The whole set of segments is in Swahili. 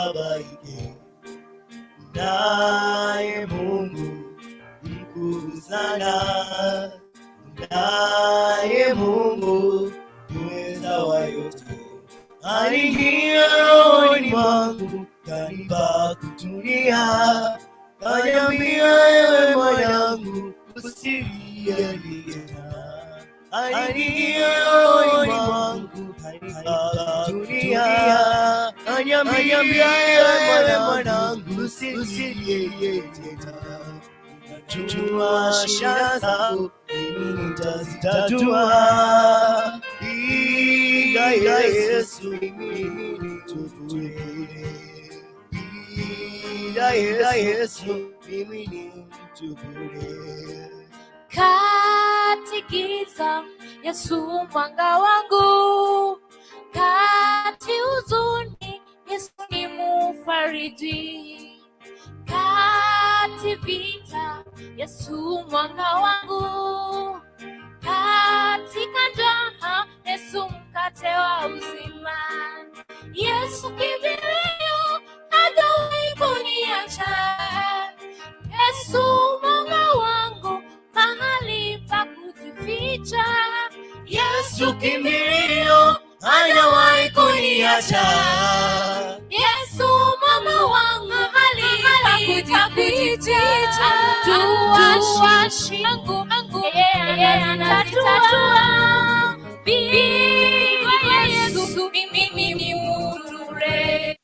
Usibabaike, naye Mungu mkuu sana, naye Mungu muweza wa yote. Aliingia rohoni mwangu, kanipa kutulia, kaniambia, ewe mwanangu, usilie tena. Aliingia rohoni mwangu, kanipa kutulia, kaniambia, ewe mwanangu, usilie tena. Najua shida zangu mimi nitazitatua. Bila Yesu mimi ni bure. Bila Yesu mimi ni mtu bure. Kati giza, Yesu mwanga wangu. Kati huzuni, Yesu ni mufariji. Kati vita, Yesu mwanga wangu. Katika njaa, Yesu mkate wa uzima. Yesu kimbilio, hajawahi kuniacha. Yesu mwanga wangu, mahali pa kujificha. Yesu kimbilio, hajawahi kuniacha. Yesu mwanga wangu, mahali pa kujificha. Jua shida zangu, yeye anazitatua. Bila Yesu mimi ni mtu bure.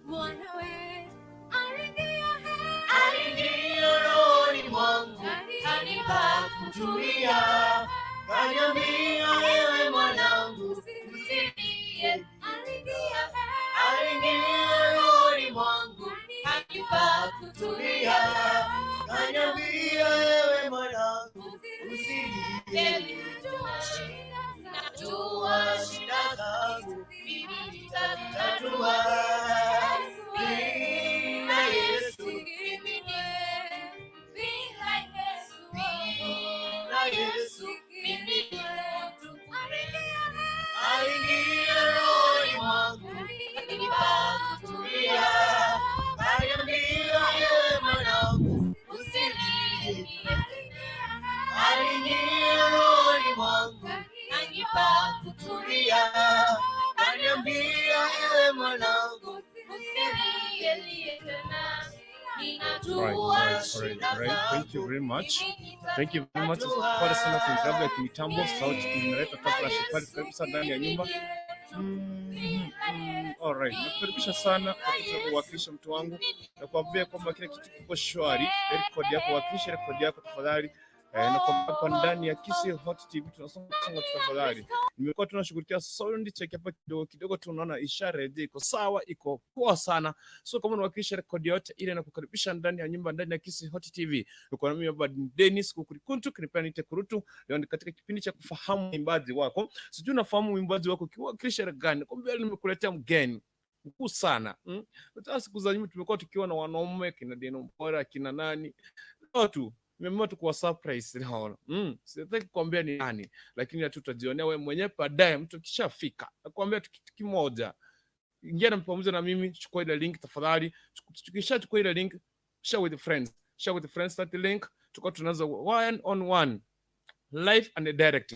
Bwana we aliingia Aliingia rohoni mwangu, kanipa kutulia, kaniambia, ewe mwanangu, usilie. Aliingia Aliingia rohoni mwangu, kanipa kutulia, kaniambia, ewe mwanangu, usilie. Najua shida zangu mimi nitazitatua. Bila Yesu, bila Yesu, mimi ni mtu. Aliingia rohoni mwangu, kanipa kutulia, kaniambia, ewe mwanangu, Usilie. Aliingia rohoni mwangu, Kanipa kutulia, kaniambia, ewe mwanangu, usilie tena. Right. Thank you very much. Thank you very much. Pole sana kwa klabu ya kimitambo, sauti inaleta tafurashi pale kabisa ndani ya nyumba. Alright, nakukaribisha sana katika kuwakilisha mtu wangu na kuambia kwamba kila kitu kiko shwari. Rekodi yako, wakilisha rekodi yako tafadhali. Na kwamba hapa ndani ya Kisii Hot TV tunasonga songa tu tafadhali. Nimekuwa tunashughulikia sound check hapa kidogo kidogo, tunaona ishara iko sawa, iko poa sana. So kama unawakilisha rekodi yote ile, na kukaribisha ndani ya nyumba, ndani ya Kisii Hot TV. Uko na mimi hapa Dennis Kukurikuntu, kinipenda niite Kurutu. Leo ni katika kipindi cha kufahamu mwimbaji wako. Sijui unafahamu mwimbaji wako kiwakilisha gani? Kumbe nimekuletea mgeni mkuu sana. Hata siku za nyuma tumekuwa tukiwa na wanaume kina Deno Mbora, kina nani. Leo tu nimeamua tu kuwa surprise leo. Sitaki kuambia ni nani, lakini tu tutajionea wewe mwenyewe baadaye mtu akishafika. Nakwambia tu kitu kimoja. Ingia na pamoja na mimi, chukua ile link tafadhali. Tukishachukua ile link, share with friends. Share with friends that link, tuko tunaanza one on one live and direct.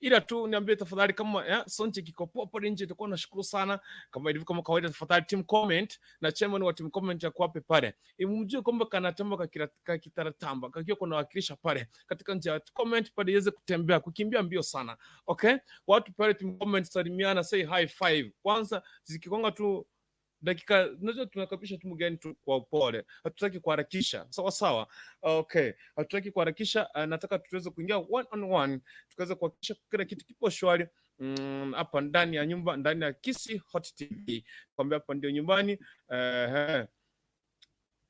Ila tu niambie tafadhali kama ya, sound check iko poa pale nje, itakuwa nashukuru sana. Kama ilivyo kama kawaida, tafadhali team comment na chairman wa team comment ya kuwape pale, mjue kwamba kanatamba kakitaratamba kakiwa kuna wakilisha pale katika njia ya comment pale iweze kutembea kukimbia mbio sana. Okay, watu pale team comment, salimiana, say high five kwanza, zikikonga tu dakika, unajua tunakaribisha tu mgeni tu kwa upole, hatutaki kuharakisha. Sawa sawa, okay, hatutaki kuharakisha. Nataka tuweze kuingia one on one, tukaweza kuhakikisha kila kitu kipo shwari hapa ndani ya nyumba, ndani ya Kisii Hot TV, kwambia hapa ndio nyumbani.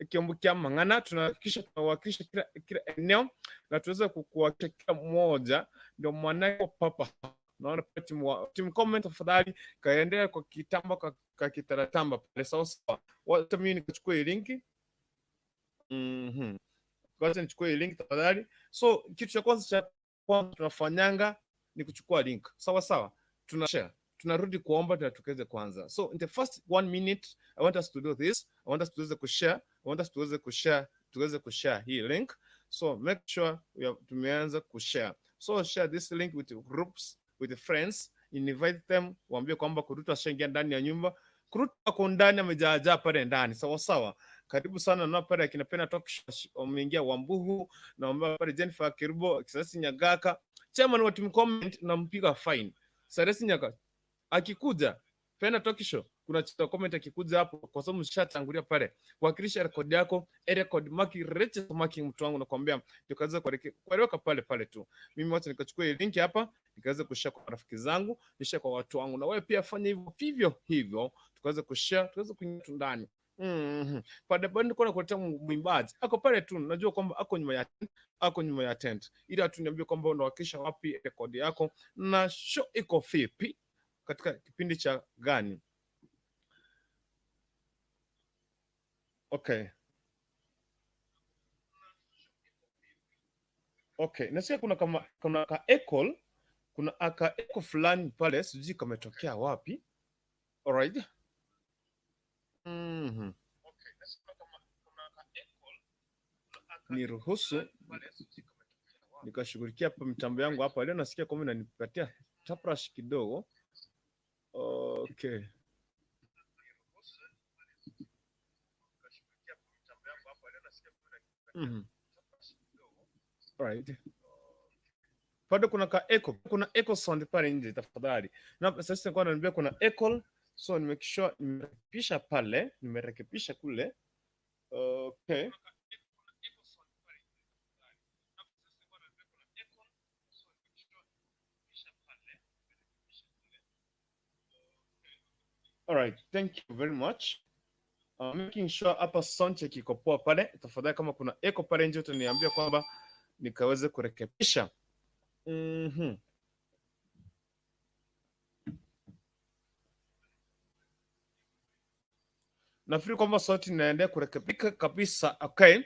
Kiombo kia mang'ana tunahakikisha tunawakilisha kila eneo na tuweze kuwakilisha kila mmoja, ndio mwanae papa. Naona pia team comment tafadhali kaendelea kwa kitamba kwa kitaratamba pale, sawa sawa. Wacha mimi nikachukua hii linki. Kwanza nichukue hii link tafadhali. So kitu cha kwanza tunafanyanga ni kuchukua link. Sawa sawa. Tuna share. Tunarudi kuomba ndio tukaweze kwanza. So in the first one minute I want us to do this. I want us tuweze kushare. I want us tuweze kushare hii link. So make sure tumeanza kushare. So share this link with your groups, with the friends, invite them, waambie kwamba Kurutu ashaingia ndani ya nyumba. Kurutu ako ndani, amejaajaa pale ndani. Sawa sawa. Karibu sana na pale akina Pena Talk Show, wameingia Wambuhu na wambia pale Jennifer Kirubo, Kisasi Nyagaka. Chairman wa team comment nampiga fine. Saresi Nyaka akikuja Pena Talk Show kuna cha comment akikuja hapo, kwa sababu mshatangulia pale kuwakilisha rekodi yako, record marking, register marking, mtu wangu nakwambia, tukaweza kueleweka pale pale tu. Mimi wacha nikachukua hii link hapa nikaweza kushare kwa rafiki zangu, nishare kwa watu wangu, na wewe pia fanya hivyo vivyo hivyo, tukaweza kushare, tukaweza kuingia tu ndani. Pale bado nilikuwa nakuletea mwimbaji ako pale tu, najua kwamba ako nyuma ya tent, ako nyuma ya tent, ila tu niambie kwamba unawakilisha wapi rekodi yako na show iko vipi katika kipindi cha gani? Okay, nasikia kuna kama kuna ka echo, kuna aka echo fulani pale, sijui kametokea wapi. Alright. Niruhusu nikashughulikia hapa mitambo yangu hapa leo, nasikia kwamba inanipatia taprash kidogo. Okay. Alright. Bado kuna ka echo, kuna echo sound pale nje tafadhali. Na sasa nilikuwa naambia kuna echo, so nimake sure nimerekebisha pale, nimerekebisha kule. Okay. All right, thank you very much. Making sure hapa sound check iko poa pale. Tafadhali kama kuna echo pale nje utaniambia kwamba nikaweze kurekebisha. Nafikiri kwamba sauti inaendelea kurekebika kabisa. Okay.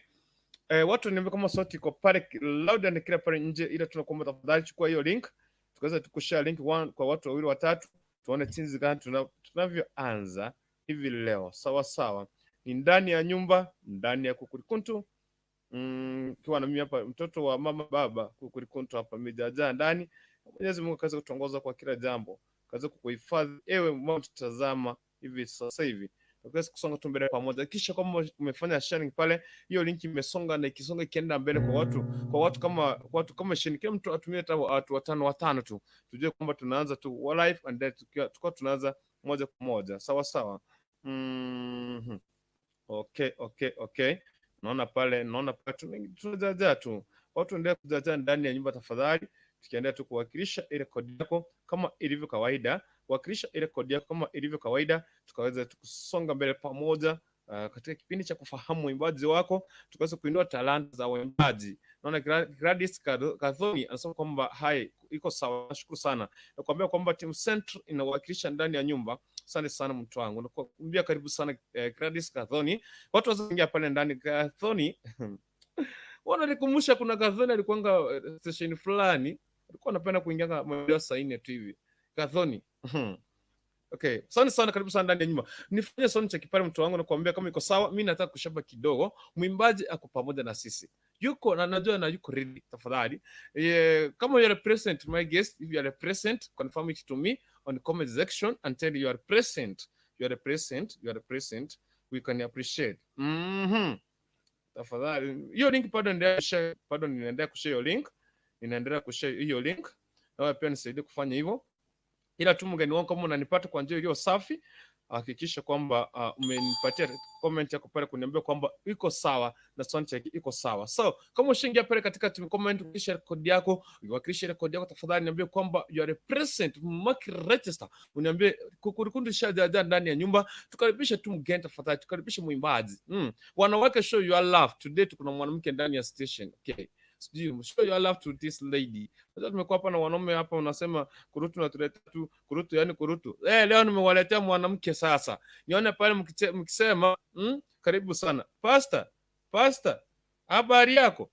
Watu niambia kama sauti iko pale loud and clear pale nje, ila tunakuomba tafadhali chukua hiyo link, tukaweza tukushare link one kwa watu wawili watatu, tuone jinsi gani tunavyoanza hivi leo. Sawa sawa, ni ndani ya nyumba, ndani ya Kukurikuntu. Kiwa na mimi hapa mtoto wa mama baba Kukurikuntu hapa imejaa ndani. Mwenyezi Mungu akaweza kutuongoza kwa kila jambo, akaweza kukuhifadhi ewe mama tutazama hivi sasa hivi tukaweza kusonga tu mbele pamoja. Kisha kama umefanya sharing pale, hiyo link imesonga na ikisonga ikienda mbele kwa watu kama 20, kila mtu atumie hata watu watano watano tu, tujue kwamba tunaanza tu live and then tukiwa tunaanza moja kwa moja. Sawa sawa. Okay. Naona pale tunajaja tu. Watu endelea kujaja ndani ya nyumba tafadhali, tukiendelea tu kuwakilisha ile kodi yako kama ilivyo kawaida, wakilisha ile kodi yako kama ilivyo kawaida, tukaweza kusonga mbele pamoja katika kipindi cha kufahamu mwimbaji wako, tukaweza kuinua talanta za waimbaji. Naona Gladys Kathoni anasema kwamba hai iko sawa, nashukuru sana. Nakwambia kwamba Team Central inawakilisha ndani ya nyumba. Asante sana mtu wangu, nakuambia karibu sana Gladys Kathoni. Watu wazaingia pale ndani Kathoni wananikumbusha kuna Kathoni alikuanga station fulani, alikuwa anapenda kuingia mwendo saa 4 tu hivi. Kathoni. Okay, asante sana, karibu sana ndani ya nyumba. Nifanye sound check pale mtu wangu, nakuambia kama iko sawa. Mimi nataka kushaba kidogo. Mwimbaji ako pamoja na sisi. Yuko na najua na yuko ready tafadhali. Kama you are present, my guest, if you are present, confirm it to me on the comment section and tell you are present. You are present, you are present. We can appreciate. Tafadhali. Hiyo link bado endelea kushare, bado ninaendelea kushare hiyo link. Ninaendelea kushare hiyo link. Na wewe pia nisaidie kufanya hivyo. Ila tu mgeni wangu, kama unanipata kwa njia iliyo safi, hakikisha kwamba umenipatia comment yako pale kuniambia kwamba iko sawa na sound check iko sawa. So kama ushaingia pale katika team comment, ukisha rekodi yako, ukiwakilisha rekodi yako, tafadhali niambie kwamba you are present, mark register, uniambie Kukurikundu shajaja ndani ya nyumba. Tukaribishe tu mgeni tafadhali, tukaribishe mwimbaji. Wanawake, show your love today. Tuko na mwanamke ndani ya station. Okay. Sijui, show your love to this lady. Sasa tumekuwa hapa na wanaume hapa, unasema kurutu na tuleta tu kurutu, yani kurutu. Leo nimewaletea mwanamke sasa. Nione pale mkisema, karibu sana. Pastor, Pastor, habari yako?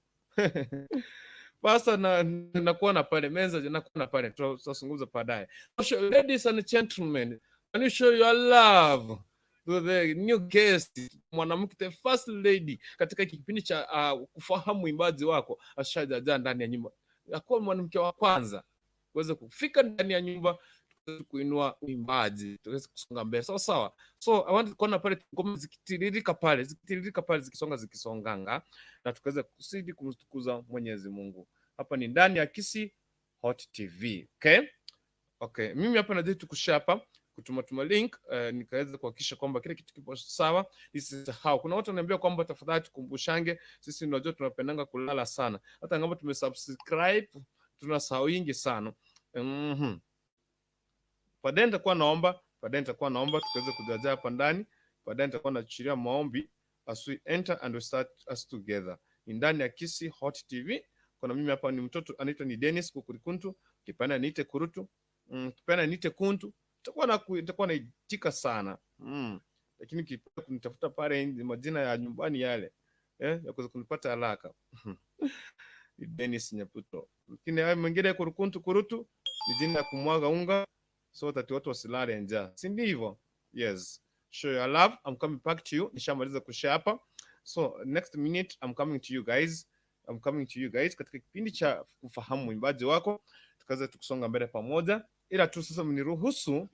Pastor na nakuona pale meza, nakuona pale, tutazungumza baadaye. So, ladies and gentlemen, can you show your love to the new guest, mwanamke, the first lady katika kipindi cha kufahamu mwimbaji wako ashajaja ndani ya nyumba, akuwa mwanamke wa kwanza kuweza kufika ndani ya nyumba tuweze kuinua uimbaji, tuweze kusonga mbele sawa sawa. So I want kuona pale ngoma zikitiririka pale, zikitiririka pale, zikisonga zikisonganga, na tukaweza kuzidi kumtukuza Mwenyezi Mungu. Hapa ni ndani ya Kisii Hot TV. Okay. Mimi hapa nazidi tu kushare hapa kutuma tuma link nikaweza kuhakikisha kwamba kila kitu kipo sawa. Nisisahau, kuna watu wananiambia kwamba tafadhali tukumbushange. Sisi unajua tunapendanga kulala sana, hata kama tumesubscribe tunasahau wingi sana. Baadaye nitakuwa naomba, baadaye nitakuwa naomba tukaweze kujaja hapa ndani. Baadaye nitakuwa naachilia maombi as we enter and we start us together. Ni ndani ya Kisii Hot TV. Kuna mimi hapa ni mtoto anaitwa ni Dennis Kukurikuntu, kipenda niite Kurutu, kipenda niite Kuntu. Nitakuwa naitika sana. Lakini kipenda kunitafuta pale majina ya nyumbani yale ya kuweza kunipata haraka. Ni Dennis Nyaputo. Lakini hayo mengine Kurukuntu Kurutu ni jina ya kumwaga unga so that watu wasilale njaa, si ndivyo? Yes. Show your love. I'm coming back to you. Nishamaliza kushare hapa. So next minute I'm coming to you guys. I'm coming to you guys katika kipindi cha kufahamu mwimbaji wako, tukaweza tukusonga mbele pamoja, ila tu sasa mniruhusu.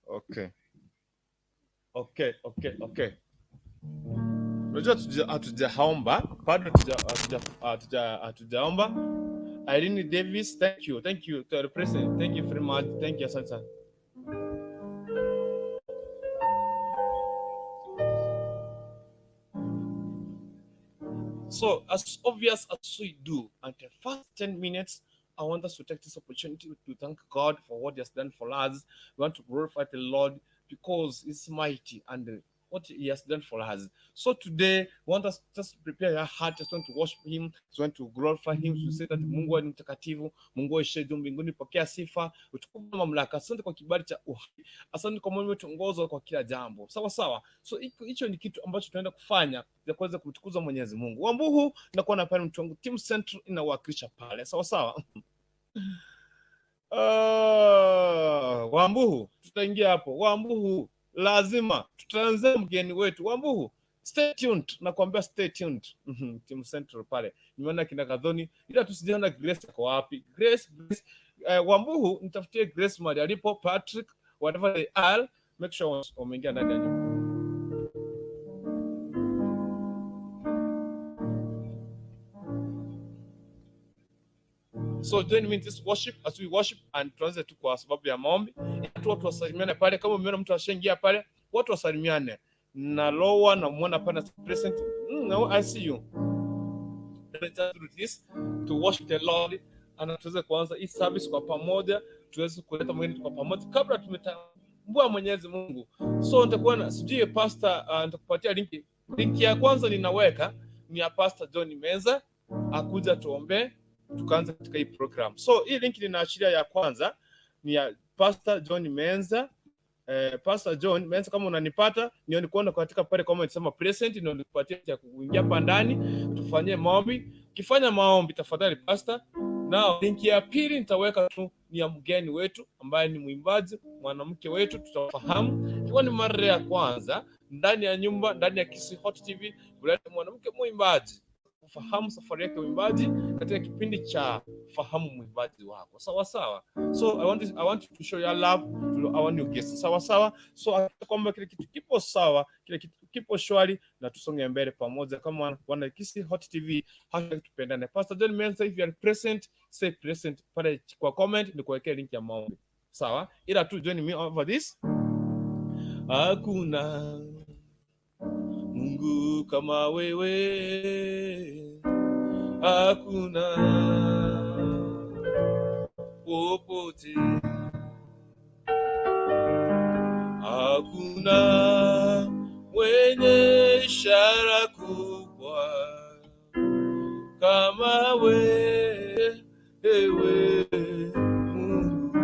Okay. Unajua hatujaomba bado, hatujaomba. Irene Davis, thank you, thank you to the president, thank you very much, thank you, asante sana. So, as obvious as we do, at the first 10 minutes, I want us to take this opportunity to thank God for what He has done for us. We want to glorify the Lord because He's mighty and what He has done for us. So today, we want us just prepare your heart, just want to worship Him, just want to glorify Him, to say that Mungu ni mtakatifu, Mungu aishiye juu mbinguni, pokea sifa, utukufu na mamlaka. Asante kwa kibali cha uhai, asante kwa Mungu umetuongoza kwa kila jambo. Sawa sawa. So hicho ni kitu ambacho tunaenda kufanya ya kuweza kumtukuza Mwenyezi Mungu. Wambuhu na kuona pale mtu wangu Team Central inawakilisha pale. Sawa sawa. Wambuhu tutaingia hapo. Wambuhu lazima tutaanzia mgeni wetu Wambuhu. Stay tuned, nakwambia stay tuned. Team Central pale. Nimeona kina Kadhoni, ila tusijaona Grace ako wapi. Grace, Grace. Wambuhu nitafutie Grace mahali alipo, Patrick, whatever they are, make sure wameingia ndani ya nyumba. So join me in this worship as we worship and tuanze tu kwa sababu ya maombi. Tu watu wasalimiane pale, kama umeona mtu ashaingia pale, watu wasalimiane. Na lower na muona pale present. Now I see you. Let's do this to worship the Lord and tuweze kuanza hii service kwa pamoja, tuweze kuleta mwingine kwa pamoja kabla tumetambua Mwenyezi Mungu. So nitakuwa na sijui pastor, nitakupatia linki. Linki ya kwanza ninaweka ni ya Pastor John Menza, akuja tuombe tukaanza katika hii program. So hii link ninaashiria ya kwanza ni ya Pastor John Menza. Pastor John Menza, kama unanipata nione kuona katika pale comment sema present, ndio nikupatie cha kuingia hapa ndani tufanyie maombi. Ukifanya maombi tafadhali pastor. Na link ya pili nitaweka tu ni ya mgeni wetu ambaye ni mwimbaji mwanamke wetu, tutafahamu ikiwa ni mara ya kwanza ndani ya nyumba, ndani ya Kisii Hot TV, kuleta mwanamke mwimbaji kufahamu safari yake uimbaji katika kipindi cha fahamu mwimbaji wako. Sawa sawa. So I want you to show your love to our new guest. Sawa sawa. So hakikisha kwamba kile kitu kipo sawa, kile kitu kipo shwari na tusonge mbele pamoja kama wana Kisii Hot TV. Hashtag tupendane. Pastor John Menza, if you are present, say present pale kwa comment ni kuwekea link ya maombi. Sawa? Ila tu join me over this. Hakuna Mungu kama wewe, hakuna popote, hakuna mwenye ishara kubwa kama wewe Mungu,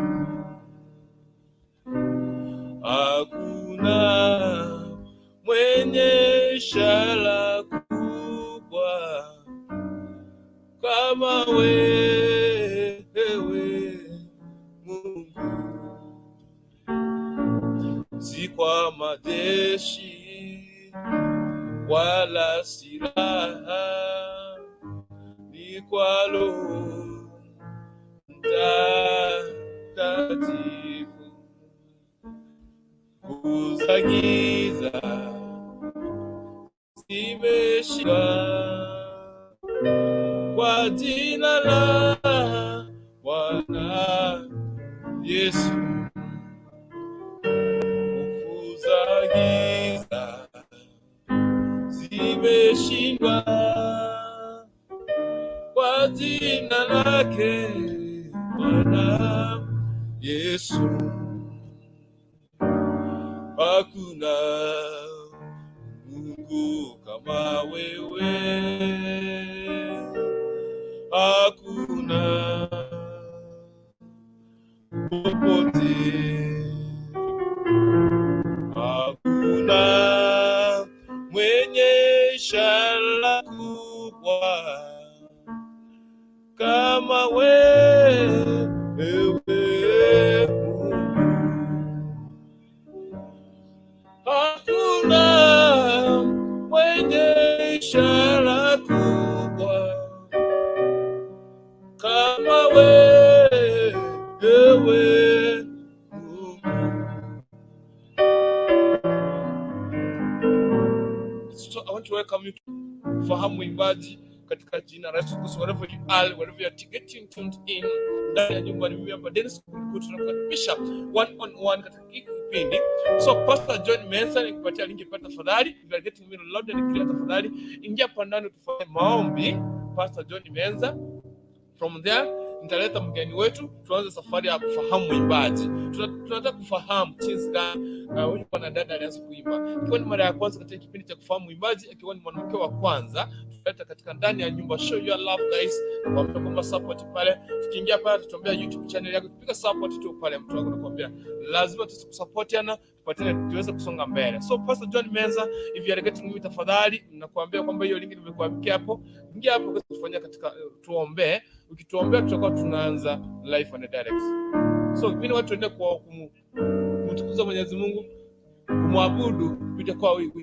hakuna mwenye wewe Mungu, si kwa majeshi wala silaha, ni kwa Roho Mtakatifu. Nguvu za giza zimeshindwa kwa jina la Bwana Yesu. Nguvu za giza zimeshindwa kwa jina lake Bwana Yesu. Hakuna Mungu kama wewe, hakuna popote, hakuna mwenye ishara kubwa kama wewe Mungu. Hakuna mwenye ishara kubwa kama wewe Mungu. So I want to welcome you to Fahamu Mwimbaji katika jina la Yesu Kristo. Wherever you are, wherever you are getting tuned in, ndani ya nyumba ni mimi hapa Dennis Kuku, tunakukaribisha one on one katika hiki kipindi. So Pastor John Mensa, nikupatia link pale tafadhali. If you are getting me loud and clear, tafadhali ingia hapa ndani tufanye maombi. Pastor John Mensa, from there nitaleta mgeni wetu tuanze safari ya kufahamu mwimbaji. Tunataka kufahamu jinsi gani huyu mwanadada alianza kuimba. Ikiwa ni mara ya kwanza katika kipindi cha kufahamu mwimbaji, akiwa ni mwanamke wa kwanza tutaleta katika ndani ya nyumba. Show your love guys, nakwambia kwamba support pale. Tukiingia pale tutuambia YouTube channel yako, tupiga support tu pale, mtu wangu, nakwambia lazima tusapotiana, tupatane, tuweze kusonga mbele. So Pastor John Menza, if you are getting me, tafadhali nakwambia kwamba hiyo link nimekuandikia hapo, ingia hapo uweze kufanyia katika tuombee. Ukituombea tutakuwa tunaanza live and direct. So mimi watu tuende kwa kumtukuza Mwenyezi Mungu, kumwabudu kupitia kwa wimbo.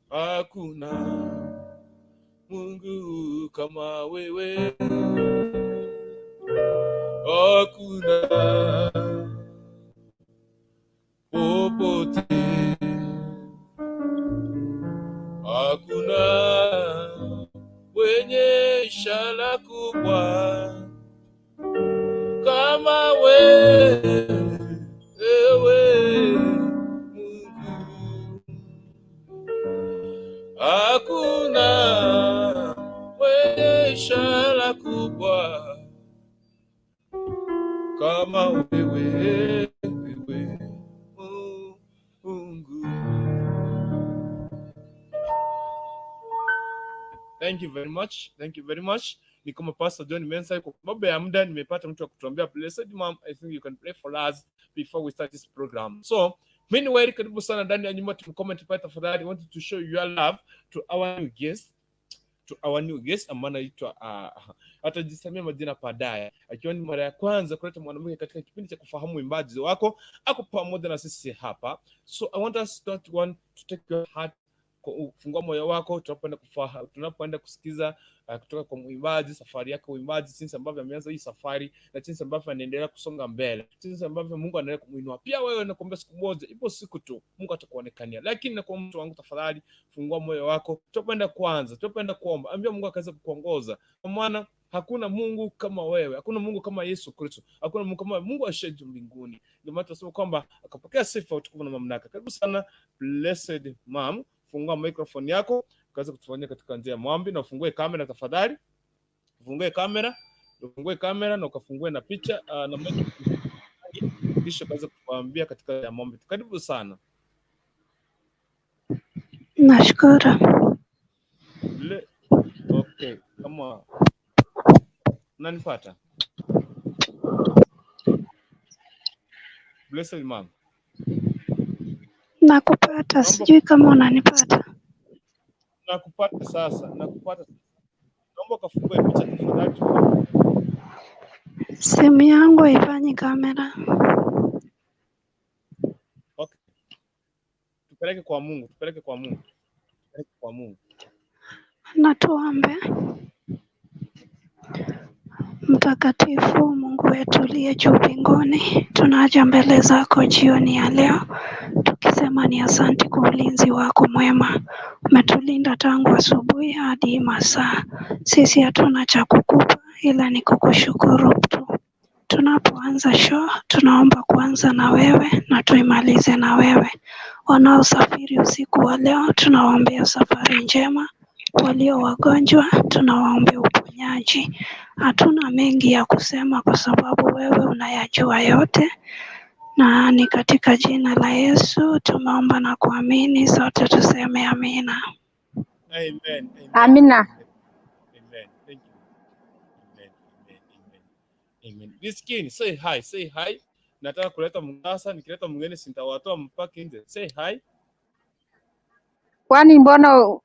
Hakuna Mungu kama wewe, hakuna popote, hakuna mwenye ishara kubwa kama wewe Mungu. Hakuna mwenye ishara kubwa kama wewe Mungu. Thank you very much. Thank you very much. Ni kama Pastor John Mensa, kwa sababu ya muda nimepata mtu wa kutuambia. Blessed mom, I think you can pray for us before we start this program. So, meanwhile, karibu sana ndani ya nyumba, comment pale tafadhali. I wanted to show your love to our new guest, to our new guest ambaye anaitwa atajisemea majina baadaye, akiwa ni mara ya kwanza kuleta mwanamke katika kipindi cha kufahamu uimbaji wako, ako pamoja na sisi hapa. So I want us not want to take your heart, kufungua moyo wako tunapoenda kusikiza kutoka kwa mwimbaji, safari yake uimbaji, jinsi ambavyo ameanza hii safari na jinsi ambavyo anaendelea kusonga mbele, jinsi ambavyo Mungu anaendelea kumuinua. Pia wewe nakuambia siku moja, ipo siku tu Mungu atakuonekania. Lakini na kwa mtu wangu, tafadhali fungua moyo wako, tunapoenda kwanza, tunapoenda kuomba, ambia Mungu akaweza kukuongoza, kwa maana hakuna Mungu kama wewe, hakuna Mungu kama Yesu Kristo, hakuna Mungu kama Mungu aishiye juu mbinguni. Ndio maana tunasema kwamba akapokea sifa, utukufu na mamlaka. Karibu sana Blessed Mom, fungua microphone yako ukaweza kutufanyia katika njia ya maombi, na ufungue kamera tafadhali, ufungue kamera, ufungue kamera na ukafungue na picha na microphone, kisha ukaweza kutuambia katika njia ya maombi. Karibu sana. Nashukuru. Okay, kama unanipata Blessed Mom. Nakupata, sijui kama unanipata. Nakupata sasa, nakupata sasa. Naomba ukafungue picha tafadhali. Tufungue. Simu yangu haifanyi kamera. Okay. Tupeleke kwa Mungu, tupeleke kwa Mungu, tupeleke kwa Mungu. Na tuombe. Mtakatifu Mungu wetu uliye juu mbinguni, tunaja mbele zako jioni ya leo tukisema ni asante kwa ulinzi wako mwema. Umetulinda tangu asubuhi hadi masaa. Sisi hatuna cha kukupa ila ni kukushukuru tu. Tunapoanza show, tunaomba kuanza na wewe na tuimalize na wewe. Wanaosafiri usiku wa leo, tunawaombea safari njema. Walio wagonjwa, tunawaombea uponyaji. Hatuna mengi ya kusema kwa sababu wewe unayajua yote, na ni katika jina la Yesu tumeomba na kuamini, sote tuseme amina. Amen. Amen. Amina. Amen. Thank you. Amen. Amen. Amen. Amen. Miskin, say hi, say hi. Nataka kuleta mgasa, nikileta mgeni sintawatoa mpaka nje. Say hi. Kwani mbona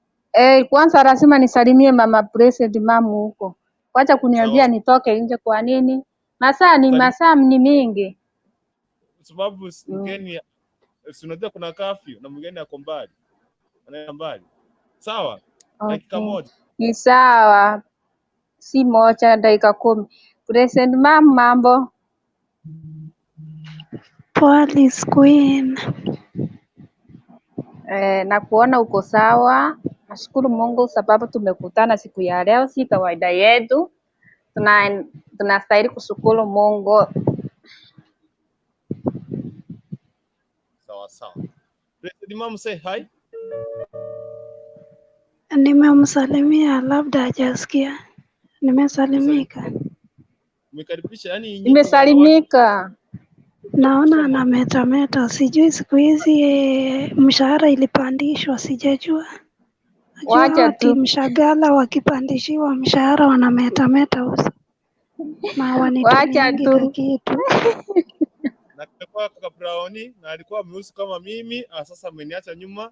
kwanza lazima nisalimie mama Blessed mamu huko. Wacha kuniambia Sawa. nitoke nje kwa nini? Masaa ni Salim, masaa ni mingi. sababu mgeni si unajua kuna curfew na mgeni ako mbali. Anaenda mbali. Sawa? Dakika Okay. moja. Ni sawa, si moja dakika 10. Blessed mam, mambo. Poa Liz Queen. Na kuona uko sawa. Nashukuru Mungu sababu tumekutana siku ya leo, si kawaida yetu. Tuna tunastahili kushukuru Mungu. Sawa sawa. Blessed mom say hi. Nimemsalimia, labda hajasikia. Nimesalimika. Umekaribisha yani nyinyi wanawake Nimesalimika. Naona soma anametameta, sijui siku hizi mshahara ilipandishwa, sijajua. Najua Wacha hawa tu. timu shagala wakipandishiwa mshahara wanametameta uso na Wacha wanitumiangi tu. kakitu. na kalikuwa kaka Browni na alikuwa mweusi kama mimi. Ah, sasa ameniacha nyuma.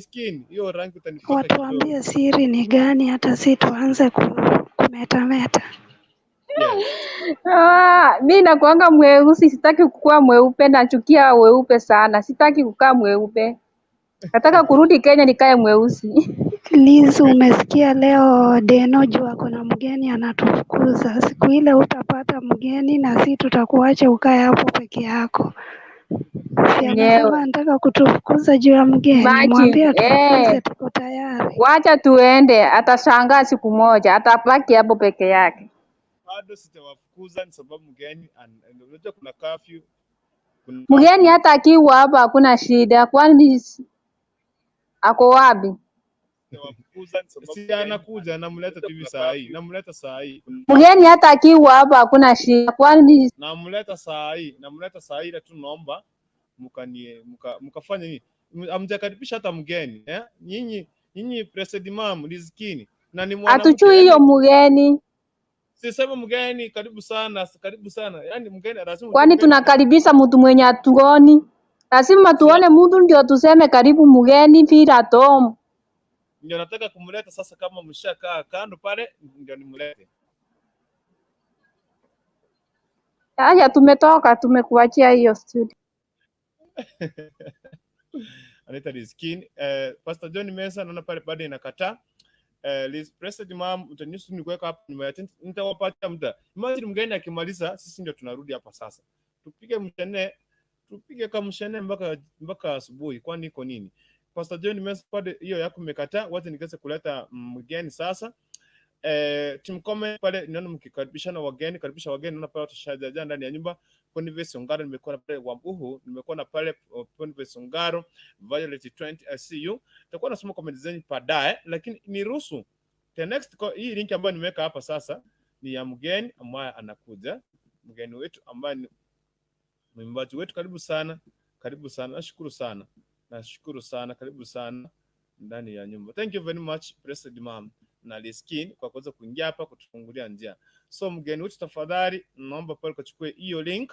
Skin hiyo rangi utanipaka kidogo. Watuambie siri ni gani, hata si tuanze kumetameta. Yes. Ah, mi nakuanga mweusi, sitaki kukuwa mweupe, nachukia weupe sana, sitaki kukaa mweupe. Nataka kurudi Kenya nikae mweusi. Liz, umesikia leo Deno juu ako na mgeni anatufukuza. Siku ile utapata mgeni na si tutakuacha ukae hapo peke yako. Si anasema Enyewe. anataka kutufukuza juu ya mgeni, Imagine, mwambie atufukuze, eh, tuko tayari. wacha tuende, atashangaa siku moja, atabaki hapo peke yake. Bado sitawafukuza ni sababu mgeni unajua kuna curfew, kuna Mgeni curfew. hata akiwa hapa hakuna shida, kwani ako wapi? Sitawafukuza ni sababu si anakuja, namleta tu hivi saa hii, namleta saa hii, Mgeni hata akiwa hapa hakuna shida, kwani namleta saa hii, namleta saa hii, ila tu naomba mkanie mkafanya nini? Hamjakaribisha hata mgeni eh? Nyinyi nyinyi Blessed Mom Rizikini na ni mwanamke hatujui hiyo yani, mgeni. sisema mgeni karibu sana, karibu sana, yani mgeni lazima ujue Kwani mgeni tunakaribisha mtu mwenye hatuoni? Lazima si tuone mtu ndio tuseme karibu mgeni bila atomu. ndio nataka kumleta sasa. Kama mshakaa kando pale, ndio nimlete. Haya, tumetoka, tumekuachia hiyo studio. Anaita Rizikini. Pastor John Mesa naona pale bado inakataa. Liz Blessed Mom, utanihusu ni kuweka hapa nyuma ya tent, nitawapatia muda. Imagine mgeni akimaliza, sisi ndio tunarudi hapa sasa, tupige mshene, tupige kamshene mpaka asubuhi, kwani iko nini? Pastor John Mesa, pale hiyo yako imekataa, wacha nikaweze kuleta mgeni sasa. Team comment pale naona mkikaribishana wageni, karibisha wageni, naona pale watu shajaja ndani ya nyumba. Boniface Ongaro nimekuwa na pale Wambuhu, nimekuwa na pale Boniface Ongaro, Violet 20 I see you. Nitakuwa nasoma comment zenyu baadaye, lakini niruhusu the next hii link ambayo nimeweka hapa sasa ni ya mgeni ambaye anakuja, mgeni wetu ambaye ni mwimbaji wetu. Karibu sana, karibu sana, nashukuru sana, nashukuru sana, karibu sana ndani ya nyumba. Thank you very much Blessed Mom na Liskin kwa kuweza kuingia hapa kutufungulia njia. So mgeni wetu, tafadhali naomba pale ukachukue hiyo link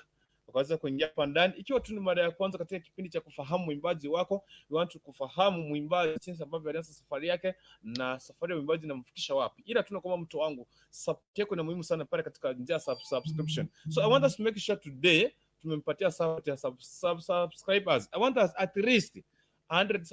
Ukaweza kuingia hapa ndani. Ikiwa tu ni mara ya kwanza katika kipindi cha kufahamu mwimbaji wako, we want to kufahamu mwimbaji jinsi ambavyo alianza safari yake na safari ya mwimbaji inamfikisha wapi. Ila tu kwamba mtu wangu, support yako ni muhimu sana pale katika njia ya subscription. So I want us to make sure today tumempatia support ya subscribers. I want us at least 100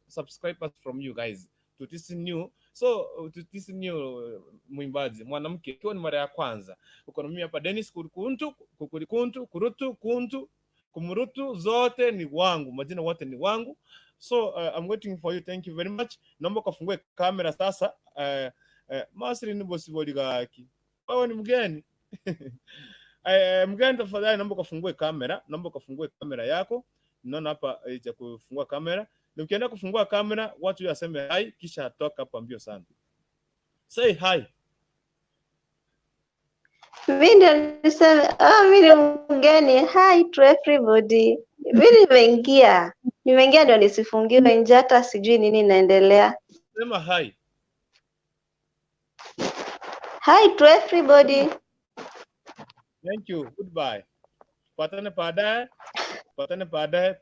subscribers from you guys to this new so to this new mwimbaji mwanamke. Ikiwa ni mara ya kwanza uko na mimi hapa Dennis Kurukuntu, Kukurikuntu, Kurutu, Kuntu, Kumurutu, zote ni wangu, majina wote ni wangu. So I'm waiting for you. Thank you very much. Naomba kafungue kamera sasa. Masri ni bosi boligaki. Wewe ni mgeni. Mgeni tafadhali naomba kafungue kamera, naomba kafungue kamera yako. Naona hapa cha kufungua kamera. Na ukienda kufungua kamera, watu waseme hi kisha atoka hapa mbio sana. Say hi. Mi ndio niseme, oh, mi ni mgeni. Hi to everybody. Mi nimeingia, nimeingia ndio nisifungiwe nje, hata sijui nini inaendelea. Sema hi. Hi to everybody. Thank you. Goodbye. Patane baadaye. Patane baadaye.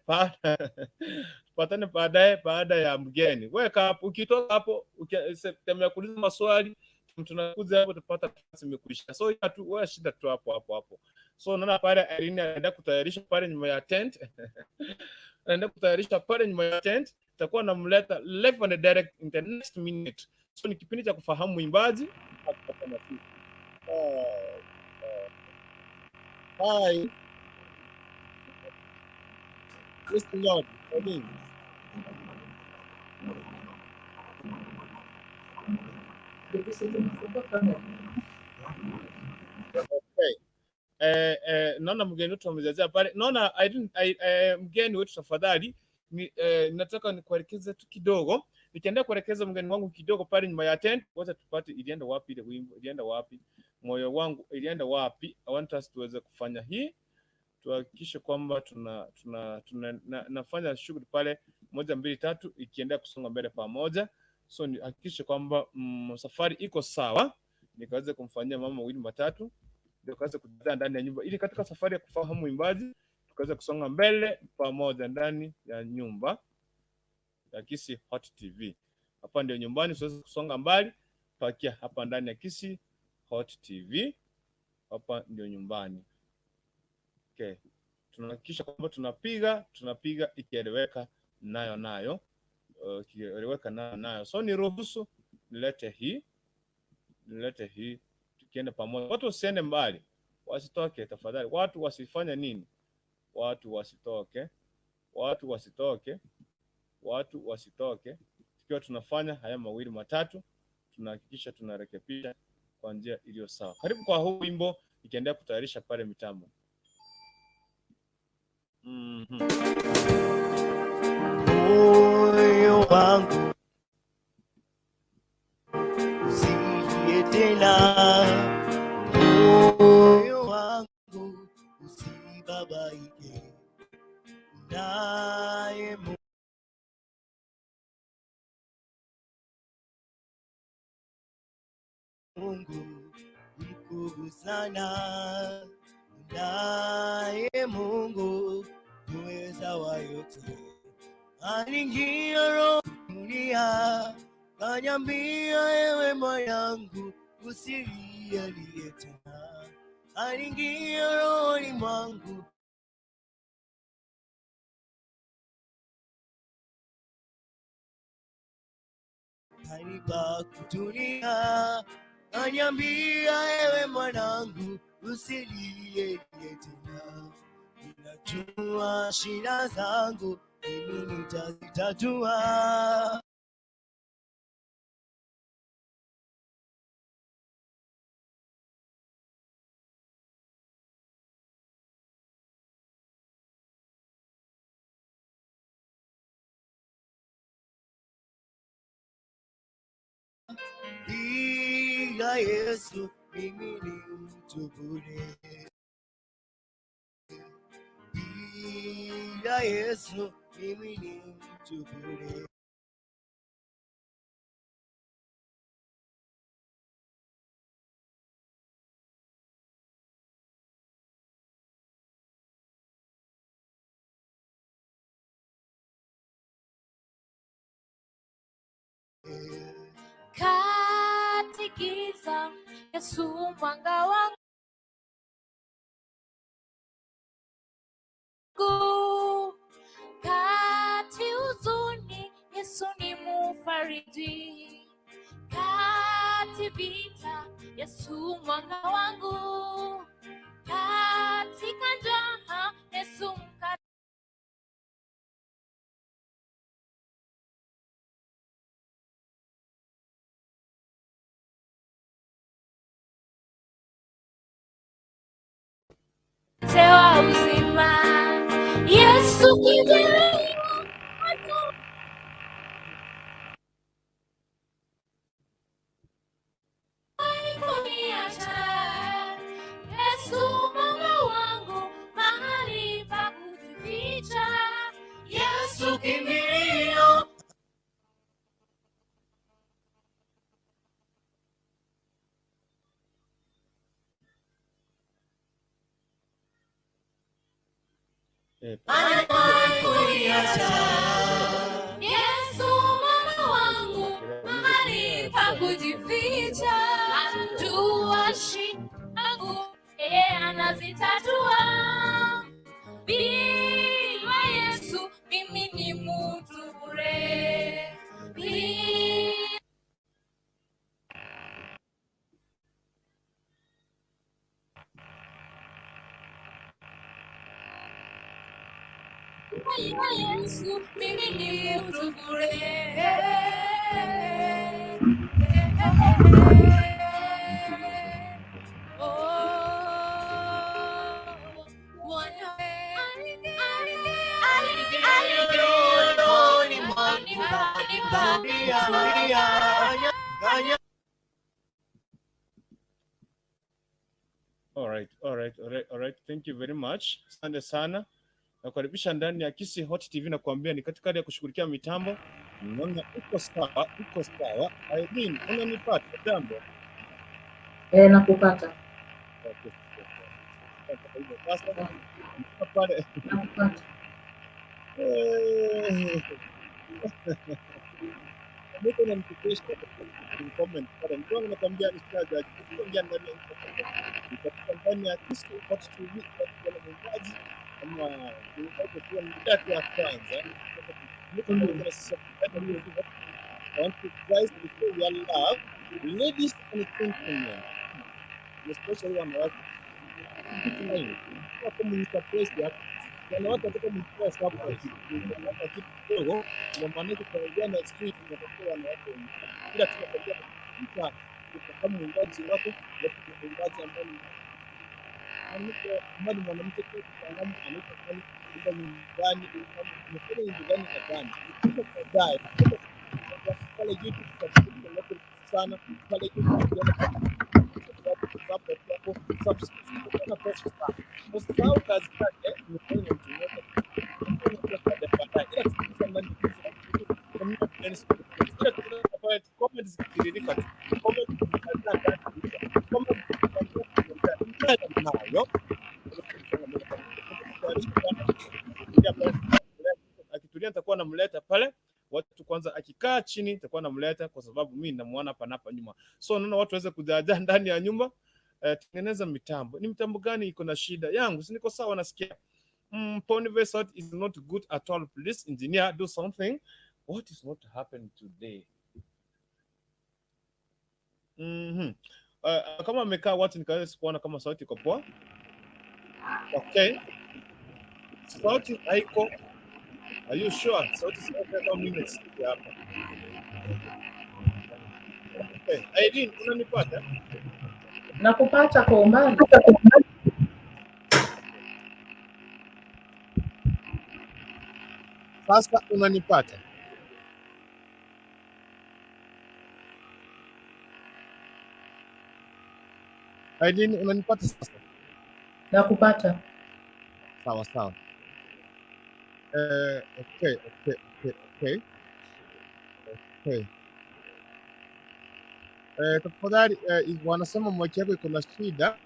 Patane baadaye baada ya mgeni. Weka hapo, ukitoka hapo tembea kuuliza maswali, tunakuja hapo tupata nafasi imekwisha. So ya tu wewe shida tu hapo hapo hapo. So naona pale Irene anaenda kutayarisha pale nyuma ya tent. Anaenda kutayarisha pale nyuma ya tent. Itakuwa namleta live and direct in the next minute. So ni kipindi cha kufahamu mwimbaji. Hi. Praise the Lord. Amen. Okay. Naona mgeni wetu amejazia pale. Naona I didn't, I, mgeni wetu tafadhali ni, nataka nikuelekeze tu kidogo. Nikiendelea kuelekeza mgeni wangu kidogo pale nyuma ya tent, wacha tupate ilienda wapi ile wimbo, ilienda wapi? Moyo wangu ilienda wapi? I want us tuweze kufanya hii, tuhakikishe kwamba tuna tuna, tuna na, nafanya shughuli pale 1 2 3 ikiendelea kusonga mbele pamoja. So nihakikishe kwamba safari iko sawa, nikaweze kumfanyia mama mawili matatu ndio kaweze kujaa ndani ya nyumba, ili katika safari ya kufahamu mwimbaji tukaweze kusonga mbele pamoja ndani ya nyumba ya Kisii Hot TV. Hapa ndio nyumbani, siwezi kusonga mbali, pakia hapa ndani ya Kisii Hot TV. Hapa ndio nyumbani. Okay. Tunahakikisha kwamba tunapiga ikieleweka nayo nayo. Ikieleweka nayo nayo. So niruhusu nilete hii tukienda pamoja. Watu wasiende mbali, wasitoke tafadhali. Watu wasifanye nini? Watu wasitoke. Watu wasitoke. Watu wasitoke. Tukiwa tunafanya haya mawili matatu, tunahakikisha tunarekebisha kwa njia iliyo sawa. Karibu kwa huu wimbo ikiendelea kutayarisha pale mitambo. Moyo wangu usilie tena, moyo wangu usibabaike, naye Mungu mkuu sana, naye Mungu muweza wa yote. Aliingia roho dunia, kaniambia ewe mwanangu usilie tena. Aliingia rohoni mwangu kanipa kutulia, kaniambia ewe mwanangu usilie tena. Ninajua shida zangu mimi nitazitatua. Bila Yesu mimi ni mtu bure. Bila Yesu mimi ni mtu bure. Kati giza, Yesu mwanga wangu. Kati huzuni, Yesu ni mufariji. Kati vita, Yesu mwanga wangu. Katika njaa, Yesu mkate wa uzima. Yesu kimbilio, kuniacha. Yesu mwamba wangu, mahali pa kujificha. Yesu kimbilio, Yesu mwamba wangu, mahali pa kujificha. Anajua shida zangu, yeye anazitatua. Bila Yesu mimi ni mtu bure. Bila Yesu mimi ni mtu bure. Oh, Bwana Moyoni mwangu tulia, tulia, ganya. All right, all right, all right, all right. Thank you very much. Asante sana. Nakukaribisha ndani ya Kisii Hot TV na kuambia ni katika hali ya kushughulikia mitambo. Naona uko sawa, uko sawa. Irene, unanipata? Jambo. Eh, nakupata. Okay. Sasa pale Nakupata. Niko na mtukesha comment pale. Mtu wangu nakwambia ni sitaja kuingia ndani ya ni katika ndani ya Kisii Hot TV kwa mwimbaji kama mwimbaji kwa mdaki wa kwanza. Niko na sisi I want you guys to show your love, ladies and gentlemen, especially wanawake. Kitu kama ni surprise ya wanawake wataka mtoe surprise. Wanawake kitu kidogo, ndio maana kwa next week tunatakiwa wanawake wengi. Ila tunakwambia mtu kama mwimbaji wako, na mwimbaji ambaye ni mwanamke ambaye ni mwanamke tu kitaalamu anaitwa pale kuimba nyumbani, amefanya nyimbo gani na gani. Kisha baadaye pale YouTube tutakuwa wako sana pale YouTube tukiona support yako subscribe na pesa sana. Usisahau kazi yake ni kufanya mtu mmoja baadaye, ila tukiwa ndani ila tukiwa pale comment zikitiririka tu comment comment nayo akitulia nitakuwa namleta pale watu kwanza, akikaa chini nitakuwa namleta kwa sababu mimi namuona panapa nyuma, so naona watu waweze kujaajaa ndani ya nyumba. Tengeneza mitambo. Ni mitambo gani iko na shida yangu? Si niko sawa, nasikia Ponyville sound is not good at all. Please engineer do something. What is not happening today? Kama amekaa watu nikaweza kuona kama sauti iko poa. Okay. Sauti haiko. Are you sure? Sauti si okay kama mimi nasikia hapa. Okay. Irene, unanipata? Nakupata kwa umbali. Sasa unanipata? Irene, unanipata sasa? Nakupata. Sawa sawa. Okay, okay, okay, okay. Okay. Tafadhali wanasema mic yako iko na shida.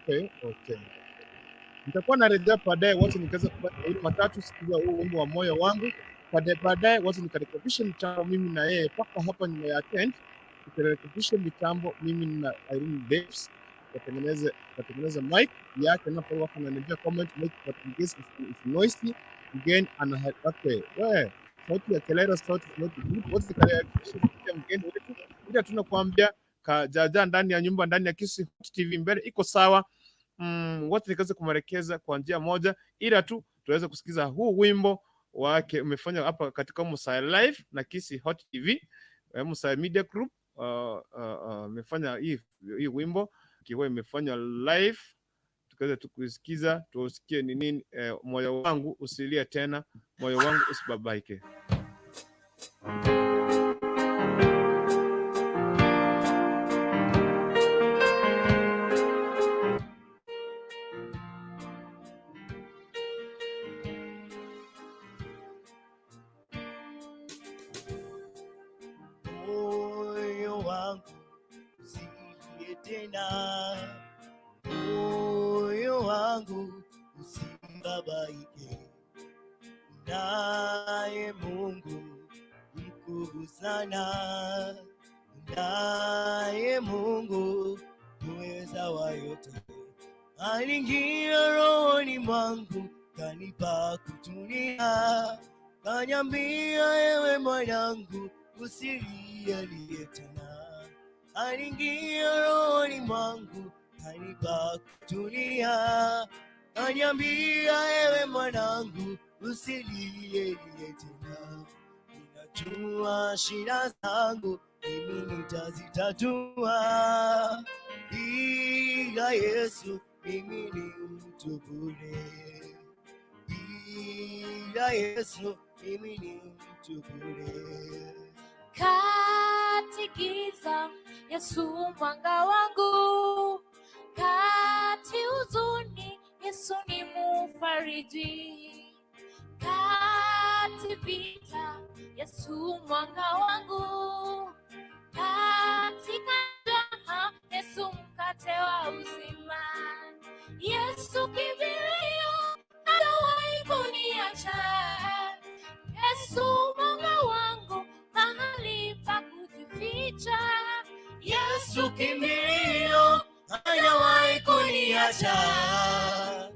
Okay, okay. Nitakuwa narejea baadaye wote nikaweza kupata wawili watatu sikiza huu wimbo wa moyo wangu. Baadaye baadaye wacha nikarekebishe mitambo mimi na yeye paka hapa nyuma ya tent, tukarekebishe mitambo mimi na Irene Davis, tukatengeneze mic yake na kwa ananiambia comment mic but in case is noisy mgeni ana okay, we sauti ya kelele, sauti is not good. Wacha nikarekebishe sauti ya mgeni wetu, ila tunakuambia kajaja ndani ya nyumba, ndani ya Kisii Hot TV mbele iko sawa. Wote nikaweza kumwelekeza kwa njia moja, ila tu tuweze kusikiza huu wimbo wake umefanya hapa katika Musai Live na Kisii Hot TV, Musai Media Group imefanya hii wimbo ikiwa imefanywa live, tukaweza tukusikiza tusikie ni nini. Moyo wangu usilie tena, moyo wangu usibabaike. Moyo wangu usilie tena, moyo wangu usibabaike, naye Mungu mkuu sana, naye Mungu muweza wa yote, aliingia rohoni mwangu kanipa kutulia, kaniambia ewe mwanangu usilie tena. Aliingia rohoni mwangu kanipa kutulia, kaniambia ewe mwanangu usilie tena. Ninajua shida zangu mimi nitazitatua, bila Yesu mimi ni mtu bure, bila Yesu mimi ni mtu bure. Kati giza, Yesu mwanga wangu, kati huzuni, Yesu ni mufariji, kati vita, Yesu mwanga wangu, katika njaa, Yesu mkate wa uzima, Yesu kimbilio, hajawahi kuniacha, Yesu mwanga wangu, mahali pa kujificha, Yesu kimbilio, hajawahi kuniacha.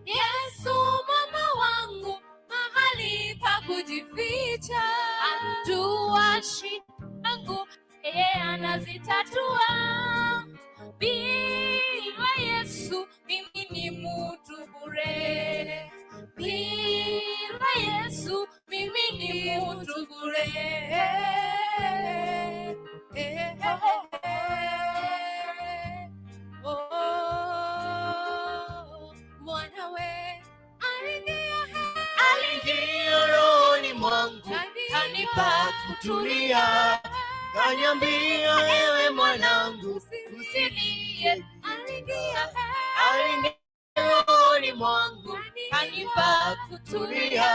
Yesu mwamba wangu, mahali pa kujificha, anjua shida zangu, yeye anazitatua. Bila Yesu mimi ni mtu bure, bila Yesu mimi ni mtu bure. Oh, mwanawe aliingia Aliingia rohoni mwangu kanipa kutulia, kaniambia ewe mwanangu usilie, aliingia Aliingia rohoni mwangu kanipa kutulia,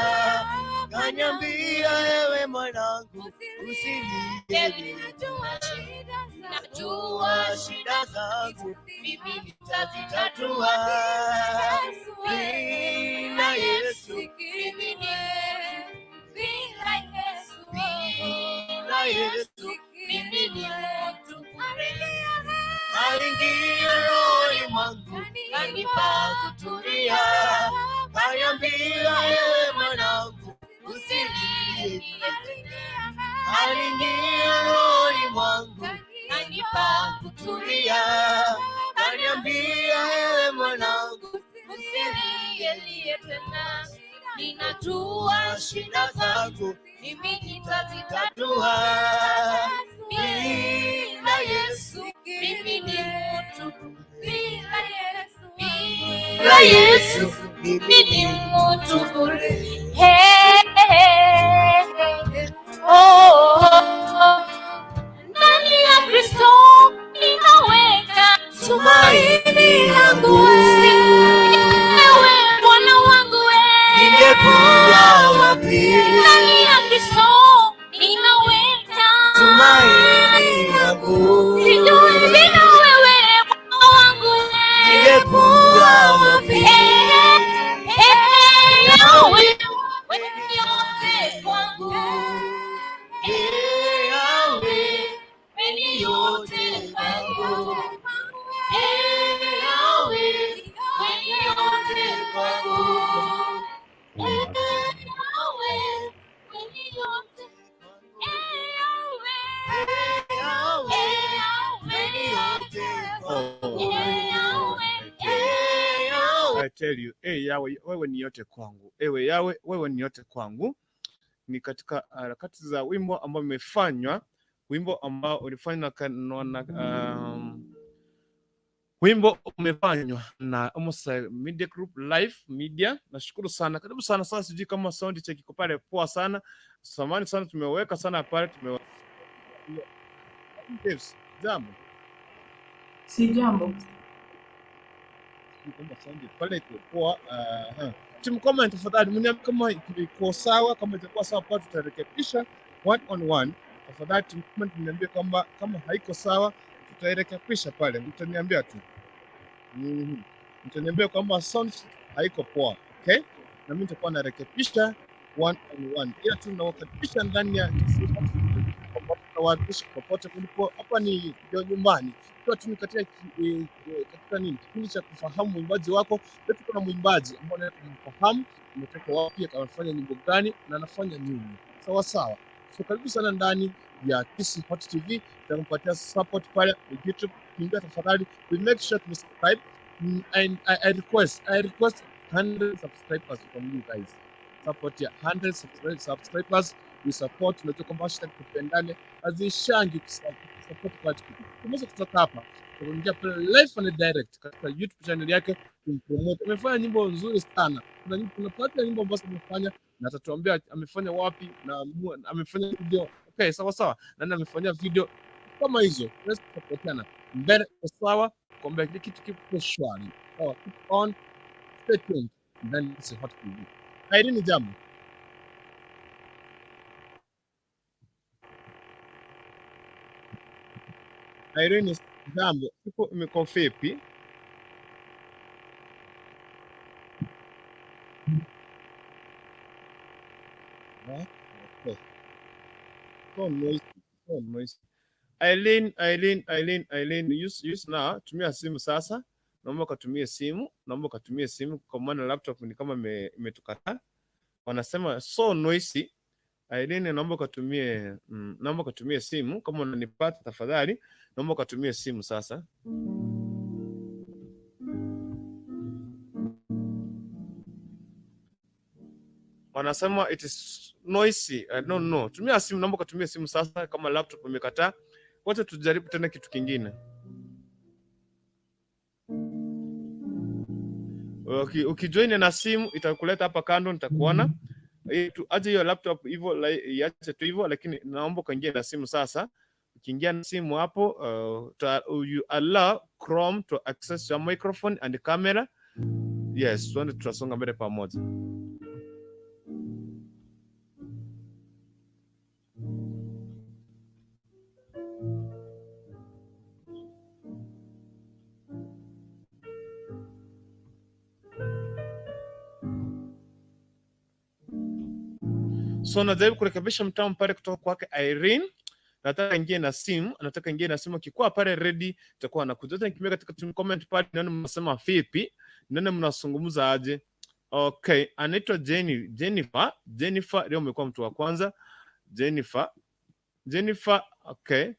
kaniambia ewe mwanangu usilie. Najua Najua shida zangu mimi nitazitatua, bila Yesu mimi ni bila Yesu, bila Yesu mimi ni mtu bure. Aliingia rohoni mwangu kanipa kutulia, kaniambia ewe mwanangu usilie. Aliingia rohoni mwangu kanipa kutulia, kaniambia ewe mwanangu Usilie tena, ninajua shida zangu mimi nitazitatua. tatua, Bila Yesu mimi ni mtu, bila Yesu, bila Yesu mimi ni mtu bure. Hey, hey, hey. Oh, oh. Ndani ya Kristo ninaweka tumaini langu, wewe Bwana wangu, wewe ningekuwa wapi? Ndani ya Kristo ninaweka Tumaini langu sijui bila wewe Bwana wangu, wewe ningekuwa wapi? Eh, eh, wewe Ee Yahweh, wewe ni yote kwangu. Ee Yahweh, wewe ni yote. Ee Yahweh, Ee Yahweh, ni yote kwangu. Ee Yahweh, Ee Yahweh. I tell you, eh, Yawe, wewe ni yote kwangu. Ewe Yawe, wewe ni yote kwangu. Ni katika harakati za wimbo ambao umefanywa, wimbo ambao ulifanywa wimbo umefanywa na Omosa Media Group Live Media. Nashukuru sana, karibu sana. Sasa sijui kama sound check iko pale poa sana. Samahani sana, tumeweka sana pale, tumewa Daves, jambo. Si jambo. Sijui kama sound pale iko poa. Team comment tafadhali, mniambie kama iko sawa, kama itakuwa sawa pale tutarekebisha one on one. Tafadhali team comment mniambie kwamba kama haiko sawa tutairekebisha pale, mtaniambia tu. Mtaniambia kwamba sound haiko poa, okay? Na mimi nitakuwa narekebisha one on one, ila tu nawakaribisha ndani ya popote, nawakaribisha popote kulipo. Hapa ni ndio nyumbani, ikiwa tu ni katika katika nini, kipindi cha kufahamu mwimbaji wako. Leo tuko na mwimbaji ambao unaweza kumfahamu, ametoka wapi, anafanya nyimbo gani na anafanya nini. Sawa sawa. So karibu sana ndani ya Kisii Hot TV, tutakupatia support pale YouTube. Kiingia tafadhali, we make sure to subscribe. And I request 100 subscribers from you guys. Support ya 100 subscribers, we support. Tunajua kwamba #tupendane hazishangi support kwa kitu. Tumeweza kutoka hapa tukaingia pale live and direct katika YouTube channel yake kumpromote. Amefanya nyimbo nzuri sana. Kuna baadhi ya nyimbo ambazo amefanya na atatuambia amefanya wapi na amefanya video. Okay, sawa sawa. Na amefanya video kama hizo. Tunaweza kusapotiana mbele kwa sawa, kwamba kile kitu kipo shwari. Sawa, keep on, stay tuned. Then it's Hot TV. Irene, jambo. Irene, jambo. Siku imekuwa vipi? Okay. So noisy, so noisy. Eileen, Eileen, Eileen, Eileen, use, use na tumia simu sasa. Naomba ukatumie simu, naomba ukatumie simu kwa maana laptop ni kama imetukataa. Wanasema so noisy. Eileen, naomba ukatumie simu kama unanipata tafadhali, naomba ukatumie simu sasa. Wanasema it is noisy. I don't know. Tumia simu, naomba ukatumie simu sasa kama laptop imekataa. Wacha tujaribu tena kitu kingine. Ukijoin na simu itakuleta hapa kando, nitakuona. Aje hiyo laptop hivyo, iache tu hivyo, lakini naomba ukaingia na simu sasa. Ukiingia na simu hapo, you allow Chrome to access your microphone and camera. Yes, tuende tutasonga mbele pamoja. So najaribu kurekebisha mtambo pale kutoka kwake Irene. Nataka ingie na simu, nataka ingie na simu. Akikuwa pale ready, itakuwa nakuja. Hata nikimbia katika team comment pale, nani mnasema vipi? Nani mnazungumza aje? Okay, anaitwa Jenny, Jennifer. Jennifer leo umekuwa mtu wa kwanza. Jennifer. Jennifer, okay.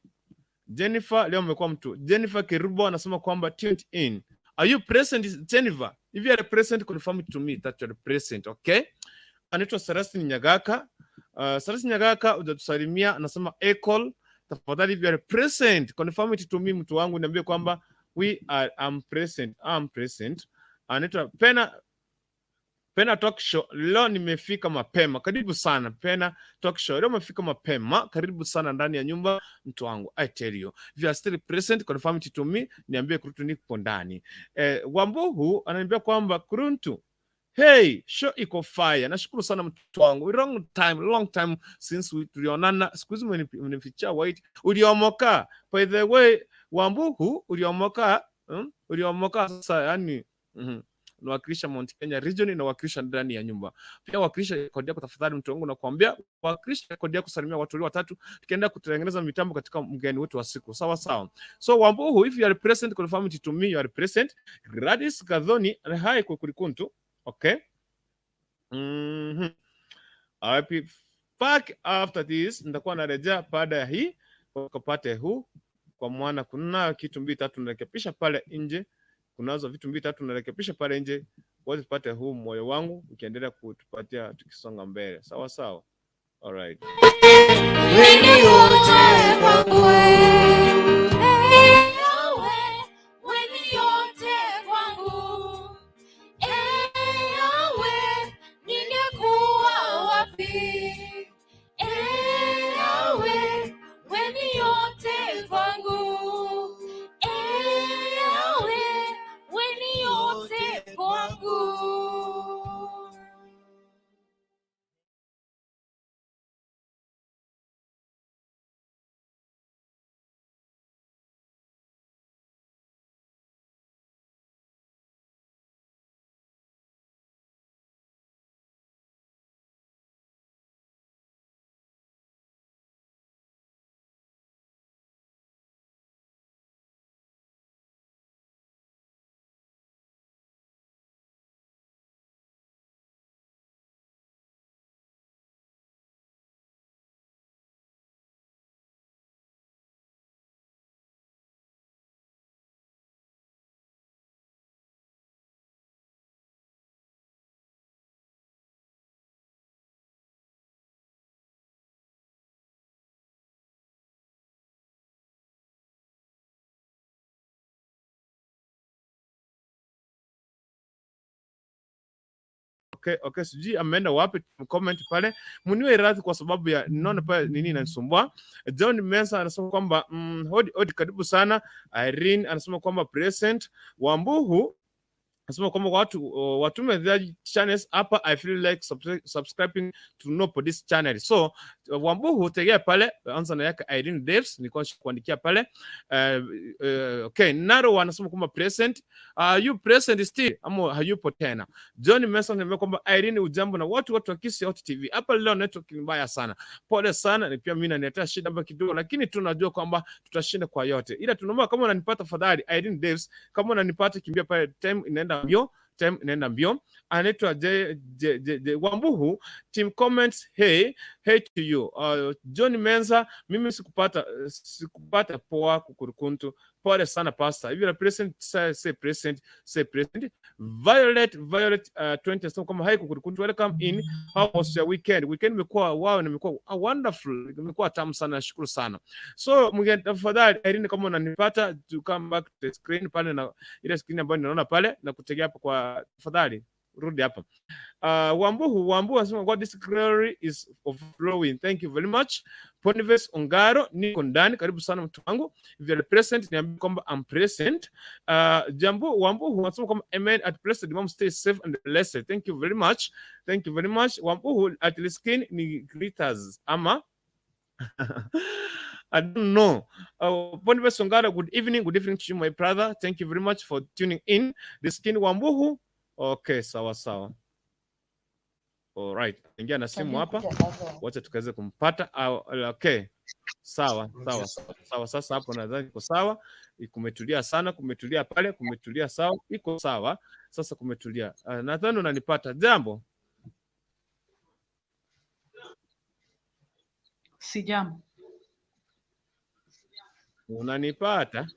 Jennifer leo umekuwa mtu. Jennifer Kerubo anasema kwamba tuned in. Are you present, Jennifer? If you are present, confirm it to me that you are present, okay? Anaitwa Celestine Nyagaka. Celestine Nyagaka hujatusalimia, anasema ecol. Tafadhali if you are present, confirm it to me, mtu wangu, niambie kwamba we are I'm present, I'm present. Anaitwa Pena Pena Talk Show. Leo nimefika mapema. Karibu sana Pena Talk Show. Leo umefika mapema. Karibu sana ndani ya nyumba mtu wangu. I tell you. If you are still present, confirm it to me. Niambie Kuruntu niko ndani. Wambuhu ananiambia kwamba Kuruntu, hey, show iko fire. Nashukuru sana mtu wangu. Long time, long time since we tulionana. Siku hizi umenificha white. Uliomoka. By the way, Wambuhu uliomoka. Uliomoka sasa yani. Nawakilisha Mount Kenya region, inawakilisha ndani ya nyumba. Pia wakilisha rekodi yako tafadhali, mtu wangu, nakwambia wakilisha rekodi yako, salimia watu walio watatu, tukienda kutengeneza mitambo katika mgeni wetu wa siku. Sawa sawa. So Wambuhu, if you are present, confirm it to me you are present. Gladys Gathoni, hi Kukurikuntu. Okay. I'll be back after this. Nitakuwa narejea baada ya hii ukapate huu kwa mwana, kuna kitu mbili tatu narekebisha pale nje, kunazo vitu mbili tatu narekebisha pale nje, wote tupate huu moyo wangu ukiendelea kutupatia tukisonga mbele. Sawa sawa. All right. Wewe yote kwangu. Yahweh, wewe yote kwangu. Eh, Yahweh, ningekuwa wapi? Eh, Yahweh, wewe yote kwangu. Eh, Yahweh, wewe yote kwangu. Okay, sijui ameenda wapi, comment pale, mniwe radhi kwa sababu ya naona pale nini inanisumbua. John Mesa anasema kwamba hodi hodi, karibu sana. Irene anasema kwamba present. Wambuhu anasema kwamba watu watume their channels hapa, I feel like subscribing to know for this channel. So Wambuhu tegea pale, anza na yake Irene Daves, nilikuwa kuandikia pale. Okay, Naro anasema kwamba present. You present still ama hayupo tena? John Mason anasema kwamba Irene ujambo na watu wa Kisii Hot TV. Hapa leo network ni mbaya sana. Pole sana, ni pia mimi naniletea shida hapa kidogo, lakini tunajua kwamba tutashinda kwa yote. Ila tunaomba kama unanipata fadhali, Irene Daves, kama unanipata kimbia pale, time inaenda mbio, time inaenda mbio. Anaitwa J, J, J, J, Wambuhu team comments, hey hey to you. John Menza, mimi sikupata poa kukurukuntu. Pole sana pastor. If you are present, say present, say present. Violet 20 anasema kwamba hi kukurukuntu, welcome in. How was your weekend? Weekend imekuwa wow, nimekuwa wonderful, imekuwa tamu sana, nashukuru sana. So mgeni tafadhali Irene, kama unanipata, to come back to the screen pale na ile screen ambayo ninaona pale na kutegea hapo kwa tafadhali rudi hapa. Wambuhu anasema God this glory is overflowing. Thank you very much. Boniface Ongaro, niko ndani, karibu sana mtu wangu. If you are present, niambie kwamba I'm present. Jambo Wambuhu anasema kwamba amen at blessed mom, stay safe and blessed. Thank you very much. Thank you very much. Wambuhu at skin ni glitters ama I don't know. Boniface Ongaro, good evening. Good evening to you, my brother. Thank you very much for tuning in. The skin Wambuhu. Okay, sawa sawa. Alright. Ingia na simu hapa. Wacha tukaweze kumpata. Okay. Sawa, sawa, sawa. Sasa hapo nadhani iko sawa. Kumetulia sana, kumetulia pale, kumetulia sawa, iko sawa. Sasa kumetulia. Nadhani unanipata. Jambo. Si jambo. Unanipata?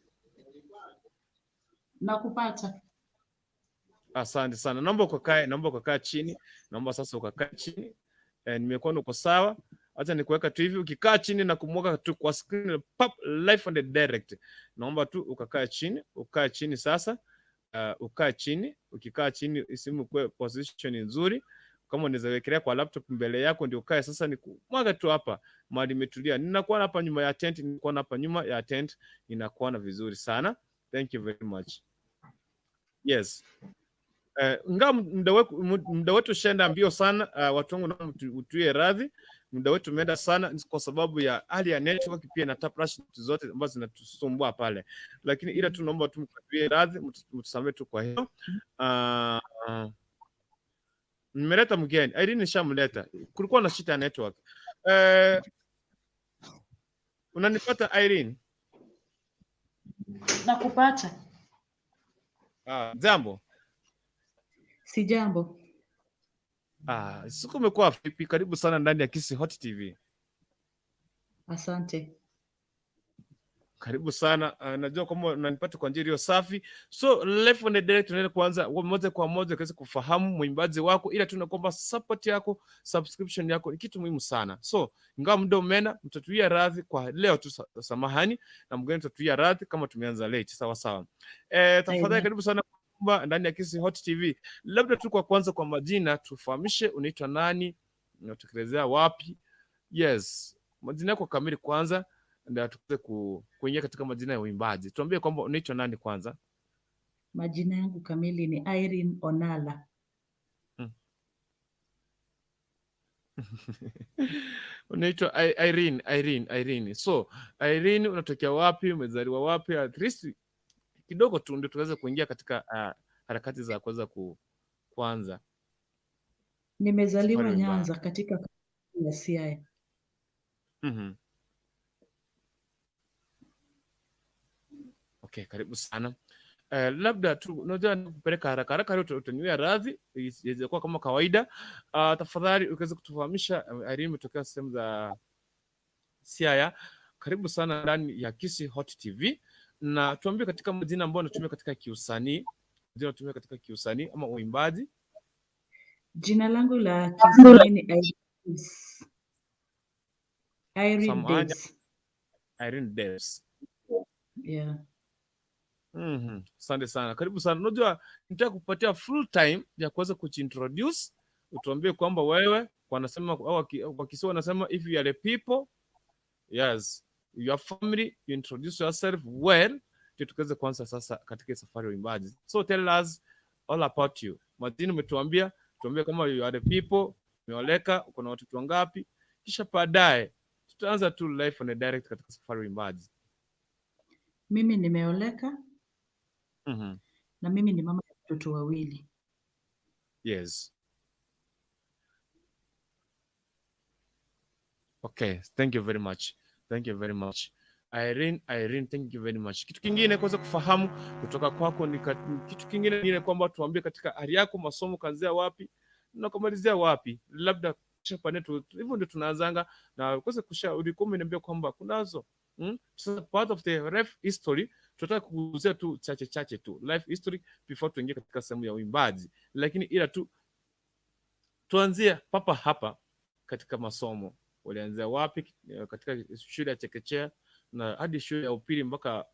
Nakupata. Asante sana. Naomba ukakae chini. Naomba sasa ukakae chini. Nimekuona uko sawa. Acha nikuweka tu hivi, ukikaa chini na kumwaga tu kwa screen pop live on the direct. Naomba tu ukakae chini, ukae chini sasa. Ukae chini, ukikaa chini simu kwa position nzuri. Kama unaweza wekelea kwa laptop mbele yako ndio ukae sasa, ni kumwaga tu hapa mahali imetulia. Ninakuwa hapa nyuma ya tent, ninakuwa hapa nyuma ya tent, ninakuona vizuri sana. Thank you very much. Yes. Ingawa muda wetu ushaenda mbio sana, watu wangu naomba utuie radhi. Muda wetu umeenda sana ni kwa sababu ya hali ya network pia na tap zote ambazo zinatusumbua pale, lakini ila tu naomba tu mkatuie radhi, mtusamee tu kwa hiyo. Nimeleta mgeni Irene, nishamleta, kulikuwa na shida ya network. Unanipata Irene? Nakupata. Ah, jambo. Si jambo. Ah, siku umekuwa vipi? Karibu sana ndani ya Kisii Hot TV. Asante. Karibu sana. Najua kwamba unanipata kwa njia iliyo safi. So live on the direct tunaenda kuanza moja kwa moja kuweza kufahamu mwimbaji wako, ila tunakuomba support yako, subscription yako ni kitu muhimu sana. So ingawa muda umeenda, mtatuia radhi kwa leo tu, samahani na mgeni, mtatuia radhi kama tumeanza late. Sawa sawa. Tafadhali Amen. karibu sana ndani ya Kisii Hot TV. Labda tu kwa kwanza, kwa majina tufahamishe, unaitwa nani, unatekelezea wapi? Yes, majina yako kamili kwanza ndio tuweze kuingia katika majina ya uimbaji. Tuambie kwamba unaitwa nani kwanza. Majina yangu kamili ni Irene Onala. Unaitwa Irene, Irene, Irene. So Irene, unatokea wapi? Umezaliwa wapi? At least kidogo tu ndio tuweze kuingia katika harakati za kuweza kuanza Nimezaliwa safari ya uimbaji. Nyanza katika kaunti ya Siaya. Okay, karibu sana. Labda tu unajua nikupeleka haraka haraka leo utaniwia radhi iweze kuwa kama kawaida. Tafadhali ukiweza kutufahamisha, Irene umetokea sehemu za Siaya. Karibu sana ndani ya Kisii Hot TV na tuambie katika majina ambayo unatumia katika kiusanii, majina unatumia katika kiusanii ama uimbaji. Jina langu la kiusanii ni Irene Davis. Irene Samahani, Davis. Irene Davis. Yeah. Asante sana, karibu sana. Unajua nitaka kupatia full time ya kuweza kujiintroduce, utuambie kwamba wewe wanasema au kwa Kiswahili wanasema if you are a people, yes, your family, you introduce yourself well, ndio tukaweze kuanza sasa katika safari ya uimbaji. So tell us all about you. Majina umetuambia, tuambie kama you are the people, umeoleka, uko na watoto wangapi, kisha baadaye tutaanza tu live on the direct katika safari ya uimbaji. Mimi nimeoleka na mimi ni mama ya watoto wawili. Yes. Okay, thank you very much. Thank you very much. Irene, Irene, thank you very much. Kitu kingine kuweza kufahamu kutoka kwako ni kitu kingine ni kwamba tuambie katika hali yako masomo kaanzia wapi na kumalizia wapi, labda kisha pale tu hivyo ndio tunaanzanga na kuweza kusha. Ulikuwa umeniambia kwamba kunazo So part of the life history tunataka kuguzia tu chache chache tu life history before tuingie katika sehemu ya uimbaji, lakini ila tu tuanzie papa hapa katika masomo, ulianzia wapi katika shule ya chekechea na hadi shule ya upili mpaka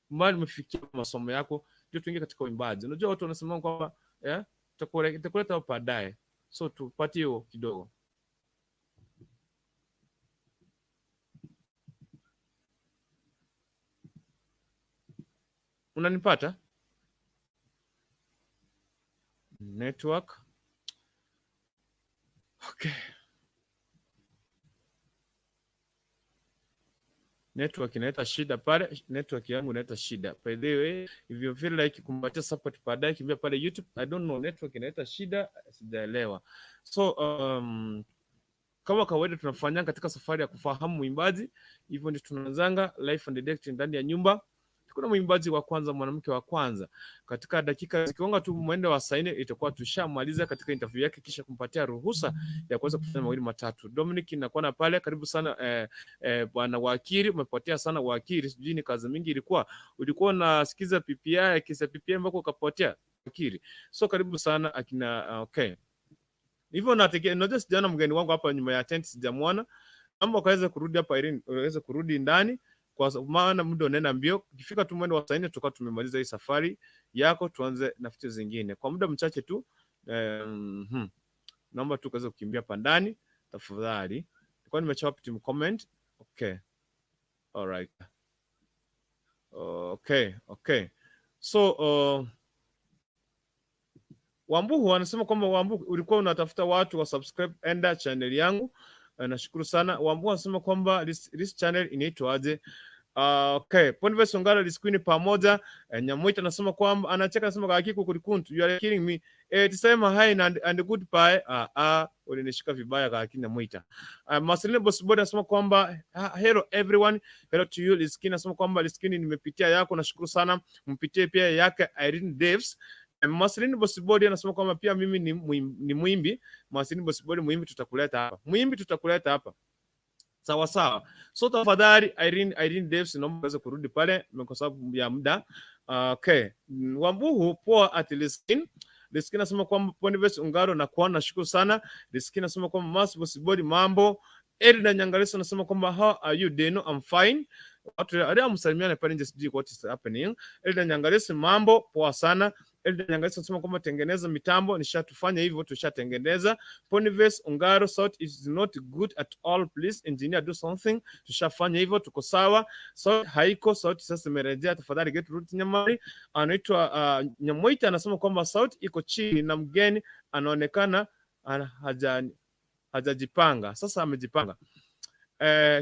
mbali umefikia masomo yako, ndio tuingie katika uimbaji. Unajua watu wanasema kwamba itakuleta hapo baadaye, so tupatie hiyo kidogo. Unanipata? Network. Okay. Network inaleta shida pale, network yangu inaleta shida. By the way, if you feel like kumpatia support baadaye, kimbia pale YouTube. I don't know, network inaleta shida, sijaelewa. So kama kawaida tunafanya katika safari ya kufahamu mwimbaji, hivyo ndio tunaanzanga live and direct ndani ya nyumba. Tuko na mwimbaji wa kwanza, mwanamke wa kwanza. Katika dakika zikigonga tu mwendo wa saa 4 itakuwa tushamaliza katika interview yake, kisha kumpatia ruhusa ya kuweza kufanya mawili matatu. Dominic nakuona pale, karibu sana bwana wakili, umepotea sana wakili, sijui ni kazi mingi ilikuwa. Ulikuwa unasikiza PPI, kisa PPI mpaka ukapotea wakili. So karibu sana akina, okay. Hivyo nategemea, unajua sijaona mgeni wangu hapa nyuma ya tent, sijamuona. Naomba ukaweze kurudi hapa Irene, uweze kurudi ndani kwa maana muda unaenda mbio. Ukifika tu mwendo wa saa 4 tutakuwa tumemaliza hii safari yako, tuanze na vitu zingine kwa muda mchache tu. Naomba tu ukaweze kukimbia hapa ndani tafadhali. Nilikuwa nimechapa team comment. Okay. All right. Okay, okay. So Wambuhu anasema kwamba Wambuhu ulikuwa unatafuta watu wa subscribe, enda channel yangu. Nashukuru sana. Wambua anasema kwamba this channel inaitwaje? Okay, Boniface Ongala Liskwini pamoja. Nyamwita anasema kwamba anacheka, anasema kaki kukurikuntu, you are killing me. Tisema hi and goodbye. Ah ah, ulinishika vibaya kaki Nyamwita. Marcelino Bosibodi anasema kwamba hello everyone, hello to you. Liskini anasema kwamba Liskini, nimepitia yako, nashukuru sana, mpitie pia yake Irene Daves. Marcelino Bosibodi anasema kwamba pia mimi ni mwimbi. Marcelino Bosibodi mwimbi, tutakuleta hapa. Mwimbi tutakuleta hapa. Sawa sawa. So tafadhali Irene Daves, naomba uweze kurudi pale kwa sababu ya muda. Okay. Wambuhu poa at Liskin. Liskin anasema kwamba Boniface Ungaro na kuona, nashukuru sana. Liskin anasema kwamba Mas Bosibodi mambo. Edna Nyangaleso anasema kwamba how are you Deno, I'm fine. Watu alia msalimiane pale nje, sijui what is happening. Edna Nyangaleso mambo poa sana. Edna Nyangaleso anasema kwamba tengeneza mitambo, nishatufanya hivyo, tushatengeneza. Boniface Ungaro, sound is not good at all, please engineer do something. Tushafanya hivyo, tuko sawa. Sauti haiko, sauti sasa imerejea, tafadhali get root Nyamari. Anaitwa Nyamoita anasema kwamba sauti iko chini na mgeni anaonekana hajajipanga. Sasa amejipanga.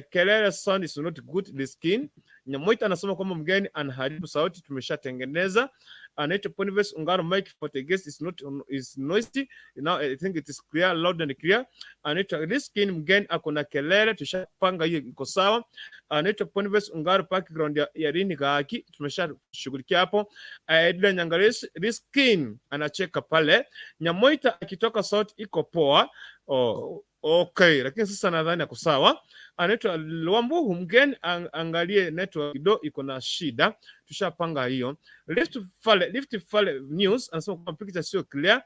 Kelele sound is not good the skin. Nyamoita anasema kwamba mgeni anaharibu sauti, tumeshatengeneza. Anaitwa Boniface Ungaro, mic for the guest is not is noisy. Now I think it is clear, loud and clear. Anaitwa Riskin, mgeni ako na kelele, tushapanga hiyo iko sawa. Anaitwa Boniface Ungaro, background ya Rini Gaki tumeshashughulikia hapo. Edna Nyangaris, Riskin anacheka pale. Nyamoita akitoka sauti iko poa. Oh, okay, lakini sasa nadhani ako sawa. Anaitwa Lwambuhu, mgeni angalie network kidogo iko na shida, tushapanga hiyo. Rift Valley News anasema kwamba picture sio clear,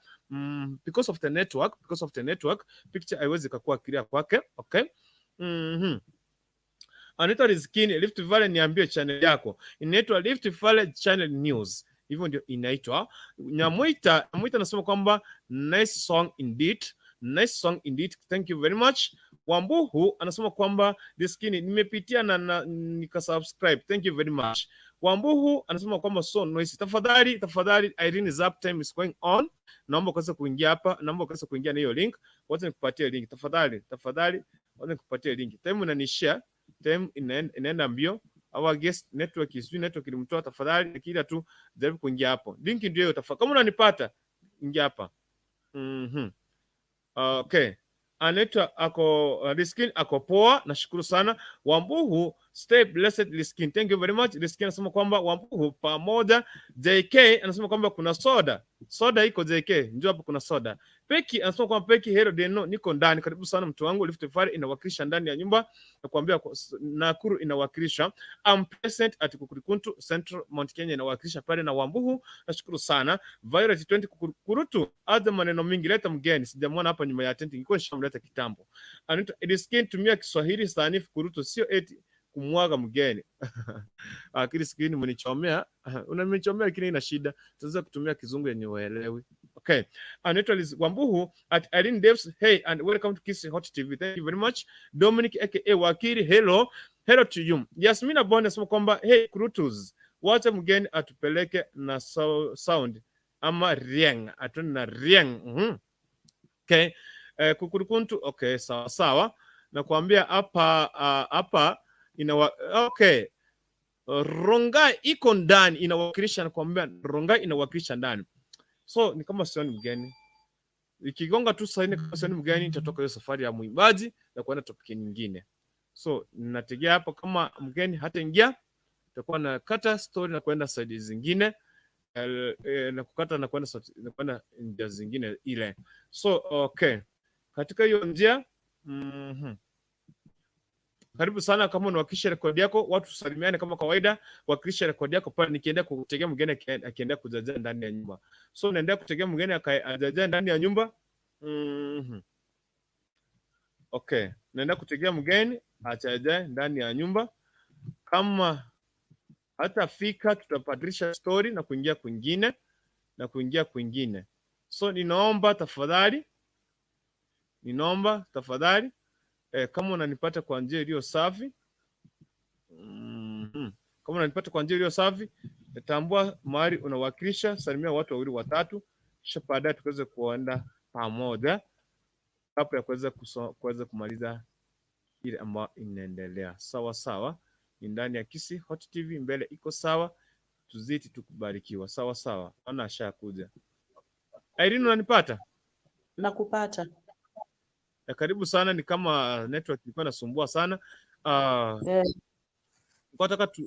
because of the network, because of the network picture haiwezi kuwa clear kwake. Okay. Anaitwa Rizkini, Rift Valley, niambie channel yako inaitwa Rift Valley Channel News, hivyo ndio inaitwa. Nyamwita anasema kwamba nice song indeed, nice song indeed, thank you very much. Wambuhu anasema kwamba Rizkini nimepitia na nikasubscribe, thank you very much. Wambuhu anasema kwamba so noisy. Tafadhali tafadhali, Irene Zap time is going on, naomba ukaweza kuingia hapa, naomba ukaweza kuingia na hiyo link. Wacha nikupatie link tafadhali, tafadhali, wacha nikupatie link. Time inanishia, time inaenda mbio. Our guest network is network ilimtoa, tafadhali kila tu jaribu kuingia hapo. Link ndio hiyo tafadhali. Kama unanipata ingia hapa. Okay. Anaitwa ako Riskin ako poa, nashukuru sana. Wambuhu stay blessed Riskin. Thank you very much. Riskin anasema kwamba Wambuhu pamoja. JK anasema kwamba kuna soda. Soda iko JK. Njoo hapo kuna soda. Peki anasema kwamba Peki hello Deno, niko ndani. Karibu sana mtu wangu. Rift Valley inawakilisha ndani ya nyumba. Nakwambia Nakuru inawakilisha. I'm present at Kukurikuntu Central Mount Kenya inawakilisha pale na Wambuhu. Nashukuru sana. Violet 20 Kukurutu, aza maneno mingi, leta mgeni. Sijamwona hapa nyuma ya tent, ingekuwa nishamleta kitambo. Anaitwa Ediskin, tumia Kiswahili sanifu Kurutu, sio eti kumwaga mgeni. Akili sikini mnichomea, unanichomea lakini ina shida. Tunaweza kutumia kizungu yenye uelewi. Okay. Anaitwa Liz Wambuhu at Irene Daves. Hey and welcome to Kiss Hot TV. Thank you very much. Dominic aka Wakili, hello. Hello to you. Yasmina Bonde anasema kwamba hey Krutus, wacha mgeni atupeleke na sound ama rieng, atuende na rieng. Okay. Kukurukuntu, okay, sawa sawa. Nakwambia hapa hapa inawa okay. Rongai iko ndani inawakilisha, nakwambia Rongai inawakilisha ndani. So ni kama sioni mgeni. Ikigonga tu saa nne kama sioni mgeni, nitatoka hiyo safari ya mwimbaji na kuenda topic nyingine. So nategea hapo, kama mgeni hataingia, tutakuwa na kata story na kwenda side zingine na kukata na kwenda na kwenda njia zingine ile. So okay, katika hiyo njia Karibu sana, kama unawakilisha rekodi yako, watu salimiane kama kawaida, wakilisha rekodi yako pale, nikiendea kutegea mgeni akiendea kujajaa ndani ya nyumba. So naendelea kutegea mgeni ajajaa ndani ya nyumba. Okay, naenda kutegea mgeni ajajae ndani ya nyumba. Kama hatafika, tutabadilisha story na kuingia kwingine na kuingia kwingine. So ninaomba tafadhali, ninaomba tafadhali kama unanipata kwa njia iliyo safi Kama unanipata kwa njia iliyo safi, tambua mahali unawakilisha, salimia watu wawili watatu, kisha baadaye tuweze kuenda pamoja kabla ya kuweza kumaliza. ile ambayo inaendelea. Sawa sawa, ni ndani ya Kisii Hot TV, mbele iko sawa, tuzidi tukubarikiwa. Sawa sawa, naona ashakuja. Irene, unanipata? Nakupata. Ya, karibu sana. Ni kama network ilikuwa inasumbua sana.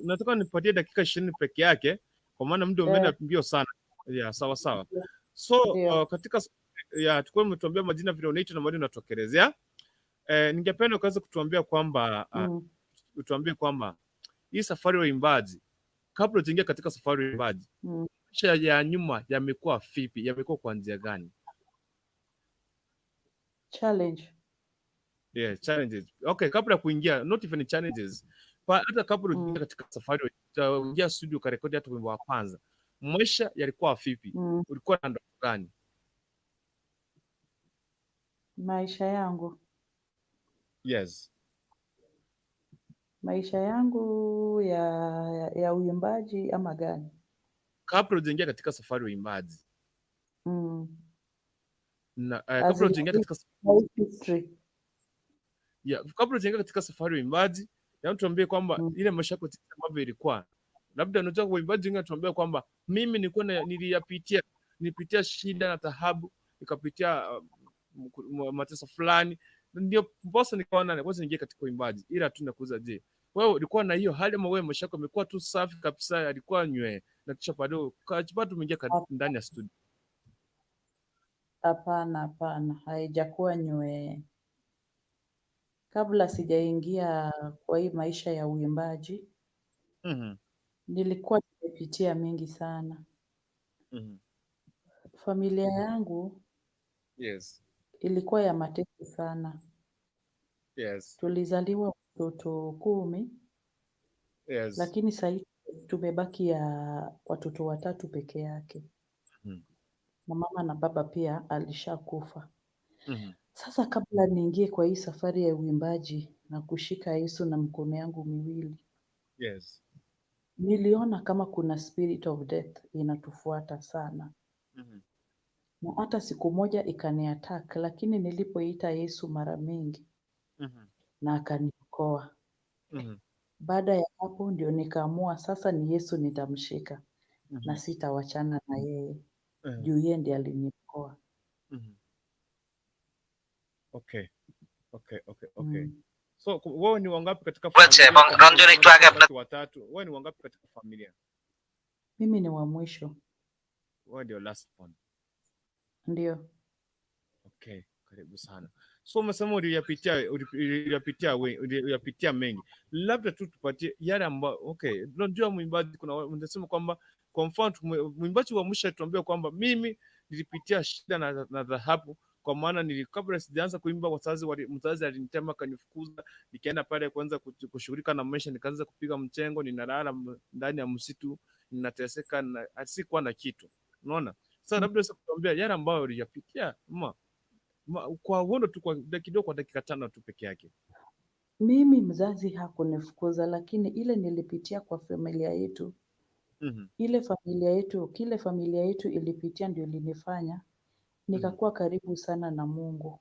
Nataka nipatie dakika 20 peke yake, kwa maana muda umeenda mbio sana. Ya, sawa sawa. So katika ya tulikuwa umetuambia majina vile unaitwa na mahali unatokelezea. Ningependa ukaweza kutuambia kwamba utuambie kwamba hii safari ya uimbaji, kabla ujaingia katika safari ya uimbaji, maisha ya nyuma yamekuwa vipi? Yamekuwa kwa njia gani? Challenge. Yeah, challenges. Okay, kabla ya kuingia, not even challenges. Hata kabla ujaingia katika safari, ujaingia studio ukarekodi hata wimbo wa kwanza, maisha yalikuwa vipi? Ulikuwa na ndoto gani? Maisha yangu. Yes. Maisha yangu ya uimbaji ama gani? Kabla ujaingia katika safari ya uimbaji na As kabla in ujaingia katika life history. Yeah, kabla ujaingia katika safari ya uimbaji, na tuambie kwamba ile maisha yako jinsi ambavyo ilikuwa. Labda unajua uimbaji wengine tuambia kwamba mimi nilikuwa nilipitia shida na taabu, nikapitia mateso fulani, ndio mposa nikaona kwanza niingie katika uimbaji. Ila tu nakuuliza, je, wewe ulikuwa na hiyo hali ama wewe maisha yako imekuwa tu safi kabisa, yalikuwa nywe na kisha baadaye ukajipata umeingia ndani ya studio? Hapana, hapana, haijakuwa nywe. Kabla sijaingia kwa hii maisha ya uimbaji, nilikuwa nimepitia mingi sana. Familia yangu ilikuwa ya mateso sana. Tulizaliwa watoto 10, lakini sahii tumebaki ya watoto 3 peke yake. Na mama na baba pia alishakufa. Sasa kabla niingie kwa hii safari ya uimbaji na kushika Yesu na mkono yangu miwili, niliona kama kuna spirit of death inatufuata sana. Na hata siku moja ikaniattack, lakini nilipoita Yesu mara mingi na akaniokoa. Baada ya hapo ndio nikaamua sasa ni Yesu nitamshika na sitawachana na yeye. Juu yeye ndiye aliniokoa. Okay. So wewe ni wangapi katika বলেছে familia? এবং রঞ্জন একটু আগে আপনার Watatu. Wewe ni wangapi katika familia? Mimi ni wa mwisho. Wewe ndio last born. Ndio. Okay, karibu sana. So umesema uliyapitia mengi. Labda tu tupatie yale ambayo, okay, unajua mwimbaji kuna unasema kwamba kwa mfano mwimbaji wa mwisho alituambia kwamba mimi nilipitia shida na dhahabu, kwa maana kabla sijaanza kuimba mzazi alinitema akanifukuza, nikaenda pale kuanza kushughulika na maisha, nikaanza kupiga mchengo, ninalala ndani ya msitu, ninateseka na sikuwa na kitu. Unaona? Sasa labda unaweza kutuambia yale ambayo uliyapitia kwa uhondo tu, kwa kidogo, kwa dakika 5 tu peke yake. Mimi mzazi hakunifukuza, lakini ile nilipitia kwa familia yetu, ile familia yetu, kile familia yetu ilipitia ndio ilinifanya nikakuwa karibu sana na Mungu.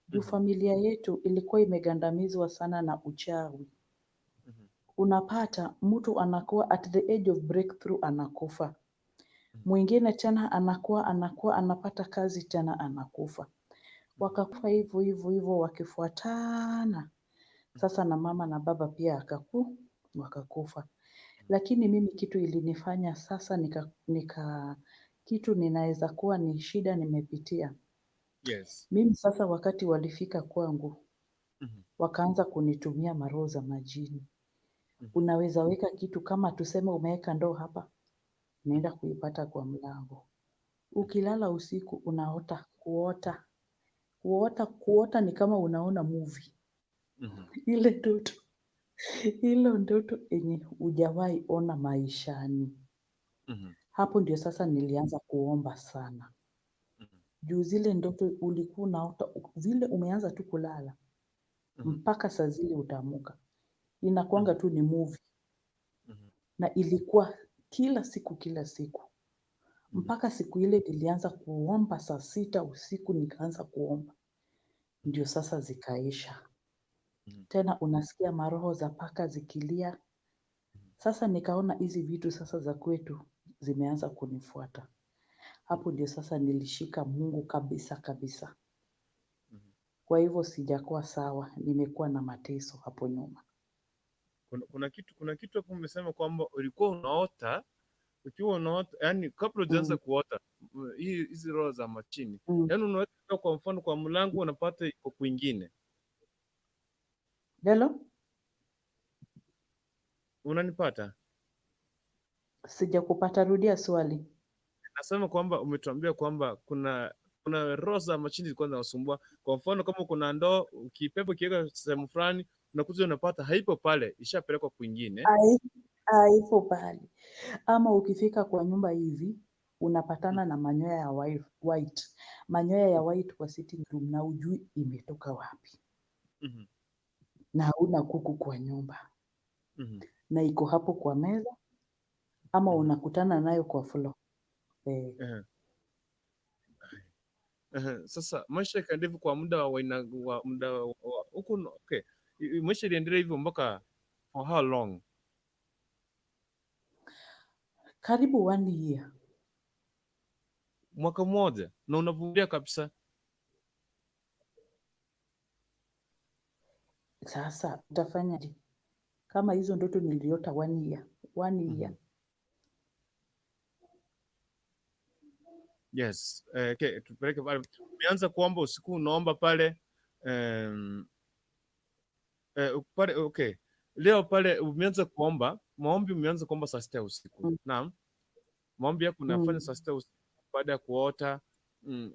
Juu familia yetu ilikuwa imegandamizwa sana na uchawi. Unapata mtu anakuwa at the age of breakthrough anakufa. Mwingine tena anakuwa anapata kazi tena anakufa. Wakakufa hivyo hivyo hivyo wakifuatana. Sasa na mama na baba pia wakakufa. Lakini mimi kitu ilinifanya sasa nika kitu ninaweza kuwa ni shida nimepitia. Mimi sasa wakati walifika kwangu, wakaanza kunitumia maroho za majini. Unaweza weka kitu kama tuseme umeweka ndoo hapa, naenda kuipata kwa mlango. Ukilala usiku unaota kuota. Kuota ni kama unaona movie. Ile ndoto. Ile ndoto yenye hujawahi ona maishani. Hapo ndio sasa nilianza kuomba sana. Juu zile ndoto ulikuwa unaota vile umeanza tu kulala mpaka saa zile utaamuka. Inakuanga tu ni movie. Na ilikuwa kila siku kila siku. Mpaka siku ile nilianza kuomba saa 6 usiku nikaanza kuomba. Ndio sasa zikaisha. Tena unasikia maroho za paka zikilia. Sasa nikaona hizi vitu sasa za kwetu zimeanza kunifuata. Hapo ndio sasa nilishika Mungu kabisa kabisa. Kwa hivyo sijakuwa sawa, nimekuwa na mateso hapo nyuma. Kuna kitu hapo umesema kwamba ulikuwa unaota ukiwa unaota, yani kabla hujaanza kuota hizi roho za machini, yani unaweka kwa mfano kwa mlango unapata iko kwingine. Hello? Unanipata? Sijakupata, rudia swali. Nasema kwamba umetuambia kwamba kuna roho za machini zilikuwa zinasumbua. Kwa mfano kama kuna ndoo ukipepa ukiweka sehemu fulani, unakuja unapata haipo pale, ishapelekwa kwingine. Haipo pale. Ama ukifika kwa nyumba hivi unapatana na manyoya ya white, manyoya ya white kwa sitting room na ujui imetoka wapi, na hauna kuku kwa nyumba na iko hapo kwa meza ama unakutana nayo kwa floor. Eh. Ehe. Sasa maisha ikaendelea hivyo kwa muda wa muda wa huku, okay. Maisha iliendelea hivyo mpaka for how long? Karibu one year. Mwaka mmoja na unavumilia kabisa. Sasa utafanyaje? Kama hizo ndoto niliota one year, one year. Yes. Okay, tupeleke pale. Umeanza kuomba usiku, unaomba pale pale okay. Leo pale umeanza kuomba, maombi umeanza kuomba saa 6 ya usiku. Naam. Maombi yako unafanya saa 6 usiku baada ya kuota.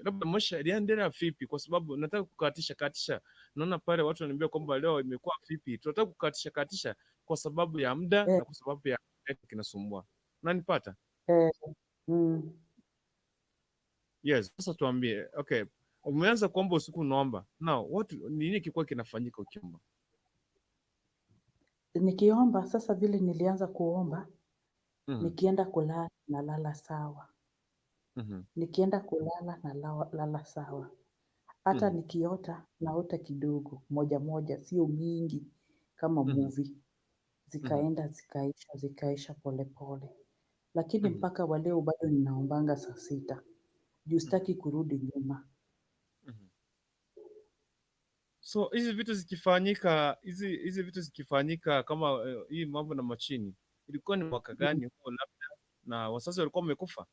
Labda maisha yaliendelea vipi? Kwa sababu nataka kukatisha katisha. Naona pale watu wananiambia kwamba leo imekuwa vipi. Tunataka kukatisha katisha kwa sababu ya muda na kwa sababu ya network inasumbua. Unanipata? Eh. Mm. Yes, sasa tuambie. Okay. Umeanza kuomba usiku unaomba. Now, what nini kilikuwa kinafanyika ukiomba? Nikiomba sasa, vile nilianza kuomba, nikienda kulala nalala sawa. Nikienda kulala nalala sawa. Hata nikiota naota kidogo moja moja, sio mingi kama movie. Zikaenda zikaisha zikaisha polepole, lakini mpaka wa leo bado ninaombanga saa 6 juu sitaki kurudi nyuma. So hizi vitu zikifanyika, hizi vitu zikifanyika kama hii mambo na machini, ilikuwa ni mwaka gani huo labda, na wazazi walikuwa wamekufa?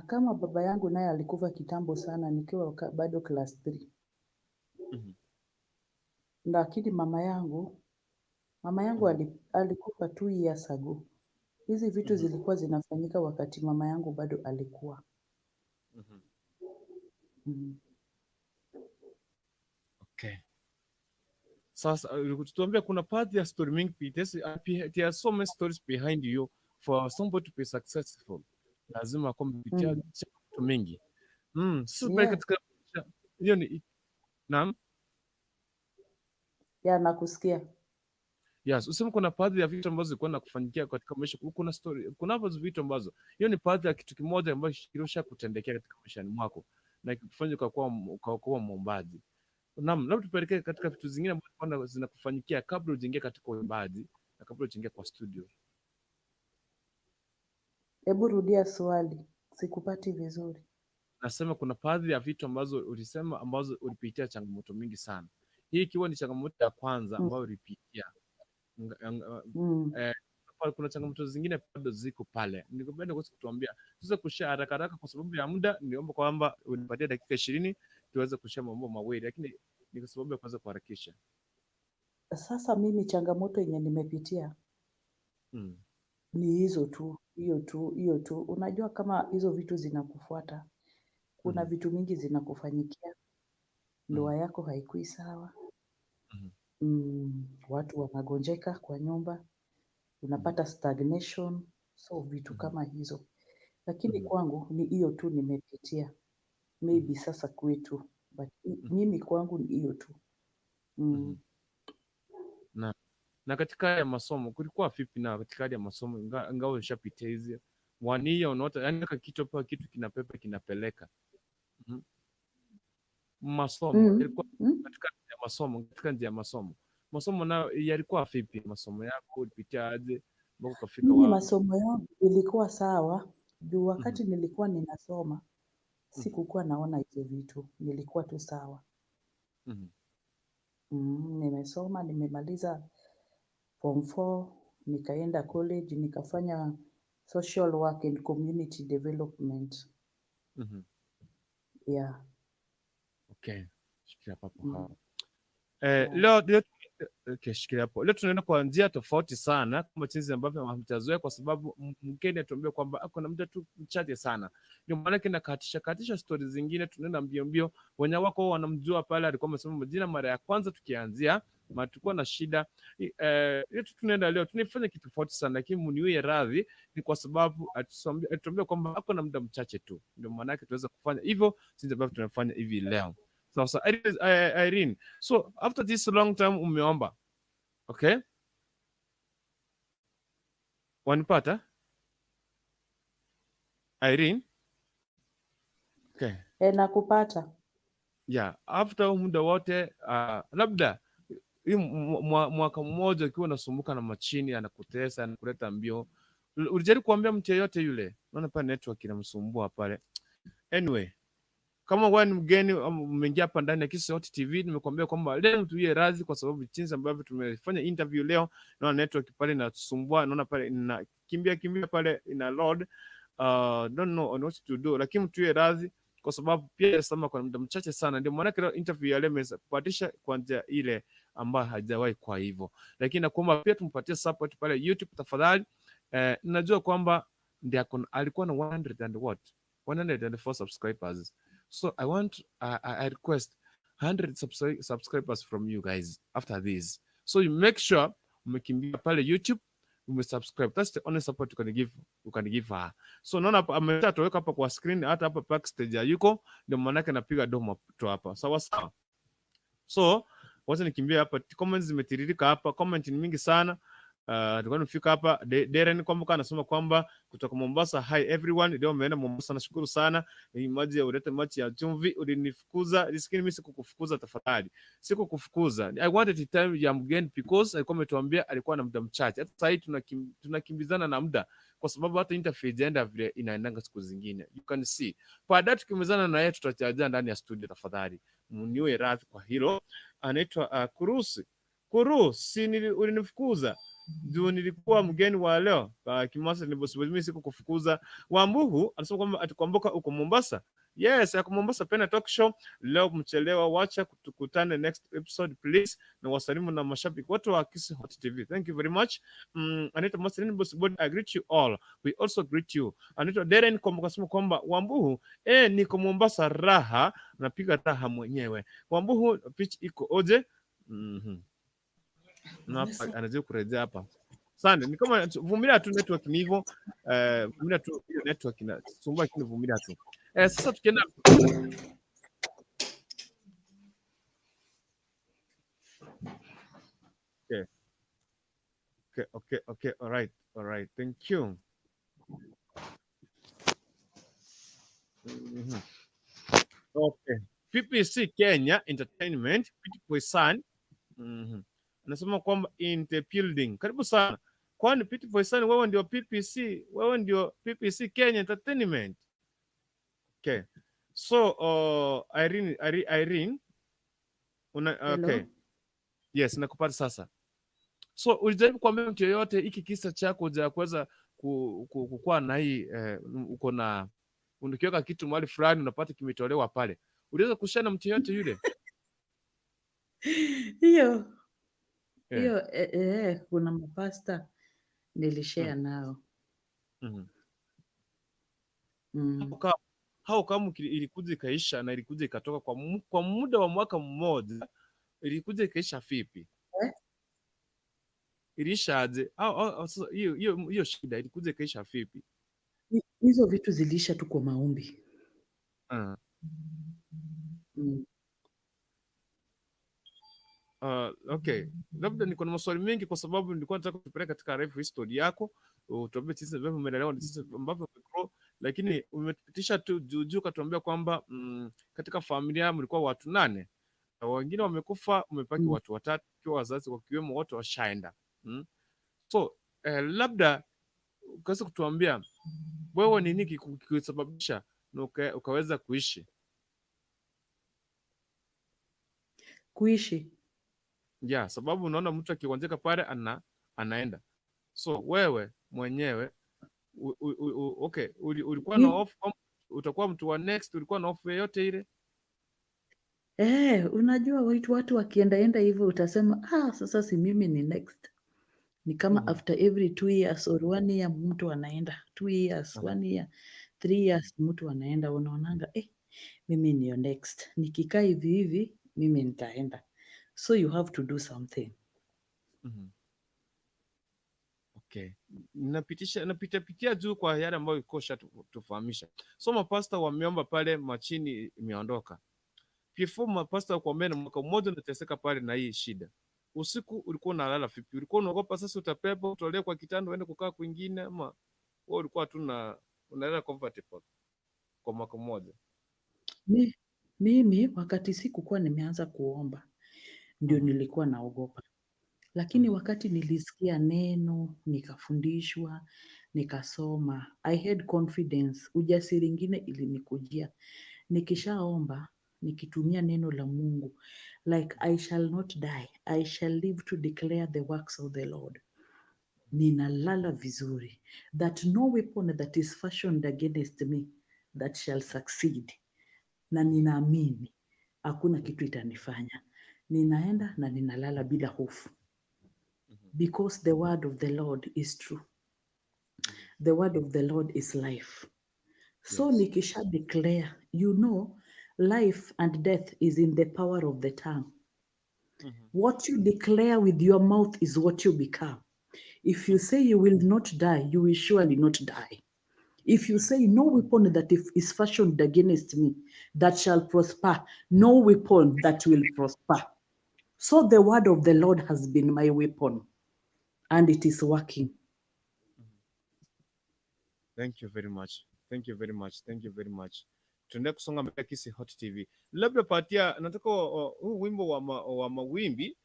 Kama baba yangu naye alikufa kitambo sana nikiwa bado class 3. Lakini mama yangu alikufa 2 years ago. Hizi vitu zilikuwa zinafanyika wakati mama yangu bado alikuwa. Okay. Sasa tuambia kuna baadhi ya story mingi, there are so many stories behind you. For somebody to be successful lazima akuwe amepitia changamoto mingi. Sasa pale katika hiyo ni, naam. Ya, nakusikia. Yes, useme kuna baadhi ya vitu ambazo zilikuwa nakufanyikia katika maisha. Kuna story, kuna hapo vitu ambazo hiyo ni baadhi ya kitu kimoja ambacho kilisha kutendekea katika maishani mwako na kikufanya ukakuwa mwombaji. Naam, labda tupelekee katika vitu zingine ambazo kwanza zinakufanyikia kabla ujaingia katika uimbaji na kabla ujaingia kwa studio. Hebu rudia swali, sikupati vizuri. Nasema kuna baadhi ya vitu ambazo ulisema ambazo ulipitia changamoto mingi sana. Hii ikiwa ni changamoto ya kwanza ambayo ulipitia. Kuna changamoto zingine bado ziko pale. Ningependa kuweza kutuambia tuweze kushare haraka haraka kwa sababu ya muda. Niomba kwamba unipatie dakika 20 tuweze kushare mambo mawili, lakini ni kwa sababu ya kuweza kuharakisha. Sasa mimi changamoto yenye nimepitia ni hizo tu, hiyo tu, hiyo tu. Unajua kama hizo vitu zinakufuata, kuna vitu mingi zinakufanyikia, ndoa yako haikui sawa, watu wanagonjeka kwa nyumba, unapata stagnation, so vitu kama hizo. Lakini kwangu ni hiyo tu nimepitia, maybe sasa kwetu, but mimi kwangu ni hiyo tu. Na katika hali ya masomo kulikuwa vipi? Na katika hali ya masomo ingawa ulishapitia hizi one year unaota, yani kitu pa kitu kinapepa kinapeleka. Masomo yalikuwa katika njia ya masomo, katika njia ya masomo. Masomo nayo yalikuwa vipi? Masomo yako ulipitia aje mpaka ukafika Mimi wapi? masomo yangu ilikuwa sawa juu wakati nilikuwa ninasoma sikukuwa naona hizo vitu, nilikuwa tu sawa. Nimesoma, nimemaliza form 4, nikaenda college, nikafanya social work and community development. Yeah. Okay. Shikilia papo hapo. Yeah. Leo okay, shikilia hapo. Leo tunaenda kwa njia tofauti sana kama jinsi ambavyo hamtazoea, kwa sababu mgeni atuambia kwamba ako na muda tu mchache sana. Ndio maana kinakatisha katisha stori zingine, tunaenda mbio mbio. Wenye wako wanamjua pale, alikuwa amesema majina mara ya kwanza tukianzia, ma tulikuwa na shida. Leo tu tunaenda, leo tunaifanya kitu tofauti sana, lakini mniwie radhi, ni kwa sababu atuambia kwamba ako na muda mchache tu, ndio maana yake tuweza kufanya hivyo jinsi ambavyo tunafanya hivi leo. Sasa Irene, so after this long time umeomba, okay, wanipata Irene? Okay. E, nakupata. Yeah, after huu muda wote, labda hii mwaka mmoja ukiwa unasumbuka na machini anakutesa, anakuleta mbio, ulijaribu kuambia mtu yeyote yule? Naona pale network inamsumbua pale. Anyway, kama wewe ni mgeni umeingia hapa ndani ya Kisii Hot TV, nimekuambia kwamba leo mtuwie radhi kwa sababu jinsi ambavyo tumefanya interview leo, naona network pale inatusumbua, naona pale ina kimbia kimbia pale ina load, don't know on what to do, lakini mtuwie radhi kwa sababu pia sema kwa muda mchache sana, ndio maana leo interview ya leo imeweza kupatisha kwa njia ile ambayo hajawahi kwa hivyo, lakini nakuomba pia tumpatie support pale YouTube tafadhali. Najua kwamba ndiye alikuwa na 100 and what, 104 subscribers, so I want I request 100 subscribers from you guys after this, so you make sure umekimbia pale YouTube, umesubscribe. That's the only support you can give her. So naona hapa ameshatoweka hapa kwa screen, hata hapa backstage hayuko, ndio maana yake napiga domo tu hapa. Sawa sawa. So wacha nikimbie hapa, comments zimetiririka hapa, comment ni mingi sana. Tulikuwa nimefika hapa. Darren kwamba anasema kwamba kutoka Mombasa, hi everyone, leo umeenda Mombasa, nashukuru sana. Ni maji ya ulete maji ya chumvi, ulinifukuza, lakini mimi sikukufukuza tafadhali. Sikukufukuza. I wanted time ya mgeni because alikuwa ametuambia alikuwa na muda mchache. Hata sasa hivi tunakimbizana na muda kwa sababu hata interview ijaenda vile inaendanga siku zingine. You can see. Baadaye tukimbizana na yeye tutachajia ndani ya studio tafadhali. Mniwe radhi kwa hilo. Anaitwa Kurusi. Kuru, si ulinifukuza juu nilikuwa mgeni wa leo. Kimasa mimi sikukufukuza. Wambuhu anasema kwamba atikwambuka uko Mombasa. Yes, ako Mombasa Pena Talk Show. Leo mchelewa, wacha tukutane next episode please. Na wasalimu na mashabiki wote wa Kisii Hot TV. Thank you very much. Anaitwa Marceline Bosibodi, I greet you all. We also greet you. Anaitwa Darren kwamba kasema kwamba Wambuhu, niko Mombasa raha, napiga raha mwenyewe. Wambuhu, pitch iko oje? Na hapa anazidi kurejea hapa. Asante, ni kama vumilia tu, network ni hivyo. Vumilia tu, hiyo network inasumbua, lakini vumilia tu. Sasa tukienda. Okay, all right. Thank you. Okay. PPC Kenya Entertainment, Pete Son. Anasema kwamba in the building. Karibu sana. Kwani Pete Son, wewe ndio PPC, wewe ndio PPC Kenya Entertainment. Okay. So, Irene, Irene, Irene una, okay. Hello. Yes, nakupata sasa. So ulijaribu kuambia mtu yeyote hiki kisa chako cha kuweza kukuwa na hii, uko na ukiweka kitu mahali fulani unapata kimetolewa pale. Uliweza kushare na mtu yeyote yule? Hiyo Yeah. hiyo kuna mapasta nilishare nao. How come ilikuja ikaisha na ilikuja ikatoka kwa muda wa mwaka mmoja, ilikuja ikaisha vipi? Eh? Iliisha aje? Au sasa hiyo shida ilikuja ikaisha vipi? Hizo vitu ziliisha tu kwa maombi. Okay, labda niko na maswali mengi kwa sababu nilikuwa nataka kutupeleka katika life history yako, utuambie jinsi ambavyo umelelewa na jinsi ambavyo umegrow. Lakini umetupitisha tu juu juu, ukatuambia kwamba katika familia mlikuwa watu 8, na wengine wamekufa, umebaki watu 3, ikiwa wazazi wakiwemo wote washaenda. So labda ukaweza kutuambia wewe nini kikusababisha na ukaweza kuishi Kuishi. Yeah, sababu unaona mtu akigonjeka pale anaenda. So wewe mwenyewe okay, ulikuwa na hofu kwamba utakuwa mtu wa next? Ulikuwa na hofu yoyote ile? Unajua watu wakiendaenda hivyo utasema sasa si mimi ni next. Ni kama after every 2 years or 1 year mtu anaenda, 2 years, 1 year, 3 years mtu anaenda, unaonanga mimi ndio next. Nikikaa hivi hivi mimi nitaenda. So you have to do something. Okay. Napitia pitia juu kwa yale ambayo ikosha tufahamisha. So mapasta wameomba pale, machini imeondoka. Before mapasta kuambia na mwaka mmoja unateseka pale na hii shida. Usiku ulikuwa unalala vipi? Ulikuwa unaogopa sasa utapepa utolewe kwa kitanda uende kukaa kwingine, ama wewe ulikuwa tu unalala comfortable kwa mwaka mmoja? Mimi wakati sikukuwa nimeanza kuomba ndio nilikuwa naogopa. Lakini wakati nilisikia neno, nikafundishwa, nikasoma, I had confidence, ujasiri ingine ilinikujia. Nikishaomba, nikitumia neno la Mungu, like I shall not die, I shall live to declare the works of the Lord. Ninalala vizuri, that no weapon that is fashioned against me that shall succeed. Na ninaamini hakuna kitu itanifanya. Ninaenda na ninalala bila hofu. Because the word of the Lord is true. The word of the Lord is life. So nikisha declare, you know, life and death is in the power of the tongue. What you declare with your mouth is what you become. If you say you will not die, you will surely not die. If you say no weapon that is fashioned against me that shall prosper, no weapon that will prosper. So the word of the Lord has been my weapon, and it is working. Thank you very much. Thank you very much. Thank you very much. Tuendelee kusonga mbele Kisii Hot TV. Labda patia, nataka huu wimbo wa mawimbi,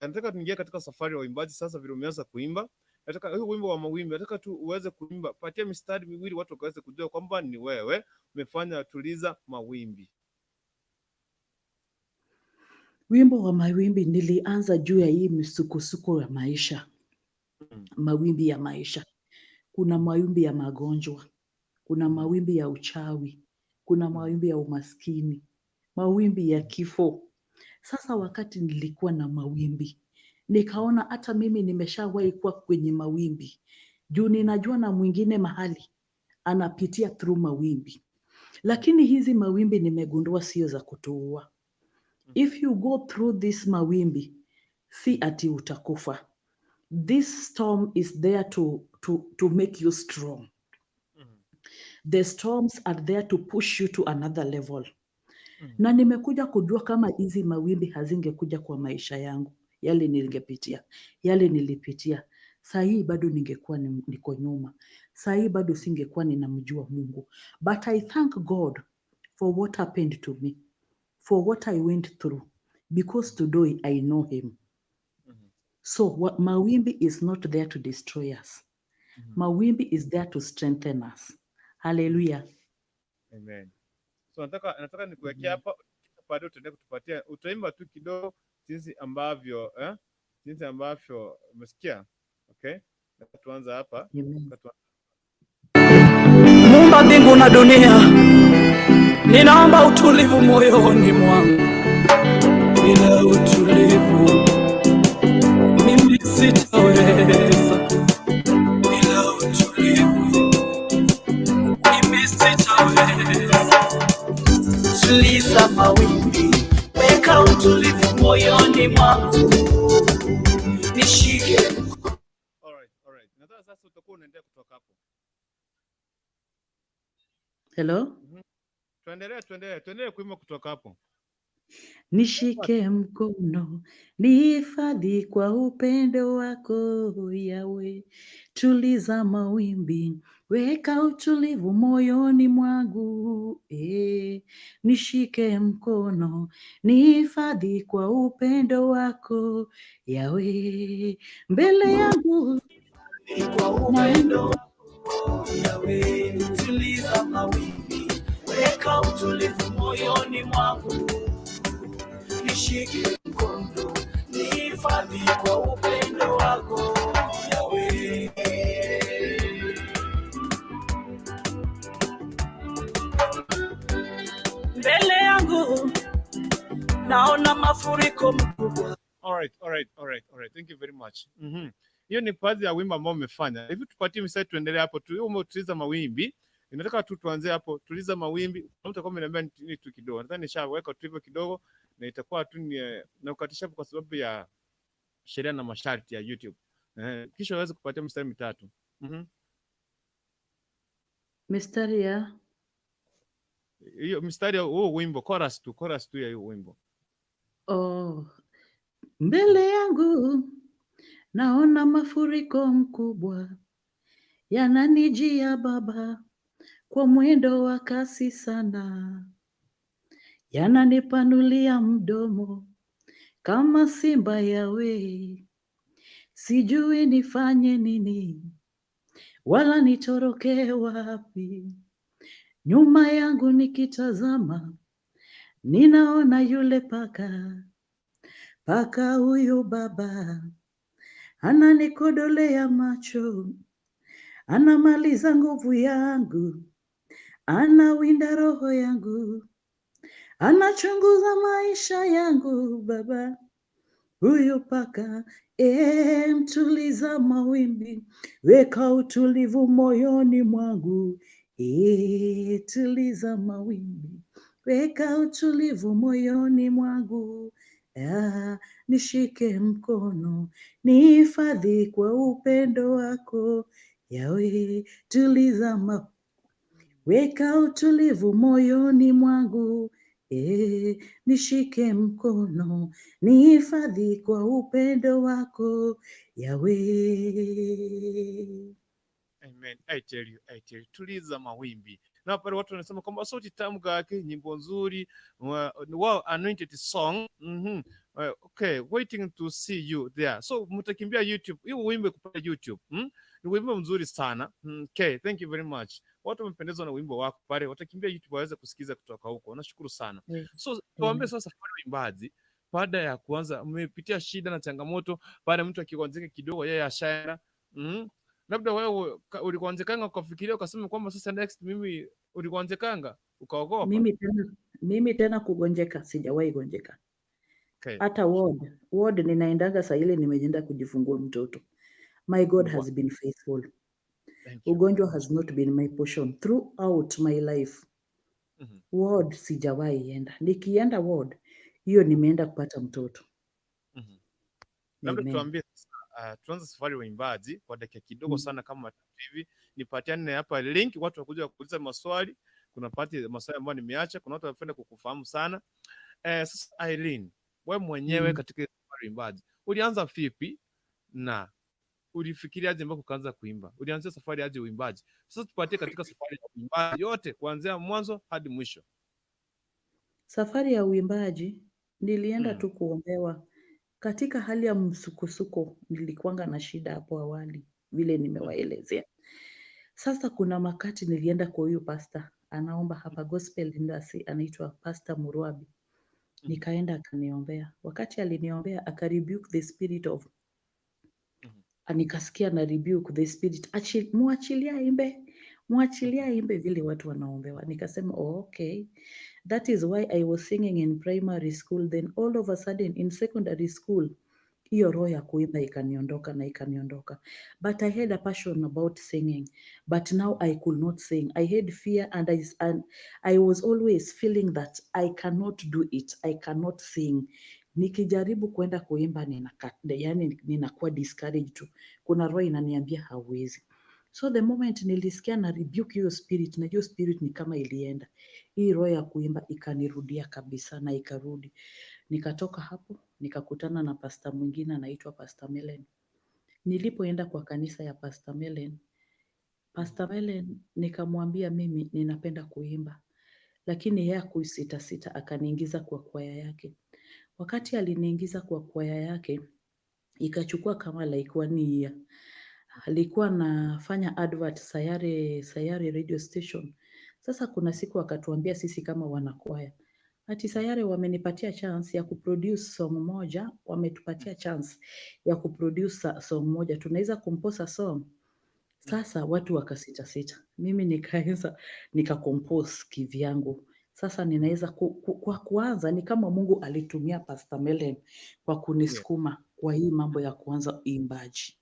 nataka tuingie katika safari ya uimbaji sasa, vile umeanza kuimba. Nataka huu wimbo wa mawimbi, nataka tu uweze kuimba, patia mistari miwili watu wakaweze kujua kwamba ni wewe umefanya Tuliza Mawimbi. Wimbo wa mawimbi nilianza juu ya hii misukosuko ya maisha, mawimbi ya maisha. Kuna mawimbi ya magonjwa, kuna mawimbi ya uchawi, kuna mawimbi ya umaskini, mawimbi ya kifo. Sasa wakati nilikuwa na mawimbi, nikaona hata mimi nimeshawahi kuwa kwenye mawimbi. Juu ninajua na mwingine mahali anapitia through mawimbi. Lakini hizi mawimbi nimegundua sio za kutuua. If you go through this mawimbi, si ati utakufa. This storm is there to make you strong. The storms are there to push you to another level. Na nimekuja kujua kama hizi mawimbi hazingekuja kwa maisha yangu, yale ningepitia, yale nilipitia, saa hii bado ningekuwa niko nyuma. Saa hii bado singekuwa ninamjua Mungu. But I thank God for what happened to me, for what I went through, because today I know him. So mawimbi is not there to destroy us. Mawimbi is there to strengthen us. Hallelujah. Amen. So nataka nikuwekea hapa, baadaye utaendelea kutupatia, utaimba tu kidogo jinsi ambavyo umesikia. Okay? Nataka tuanze hapa. Amen. Muumba mbingu na dunia, ninaomba utulivu moyoni mwangu. Bila utulivu mimi sitaweza. Bila utulivu mimi sitaweza. Tuliza mawimbi, weka utulivu moyoni mwangu, nishike. All right. Nataka sasa utakuwa unaendelea kutoka hapo. Hello? Tuendelee kuimba kutoka hapo. Nishike mkono, nihifadhi kwa upendo wako Yawe. Tuliza mawimbi, weka utulivu moyoni mwangu. Nishike mkono, nihifadhi kwa upendo wako Yawe. Mbele yangu Kwa upendo wako Yawe, tuliza mawimbi, weka utulivu moyoni mwangu, nishike mkono, nihifadhi kwa upendo wako Yawe. Mbele yangu naona mafuriko makubwa. All right, all right, all right, all right. Thank you very much. Hiyo ni baadhi ya wimbo ambao umefanya. Hivi tupatie mstari tuendelee hapo tu. Hiyo umetuliza mawimbi. Inataka tu tuanze hapo, tuliza mawimbi. Mtu atakuwa ameniambia ni tu kidogo. Nadhani nishaweka tu hivyo kidogo na itakuwa tu ni na kukatisha hapo kwa sababu ya sheria na masharti ya YouTube. Kisha uweze kupatia mstari mitatu. Mistari ya Hiyo mstari ya huo wimbo, chorus tu ya hiyo wimbo. Oh, mbele yangu naona mafuriko mkubwa yananijia Baba kwa mwendo wa kasi sana, yananipanulia mdomo kama simba Yawe, sijui nifanye nini wala nitoroke wapi. Nyuma yangu nikitazama ninaona yule paka, paka huyu Baba ananikodolea macho, anamaliza nguvu yangu, anawinda roho yangu, anachunguza maisha yangu Baba. Huyu paka, mtuliza mawimbi, weka utulivu moyoni mwangu. Tuliza mawimbi, weka utulivu moyoni mwangu. Nishike mkono, nihifadhi kwa upendo wako Yawe. Tuliza weka utulivu moyoni mwangu. Nishike mkono, nihifadhi kwa upendo wako Yawe. Amen. I tell you, I tell you. Tuliza mawimbi. Na pale watu wanasema kwamba sauti tamu gake, nyimbo nzuri, wow, anointed song. Okay, waiting to see you there. So mtakimbia YouTube. Hiyo wimbo kupata YouTube. Ni wimbo mzuri sana. Okay, thank you very much. Watu wamependezwa na wimbo wako pale, watakimbia YouTube waweze kusikiza kutoka huko. Nashukuru sana. So tuambie sasa, safari ya uimbaji baada ya kuanza, mmepitia shida na changamoto baada mtu akigonjeka kidogo yeye ashaenda. Labda wewe uligonjekanga ukafikiria ukasema kwamba sasa next mimi, uligonjekanga ukaogopa? Mimi tena kugonjeka sijawahi gonjeka. Okay. Hata ward ninaendaga saa ile nimeenda kujifungua mtoto. My God has been faithful. Thank you. Ugonjwa has not been my portion throughout my life. Ward sijawahi enda. Nikienda ward hiyo nimeenda kupata mtoto. Labda Amen. tuambie sasa, tuanze safari ya uimbaji kwa dakika kidogo sana kama tatu hivi. Nipatiane hapa link watu wakuja kuuliza maswali. Kuna pati maswali ambayo nimeacha, kuna watu wanapenda kukufahamu sana. Sasa Irene, wewe mwenyewe katika safari ya uimbaji ulianza vipi na ulifikiriaje mpaka ukaanza kuimba? Ulianzia safari aje uimbaji? Sasa tupatie katika safari ya uimbaji yote kuanzia mwanzo hadi mwisho. Safari ya uimbaji nilienda tu kuombewa katika hali ya msukosuko. Nilikuanga na shida hapo awali vile nimewaelezea. Sasa kuna makati nilienda kwa huyu pastor anaomba hapa gospel industry, anaitwa Pastor Murwabi. Nikaenda akaniombea. Wakati aliniombea aka rebuke the spirit of nikasikia na rebuke the spirit, muachilia imbe, muachilia imbe vile watu wanaombewa. Nikasema oh, okay, that is why I was singing in primary school. Then all of a sudden in secondary school hiyo roho ya kuimba ikaniondoka na ikaniondoka, but I had a passion about singing, but now I could not sing. I had fear and I was always feeling that I cannot do it, I cannot sing. Nikijaribu kwenda kuimba yani ninakuwa discouraged tu, kuna roho inaniambia hauwezi. So the moment nilisikia na rebuke hiyo spirit, na hiyo spirit ni kama ilienda, hii roho ya kuimba ikanirudia kabisa na ikarudi. Nikatoka hapo nikakutana na pasta mwingine anaitwa Pastor Melen. Nilipoenda kwa kanisa ya Pastor Melen, Pastor Melen nikamwambia mimi ninapenda kuimba, lakini yeye hakusitasita akaniingiza kwa kwaya yake. Wakati aliniingiza kwa kwaya yake, ikachukua kama like one year. Alikuwa anafanya advert Sayare, Sayare radio station. Sasa kuna siku akatuambia sisi kama wanakwaya ati Sayare wamenipatia chance ya kuproduce song moja, wametupatia chance ya kuproduce song moja, tunaweza compose a song. Sasa watu wakasitasita, mimi nikaanza nikacompose kivyangu. Sasa ninaweza kwa kuanza ni kama Mungu alitumia Pastor Melen kwa kunisukuma kwa hii mambo ya kuanza uimbaji.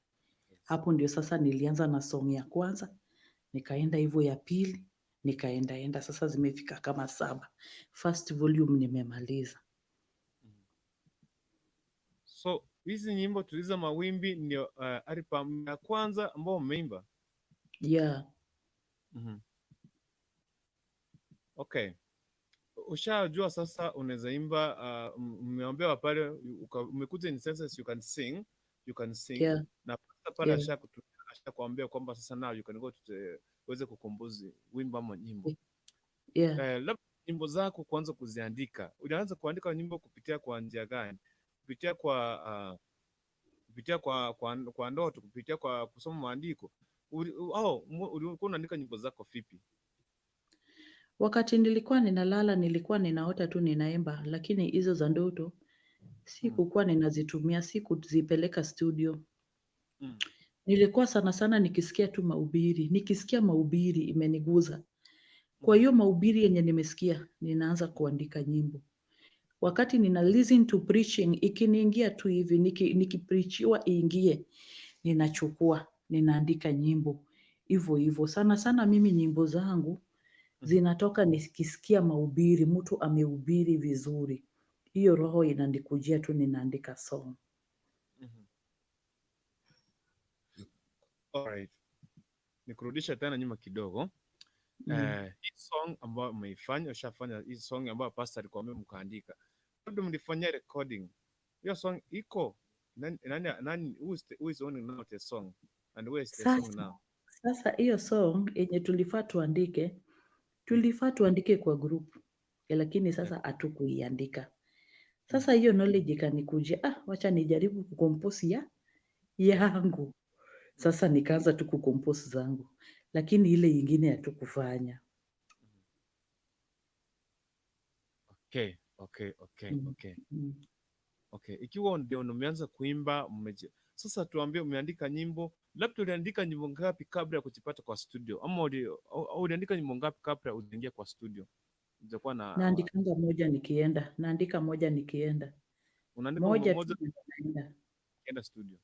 Hapo ndio sasa nilianza na song ya kwanza, nikaenda hivyo ya pili, nikaenda enda, sasa zimefika kama 7. First volume nimemaliza. So hizi nyimbo Tuliza Mawimbi ndio album ya kwanza ambao umeimba? Yeah. Okay. Ushajua sasa unaweza imba, umeambiwa pale umekuja in senses you can sing, you can sing. Yeah. Na pale pale Yeah. ashakuambia kwamba sasa now you can go to the, uweze kucompose wimbo ama nyimbo. Yeah. Labda nyimbo zako kuanza kuziandika. Ulianza kuandika nyimbo kupitia kwa njia gani? Kupitia kwa ndoto, kupitia kwa kusoma maandiko? Ulikuwa unaandika nyimbo zako vipi? Wakati nilikuwa ninalala nilikuwa ninaota tu ninaimba, lakini hizo za ndoto sikukuwa ninazitumia, sikuzipeleka studio. Nilikuwa sana sana nikisikia tu mahubiri, nikisikia mahubiri imeniguza. Kwa hiyo mahubiri yenye nimesikia ninaanza kuandika nyimbo. Wakati nina listen to preaching, ikiniingia tu hivi, nikipreachiwa iingie, ninachukua, ninaandika nyimbo. Hivyo hivyo. Sana sana mimi nyimbo zangu zinatoka nikisikia mahubiri, mtu amehubiri vizuri. Hiyo roho inanikujia tu ninaandika song. Alright. Nikurudisha tena nyuma kidogo. Hii song ambayo umeifanya, ushafanya hii song ambayo pastor alikuambia mkaandika. Labda mlifanyia recording. Hiyo song iko nani, who is owning now the song and where is the song now? Sasa hiyo song yenye tulifaa tuandike kwa group, lakini sasa hatukuiandika. Sasa hiyo knowledge ikanikujia, wacha nijaribu kucompose yangu. Sasa nikaanza tu kucompose zangu, lakini ile ingine hatukufanya. Okay. Ikiwa ndio umeanza kuimba, sasa tuambie umeandika nyimbo, labda uliandika nyimbo ngapi kabla ya kujipata kwa studio? Ama uliandika nyimbo ngapi kabla ujaingia kwa studio? Utakuwa na Naandikanga moja nikienda, naandika moja nikienda. Unaandika Moja moja tu naenda. Ukienda studio.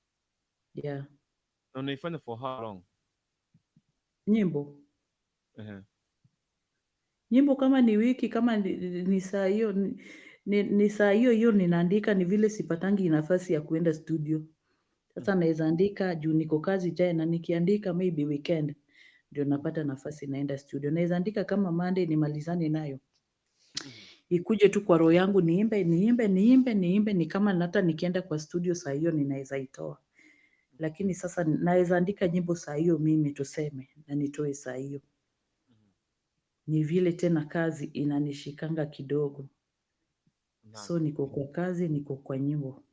Yeah. Na unaifanya for how long? Nyimbo. Nyimbo kama ni wiki, kama ni saa hiyo, ni saa hiyo hiyo ninaandika, ni vile sipatangi nafasi ya kuenda studio. Sasa naweza andika juu niko kazi tena, nikiandika maybe weekend ndio napata nafasi naenda studio. Naweza andika kama Monday nimalizane nayo. Ikuje tu kwa roho yangu niimbe, niimbe, niimbe, niimbe, ni kama hata nikienda kwa studio saa hiyo ninaweza itoa. Lakini sasa naweza andika nyimbo saa hiyo mimi tuseme na nitoe saa hiyo. Ni vile tena kazi inanishikanga kidogo. So niko kwa kazi, niko kwa nyimbo.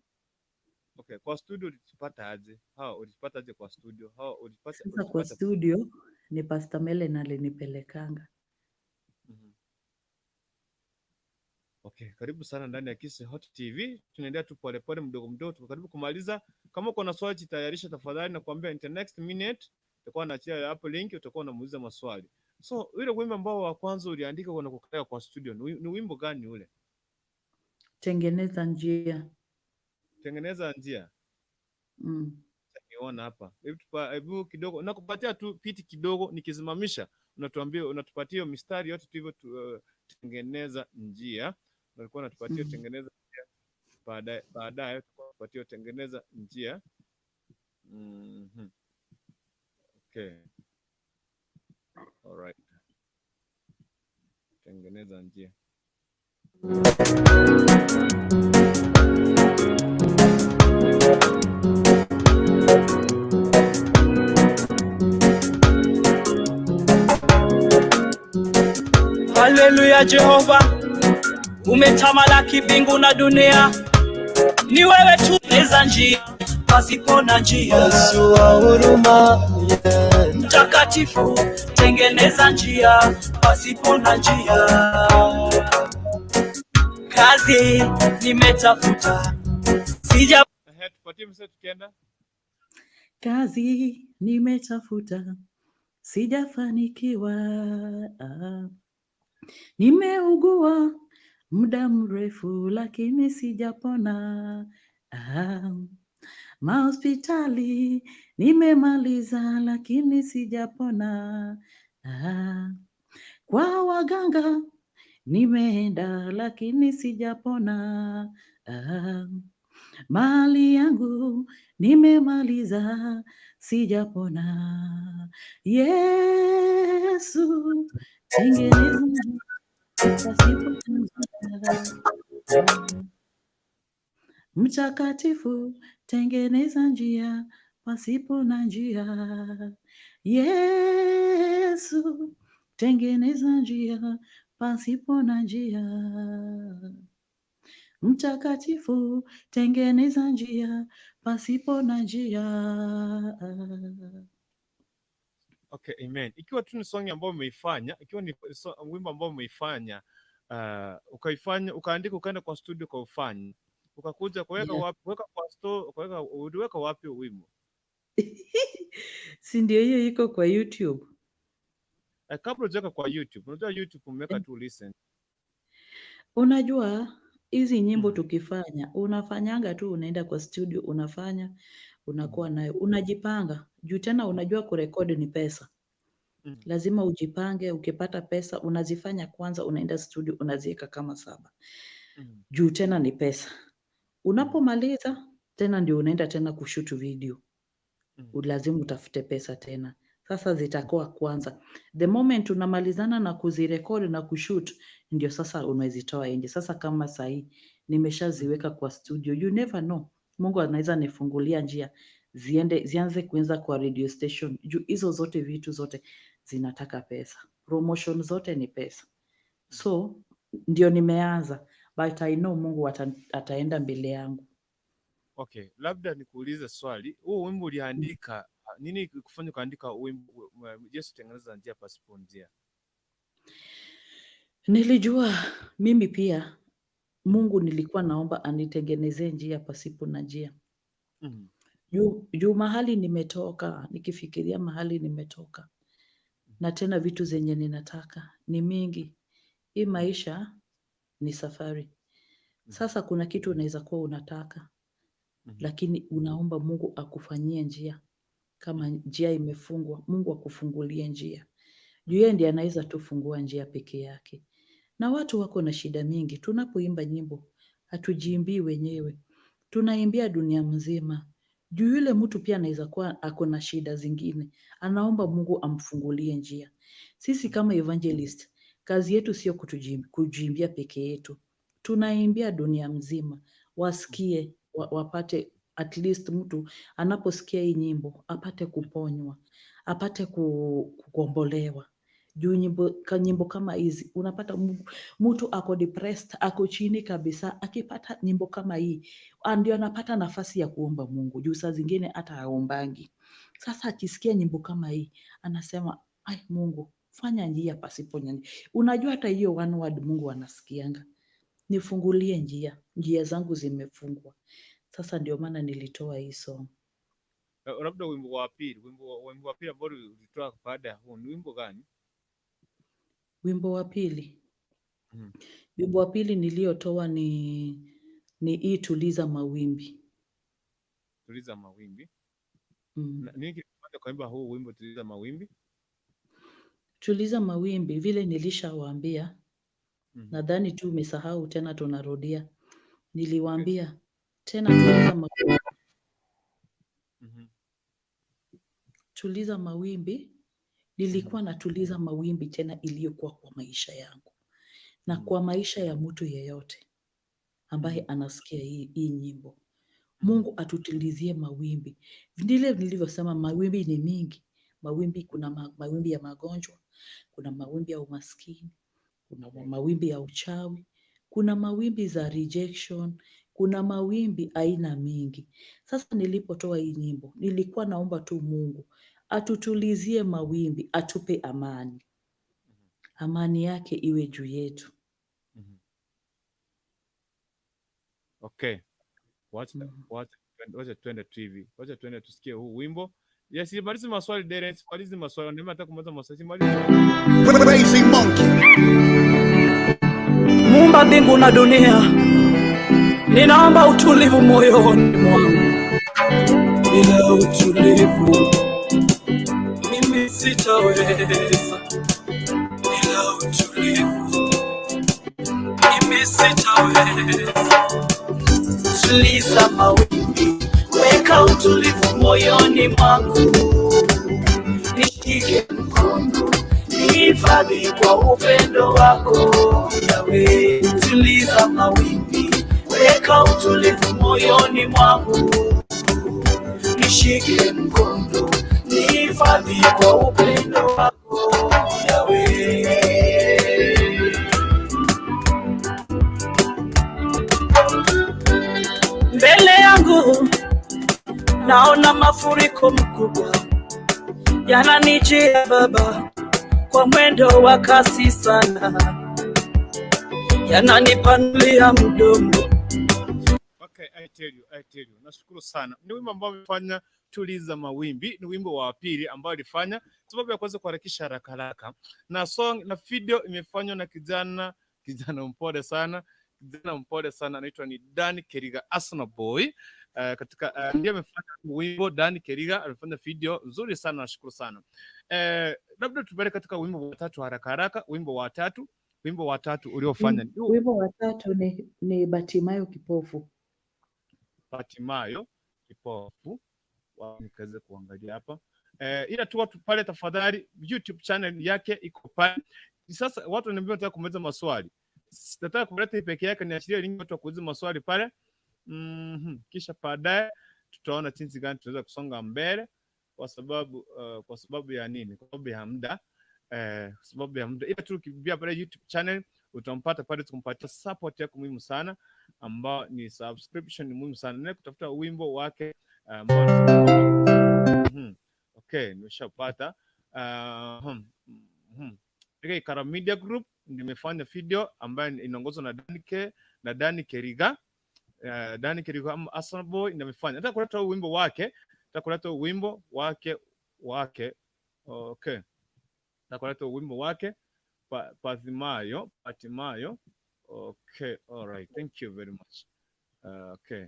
Okay, kwa studio ulipata aje? How ulipata aje kwa studio? How ulipata, Sasa kwa ulipata studio ni Pastor Melen alinipelekanga. Okay, karibu sana ndani ya Kisii Hot TV. Tunaendelea tu polepole mdogo mdogo, tuko karibu kumaliza. Kama uko na swali jitayarishe tafadhali, na kuambia in the next minute utakuwa naachia hapo link, utakuwa unamuuliza maswali. So ule wimbo ambao wa kwanza uliandika na kukaleka kwa studio ni wimbo gani ule? Tengeneza njia. Tengeneza njia. Niona hapa. Hebu kidogo nakupatia tu piti kidogo, nikisimamisha unatuambia, unatupatia hiyo mistari yote tu hivyo tu, tengeneza njia. Ulikuwa unatupatia tengeneza njia. Baadaye tupatie tengeneza njia. Okay. All right. Tengeneza njia. Haleluya Jehova, umetamalaki mbingu na dunia, ni wewe tu eza njia pasipo na njia. Yesu wa huruma, yeah. Mtakatifu, tengeneza njia pasipo na njia. Kazi nimetafuta sija Ehe, tupatie mzee tukienda. Kazi nimetafuta sijafanikiwa, nimeugua muda mrefu lakini sijapona. Mahospitali nimemaliza lakini sijapona. Kwa waganga nimeenda lakini sijapona. Mali yangu nimemaliza sijapona. Yesu, tengeneza njia pasipo na njia. Mtakatifu, tengeneza njia pasipo na njia. Yesu, tengeneza njia pasipo na njia. Mtakatifu, tengeneza njia pasipo na njia. Okay, amen. Ikiwa tu ni song ambayo umeifanya, ikiwa ni wimbo ambao umeifanya, ukaifanya, ukaandika, ukaenda kwa studio ukaufanya, ukakuja kuweka wapi, kuweka kwa store, kuweka, uliweka wapi wimbo? Si ndio hiyo iko kwa YouTube? Kabla hujaweka kwa YouTube, unajua YouTube umeweka tu listen. Unajua hizi nyimbo tukifanya, unafanyanga tu, unaenda kwa studio unafanya, unakuwa nayo, unajipanga juu tena unajua kurekodi ni pesa. Lazima ujipange, ukipata pesa unazifanya kwanza, unaenda studio unaziweka kama 7. Juu tena ni pesa. Unapomaliza tena ndio unaenda tena kushoot video. Lazima utafute pesa tena. Sasa zitakuwa kwanza. The moment unamalizana na kuzirekodi na kushoot, ndio sasa unazitoa nje. Sasa kama sahi nimeshaziweka kwa studio, you never know. Mungu anaweza nifungulia njia zianze kuanza kwa radio station. Juu hizo zote vitu zote zinataka pesa. Promotion zote ni pesa. So ndio nimeanza, but I know Mungu ataenda mbele yangu. Okay, labda nikuulize swali. Huu wimbo uliandika, nini kufanya ukaandika wimbo Yesu tengeneza njia pasipo njia? Nilijua mimi pia Mungu nilikuwa naomba anitengenezee njia pasipo na njia. Juu mahali nimetoka, nikifikiria mahali nimetoka na tena vitu zenye ninataka ni mingi. Hii maisha ni safari. Sasa kuna kitu unaweza kuwa unataka, lakini unaomba Mungu akufanyie njia. Kama njia imefungwa, Mungu akufungulie njia. Juu yeye ndiye anaweza tu fungua njia peke yake. Na watu wako na shida mingi. Tunapoimba nyimbo, hatujiimbii wenyewe. Tunaimbia dunia mzima. Juu yule mtu pia anaweza kuwa ako na shida zingine. Anaomba Mungu amfungulie njia. Sisi kama evangelist, kazi yetu sio kujiimbia peke yetu. Tunaimbia dunia mzima. Wasikie, wapate at least mtu anaposikia hii nyimbo apate kuponywa, apate kukombolewa. Juu nyimbo kama hizi unapata mtu ako depressed, ako chini kabisa, akipata nyimbo kama hii ndio anapata nafasi ya kuomba Mungu. Juu saa zingine hata haombangi. Sasa akisikia nyimbo kama hii anasema, ai Mungu, fanya njia pasipo njia. Unajua hata hiyo one word Mungu anasikianga. Nifungulie njia, njia zangu zimefungwa. Sasa ndio maana nilitoa hii song. Labda wimbo wa pili, wimbo wa pili ambao ulitoa baada ya huu ni wimbo gani? Wimbo wa pili. Wimbo wa pili niliotoa ni hii Tuliza Mawimbi. Tuliza Mawimbi. Na nini kilifanya kuimba huu wimbo Tuliza Mawimbi? Tuliza Mawimbi vile nilishawaambia. Nadhani tu umesahau tena tunarudia. Niliwaambia tena tuliza mawimbi. Tuliza Mawimbi. Nilikuwa natuliza mawimbi tena iliyokuwa kwa maisha yangu na kwa maisha ya mtu yeyote ambaye anasikia hii nyimbo. Mungu atutulizie mawimbi. Ndile nilivyosema, mawimbi ni mingi. Mawimbi, kuna mawimbi ya magonjwa, kuna mawimbi ya umaskini, Kuna mawimbi ya uchawi, kuna mawimbi za rejection, kuna mawimbi aina mingi. Sasa nilipotoa hii nyimbo, nilikuwa naomba tu Mungu atutulizie mawimbi, atupe amani, amani yake iwe juu yetu. Okay. Wacha wacha wacha twende tu hivi. Wacha twende tusikie huu wimbo. Yes, simalizi maswali Dere, simalizi maswali. Ndio nataka kumaliza maswali. Simalizi. Crazy monkey. Muumba mbingu na dunia, ninaomba utulivu moyoni mwangu. Bila utulivu mimi sitaweza. Bila utulivu mimi sitaweza. Tuliza mawimbi, weka utulivu moyoni mwangu, nishike mkono, nihifadhi kwa upendo wako Yawe. Tuliza mawimbi, weka utulivu moyoni mwangu, nishike mkono, nihifadhi kwa upendo wako Yawe. Mbele yangu naona mafuriko makubwa yananijia Baba kwa mwendo wa kasi sana, yananipanulia mdomo. Okay, I tell you, I tell you. Nashukuru sana. Ni wimbo ambao amefanya Tuliza Mawimbi, ni wimbo wa pili ambao alifanya sababu ya kuweza kuharakisha haraka haraka. Na song na video imefanywa na kijana mpole sana, kijana mpole sana anaitwa ni Dan Keriga Arsenal Boy. Katika ndiye amefanya wimbo. Dan Keriga amefanya video nzuri sana, nashukuru sana. Labda tupeleke katika wimbo wa tatu haraka haraka, wimbo wa tatu uliofanya ni Wimbo wa tatu ni Batimayo Kipofu. Batimayo Kipofu. Nikaweze kuangalia hapa ila tu watu pale, tafadhali, YouTube channel yake iko pale. Sasa watu wananiambia nataka kumaliza maswali, nataka kuleta hii peke yake, niachilie link watu wa kuuliza maswali pale. Kisha baadaye tutaona jinsi gani tunaweza kusonga mbele kwa sababu ya nini? Kwa sababu ya muda, kwa sababu ya muda. Ila tu ukiingia pale YouTube channel utampata pale, tukumpatia support yako muhimu sana ambao ni subscription ni muhimu sana. Nenda kutafuta wimbo wake ambao. Okay, nimeshapata. Okay, Kara Media Group nimefanya video ambayo inaongozwa na Dani Keriga. Dani Keriga ama Arsenal Boy ndio amefanya. Nataka kuleta huu wimbo wake. Nataka kuleta huu wimbo wake. Okay. Nataka kuleta huu wimbo wake Pathimayo, Patimayo. Okay, all right. Thank you very much. Okay.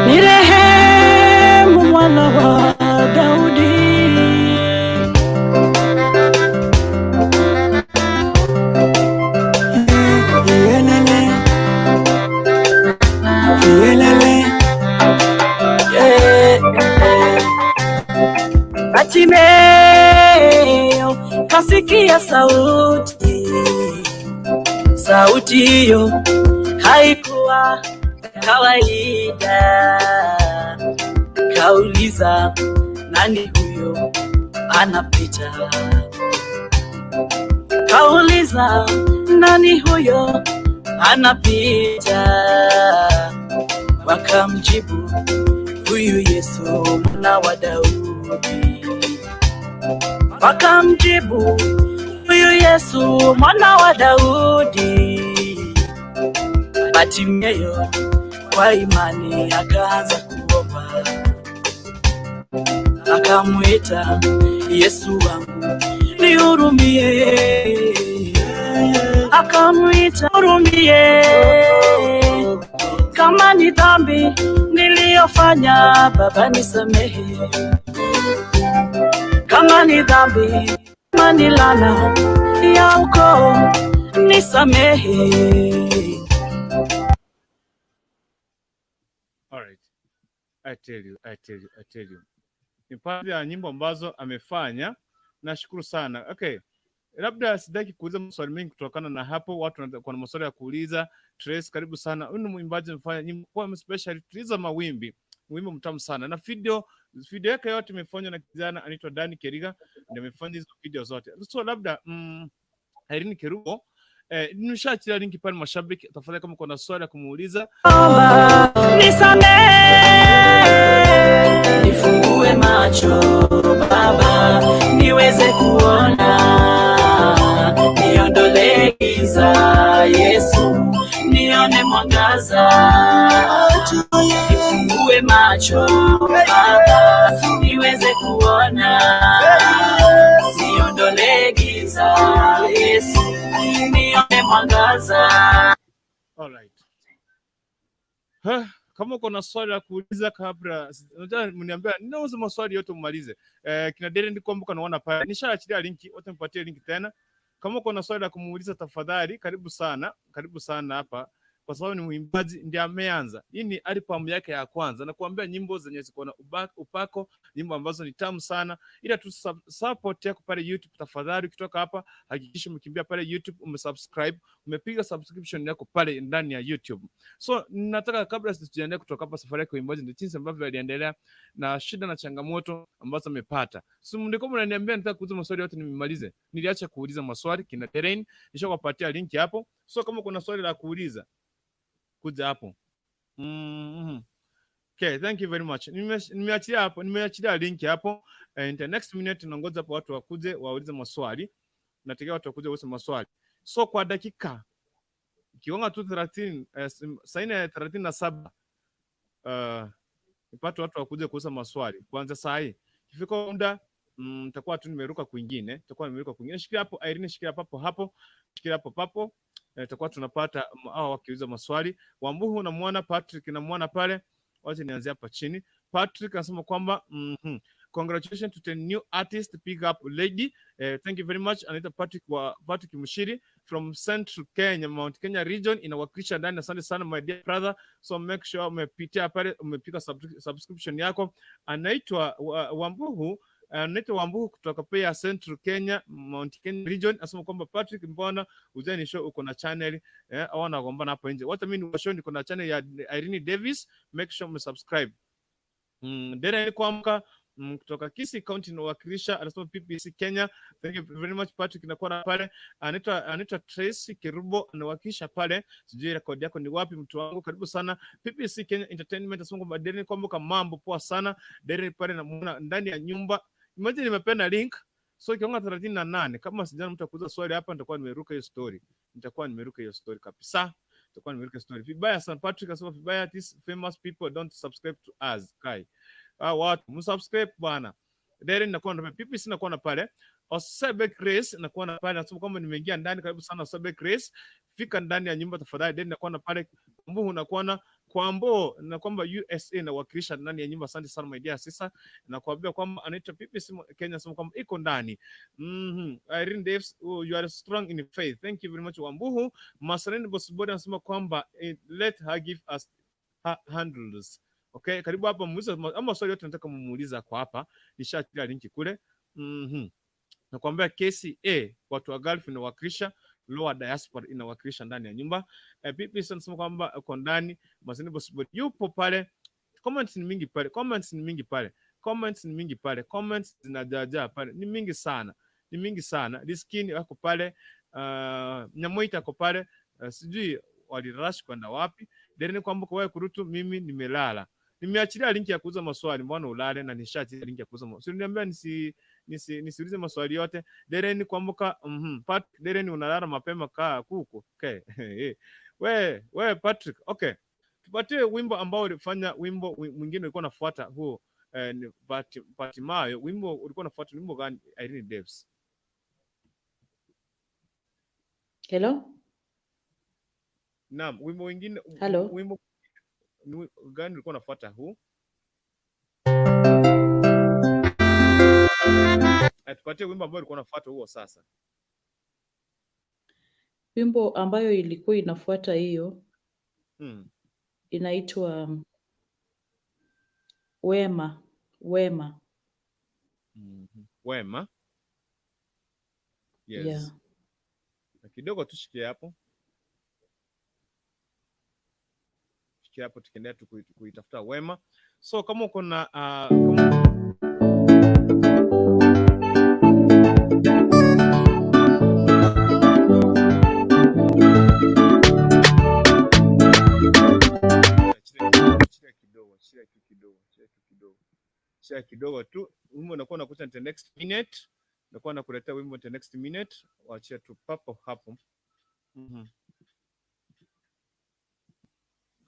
Nirehemu mwana wa Daudi. Iyelele, iyelele, yeah. Bartimayo kasikia sauti, sauti hiyo haikuwa kawaida. Kauliza, nani huyo anapita? Kauliza, nani huyo anapita? Wakamjibu, huyu Yesu mwana wa Daudi. Wakamjibu, huyu Yesu mwana wa Daudi. Bartimayo kwa imani akaanza kuomba, akamwita Yesu wangu nihurumie, akamwita hurumie, kama ni dhambi niliyofanya Baba nisamehe, kama ni dhambi, kama ni laana ya ukoo nisamehe. All right. I tell you, I tell you, I tell you. Ni baadhi ya nyimbo ambazo amefanya. Nashukuru sana. Okay. Labda sitaki kuuliza maswali mengi kutokana na hapo, watu kuna maswali ya kuuliza. Trace, karibu sana. Huyu ni mwimbaji amefanya nyimbo kwa special Tuliza Mawimbi. Wimbo mtamu sana. Na video Video yake yote imefanywa na kijana anaitwa Dani Keriga, ndio amefanya hizo video zote. So labda Irene Kerubo, nimeshaachilia linki pale mashabiki, tafadhali kama kuna swali ya kumuuliza. Nisamehe, nifungue macho Baba, niweze kuona, niondolee giza Yesu, nione mwangaza. Nifungue macho Baba, niweze kuona, niondolee giza Yesu, nione mwangaza. Alright. Huh, kama uko na swali la kuuliza kabla, unajua mniambia ninauza maswali yote umalize. Kina Dere ndikumbuka naona pale. Nishaachilia linki, wote mpatie linki tena. Kama uko na swali la kumuuliza tafadhali, karibu sana, karibu sana hapa kwa sababu ni mwimbaji ndiye ameanza. Hii ni album yake ya kwanza. Nakuambia nyimbo zenye ziko na upako, nyimbo ambazo ni tamu sana. Ila tu support yako pale YouTube tafadhali, ukitoka hapa hakikisha umekimbia pale YouTube, umesubscribe, umepiga subscription yako pale ndani ya YouTube. So nataka kabla sijaendelea kutoka hapa, safari yake uimbaji ndio jinsi ambavyo aliendelea na shida na changamoto ambazo amepata. So mlikuwa mnaniambia nataka kuuliza maswali yote nimemalize. Niliacha kuuliza maswali kina Terrain, nishakupatia linki hapo. So kama kuna swali la kuuliza kuja hapo. Okay, thank you very much. Nimeachilia hapo, nimeachilia link hapo. And the next minute tunangoja hapo watu wakuje waulize maswali. Nategemea watu wakuje waulize maswali. So kwa dakika ikigonga tu 30 saa 4:37 nipate watu wakuje kuuliza maswali. Kwanza saa hii. Ikifika muda nitakuwa tu nimeruka kwingine, nitakuwa nimeruka kwingine. Shikilia hapo Irene, shikilia papo hapo. Shikilia hapo papo. Tutakuwa tunapata hao wakiuliza maswali. Wambuhu unamwona, Patrick namwona pale. Wacha nianzie hapa chini. Patrick anasema kwamba congratulations to the new artist pick up lady. Thank you very much. Anaitwa Patrick wa Patrick Mushiri from Central Kenya, Mount Kenya region, inawakilisha ndani. Asante sana my dear brother. So make sure umepitia pale, umepiga subscription yako. Anaitwa Wambuhu, anaitwa Wambuhu kutoka pia Central Kenya, Mount Kenya region. Anasema kwamba Patrick, mbona ujani show uko na channel au anagombana hapo nje. What I mean wa show niko na channel ya Irene Davis, make sure umesubscribe. Dere kuamka kutoka Kisii County inawakilisha, anasema PPC Kenya. Thank you very much Patrick, nakuwa na pale. Anaitwa Tracy Kerubo anawakilisha pale. Sijui rekodi yako ni wapi mtu wangu, karibu sana. PPC Kenya Entertainment anasema kwamba Dere kwamba mambo poa sana. Dere pale namuona ndani ya nyumba. Imagine nimependa link. So ikigonga 38 kama sijana mtu akuuliza swali hapa nitakuwa nimeruka hiyo story. Nitakuwa nimeruka hiyo story kabisa. Nitakuwa nimeruka story. Vibaya sana Patrick anasema vibaya, these famous people don't subscribe to us. Kai. Ah, watu msubscribe bwana. Dere nakuwa na PPC nakuwa na pale. Osebe Grace nakuwa na pale, nasema kwamba nimeingia ndani, karibu sana Osebe Grace. Fika ndani ya nyumba tafadhali. Dere nakuwa na pale. Mbuhu nakuwa na Kwambo na kwamba USA inawakilisha ndani ya nyumba. Asante sana my dear sister, nakuambia kwamba anaitwa PPC Kenya, sema kwamba iko ndani. Irene Davis, oh, you are strong in faith. Thank you very much Wambuhu. Masalini Bosibori anasema kwamba let her give us her handles. Okay, karibu hapa muulize ama swali yote nataka mumuuliza kwa hapa. Nishaachilia linki kule. Nakwambia KCA watu wa Gulf inawakilisha, Lower Diaspora inawakilisha ndani ya nyumba. PPC anasema kwamba uko ndani. Masini Bosibori yupo pale. Comments ni mingi pale. Comments ni mingi pale. Comments ni mingi pale. Comments zinajaajaa pale. Ni mingi sana. Ni mingi sana. Liskini wako pale. Nyamoita ako pale. Sijui walirush kwenda wapi. Dereni kwamba kwa wewe kurutu mimi nimelala. Nimeachilia linki ya kuuza maswali, mbona ulale na nishaachilia linki ya kuuza maswali. Si niambia nisiulize maswali yote. Dereni kwambuka, Pat, Dereni unalala mapema kaa kuku. Okay. We Patrick, okay. Tupatie wimbo ambao ulifanya, wimbo mwingine ulikuwa unafuata huo ni Batimayo, wimbo ulikuwa unafuata wimbo gani Irene Davis? Hello? Naam, wimbo mwingine Hello? Wimbo ni gani ulikuwa unafuata huu? Tupatie wimbo ambao ulikuwa unafuata huo sasa. Wimbo ambayo ilikuwa inafuata hiyo inaitwa Wema, Wema. Wema. Yes. Yeah. Na kidogo tushikie hapo. Tushikie hapo tukiendelea tu kuitafuta Wema. So kama uko na kama Achilia kidogo, achilia tu kidogo, achilia tu kidogo, achilia kidogo tu. Wimbo unakuwa unakuta the next minute, nakuwa nakuletea wimbo the next minute, wachia tu papo hapo.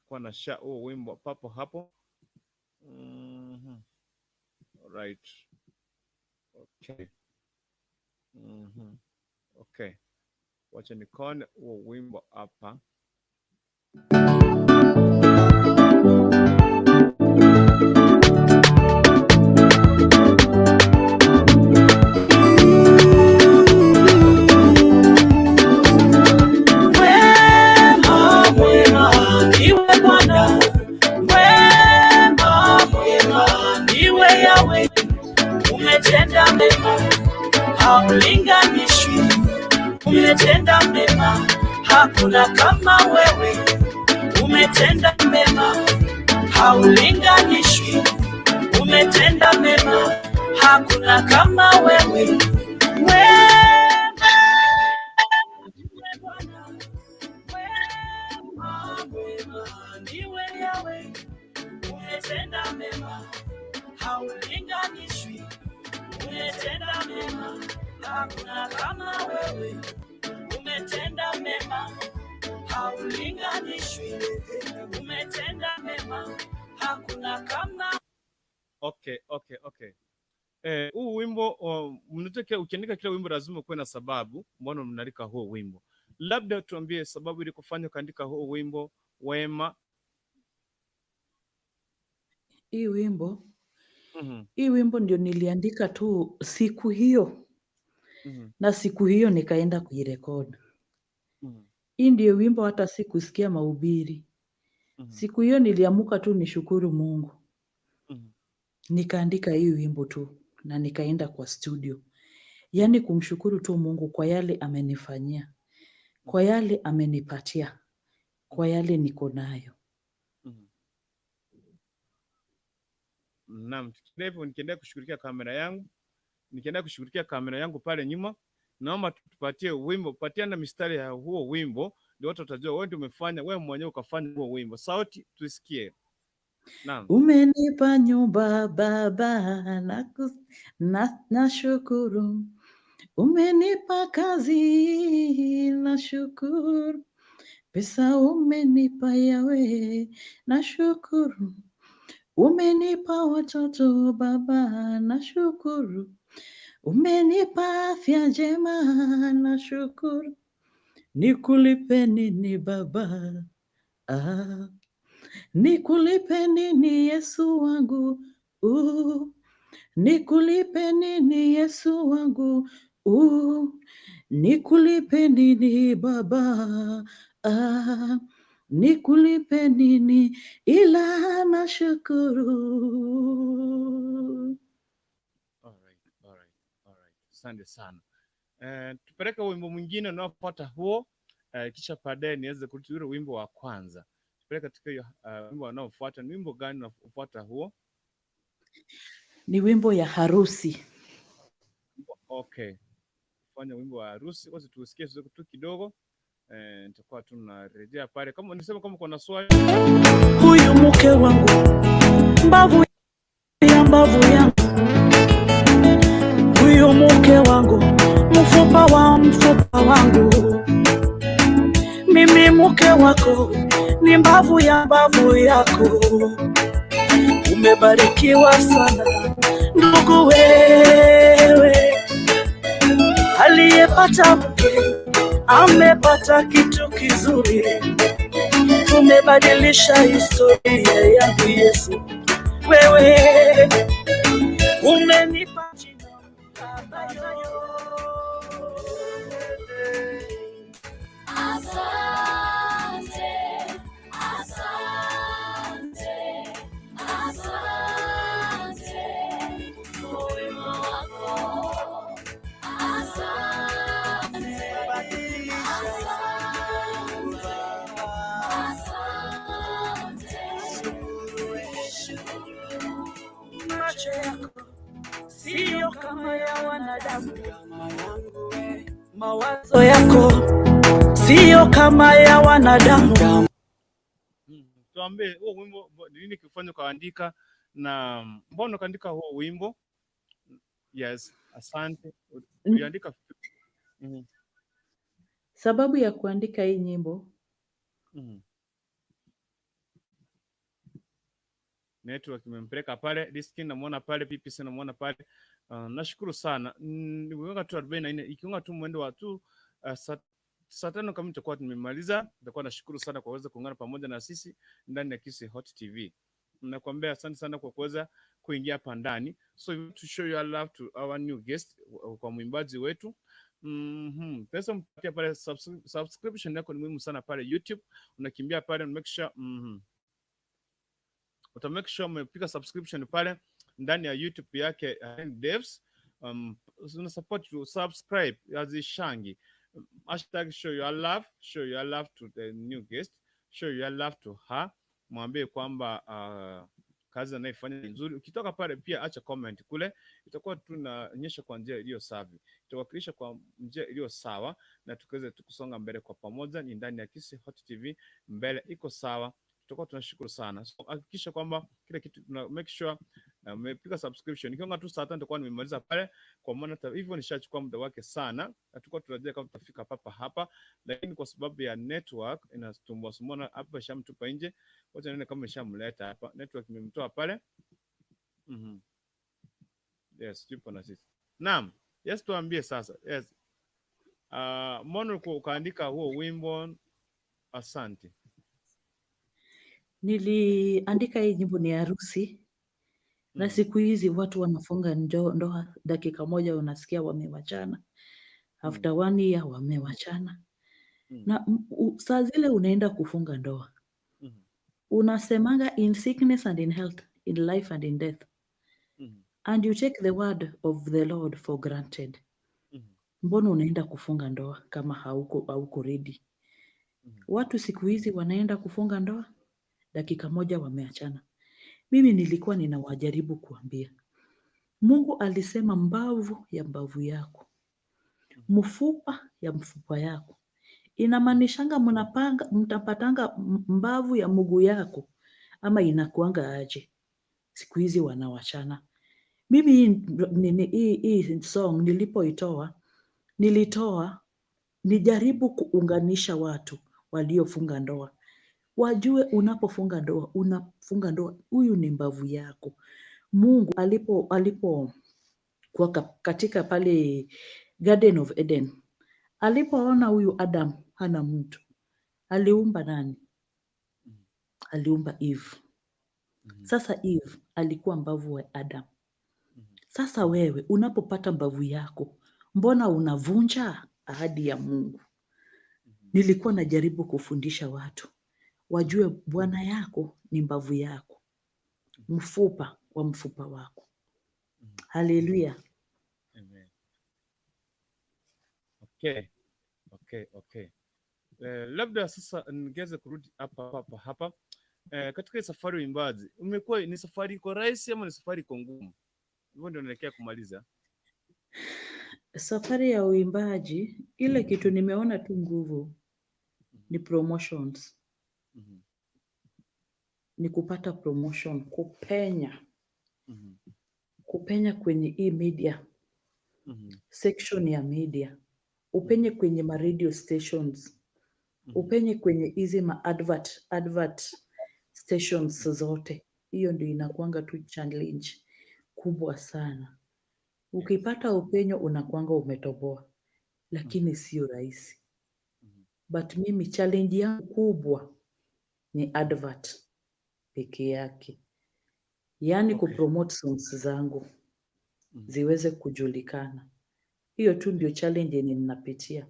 Kuwa na sha huo wimbo papo hapo. Alright. Okay. Okay. Wacha nikone huo wimbo hapa. Mwema, mwema, niwe Bwana. Mwema, mwema, niwe Yahweh. Umetenda mema, haulinganishwi. Umetenda mema, hakuna kama wewe. Umetenda mema, haulinganishwi. Umetenda mema, hakuna kama wewe. Mwema, Bwana, mwema, mwema, niwe Yahweh. Umetenda mema, haulinganishwi. Umetenda mema, hakuna kama wewe. Umetenda mema, haulinganishwi. Umetenda mema, hakuna kama Okay. Huu wimbo mnataka ukiandika kila wimbo lazima ukuwe na sababu mbona mnaandika huo wimbo. Labda tuambie sababu ili kufanya ukaandika huo wimbo Wema. Hii wimbo hii wimbo ndio niliandika tu siku hiyo na siku hiyo nikaenda kuirekodi. Hii ndio wimbo hata sikusikia mahubiri. Siku hiyo niliamuka tu nishukuru Mungu. Nikaandika hii wimbo tu na nikaenda kwa studio. Yaani kumshukuru tu Mungu kwa yale amenifanyia, kwa yale amenipatia, kwa yale niko nayo. Naam, tukiendelea hivyo nikiendelea kushughulikia kamera yangu, nikiendelea kushughulikia kamera yangu pale nyuma, naomba tupatie wimbo, patia na mistari ya huo wimbo, ndio watu watajua wewe ndio umefanya, wewe mwenyewe ukafanya huo wimbo. Sauti tusikie. Naam. Umenipa nyumba Baba, nashukuru. Umenipa kazi, nashukuru. Pesa umenipa Yawe, nashukuru. Umenipa watoto Baba, nashukuru. Umenipa afya njema, nashukuru. Nikulipe nini Baba? Ah. Nikulipe nini Yesu wangu? Nikulipe nini Yesu wangu? Nikulipe nini Baba? Ah. Nikulipe nini ila nashukuru. Alright, alright, alright. Asante sana. Tupeleke wimbo mwingine unaofuata huo, kisha baadaye niweze kurudi ule wimbo wa kwanza. Tupeleke katika hiyo wimbo unaofuata. Ni wimbo gani unaofuata huo? Ni wimbo ya harusi. Okay. Fanya wimbo wa harusi, wacha tusikie tu kidogo. Nitakuwa tunarejea pale. Kama nisema kama kuna swali. Huyu mke wangu, mbavu ya mbavu yangu. Huyu mke wangu, mfupa wa mfupa wangu. Mimi mke wako, ni mbavu ya mbavu yako. Umebarikiwa sana ndugu wewe. Aliyepata mke amepata kitu kizuri. Tumebadilisha historia yangu Yesu. Wewe umenipa jina Baba yo. Asante, asante, asante kwa wema wako. Asante, asante, asante. kama ya wanadamu. Mawazo yako siyo kama ya wanadamu. Tuambie huo wimbo nini kifanya ukaandika na mbona ukaandika huo wimbo? Yes, asante. Uliandika. Sababu ya kuandika hii nyimbo, Network imempeleka pale, Diskin namuona pale, PPC namuona pale. Nashukuru sana. Nikiunga tu 44 ikiunga tu mwendo wa tu saa 5 kamili tutakuwa tumemaliza. Nitakuwa nashukuru sana kwa kuweza kuungana pamoja na sisi ndani ya Kisii Hot TV. Nakwambia asante sana kwa kuweza kuingia hapa ndani. So you want to show your love to our new guest, kwa mwimbaji wetu. Pesa mpatia pale subscription yako ni muhimu sana pale YouTube. Unakimbia pale make sure uta make sure umepiga subscription pale ndani ya YouTube yake Devs. Una support to subscribe azishangi. Hashtag show your love, show your love to the new guest, show your love to her. Mwambie kwamba kazi anayofanya ni nzuri. Ukitoka pale pia acha comment kule, itakuwa tunaonyesha kwa njia iliyo safi, itawakilisha kwa njia iliyo sawa, na tukiweze tukusonga mbele kwa pamoja. Ni ndani ya Kisii Hot TV, mbele iko sawa, tutakuwa tunashukuru sana. So hakikisha kwamba kila kitu tuna make sure umepiga subscription. Ikiwa tu saa 5 nitakuwa nimemaliza pale, kwa maana hivyo nishachukua muda wake sana, na tulikuwa tunajua kama tutafika papa hapa, lakini kwa sababu ya network inatumbua sumbua hapa, ishamtupa nje. Wacha nione kama ishamleta hapa, network imemtoa pale. Yes, yupo na sisi. Naam, yes, tuambie sasa. Yes. Mbona ukaandika huo wimbo? Asante. Niliandika hii nyimbo ni harusi na siku hizi watu wanafunga ndoa dakika moja unasikia wamewachana, after 1 year wamewachana. Na saa zile unaenda kufunga ndoa unasemanga in sickness and in health, in life and in death, and you take the word of the Lord for granted. Mbona unaenda kufunga ndoa kama hauko ready? Watu siku hizi wanaenda kufunga ndoa dakika moja wameachana. Mimi nilikuwa ninawajaribu kuambia, Mungu alisema mbavu ya mbavu yako, mfupa ya mfupa yako. Inamaanishanga mtapatanga mbavu ya mguu yako, ama inakuanga aje? Siku hizi wanawachana. Mimi hii song nilipoitoa, nilitoa nijaribu kuunganisha watu waliofunga ndoa. Wajue unapofunga ndoa, unafunga ndoa, huyu ni mbavu yako. Mungu alipo kwa katika pale Garden of Eden, alipoona huyu Adam hana mtu, aliumba nani? Aliumba Eve. Sasa Eve alikuwa mbavu wa Adam. Sasa wewe unapopata mbavu yako, mbona unavunja ahadi ya Mungu? Nilikuwa najaribu kufundisha watu wajue bwana yako ni mbavu yako, mfupa wa mfupa wako. Haleluya. Amen. Okay. Labda sasa ningeweza kurudi hapa. Katika safari ya uimbaji, umekuwa ni safari iko rahisi ama ni safari iko ngumu? Hivyo ndio naelekea kumaliza. Safari ya uimbaji, ile kitu nimeona tu nguvu ni promotions. Ni kupata promotion, kupenya. Kupenya kwenye hii media, section ya media. Upenye kwenye ma radio stations. Upenye kwenye hizi ma advert stations zote. Hiyo ndio inakuanga tu challenge kubwa sana. Ukipata upenyo unakuanga umetoboa, lakini sio rahisi. But mimi challenge yangu kubwa ni advert peke yake. Yaani kupromote songs zangu ziweze kujulikana. Hiyo tu ndio challenge yenye ninapitia.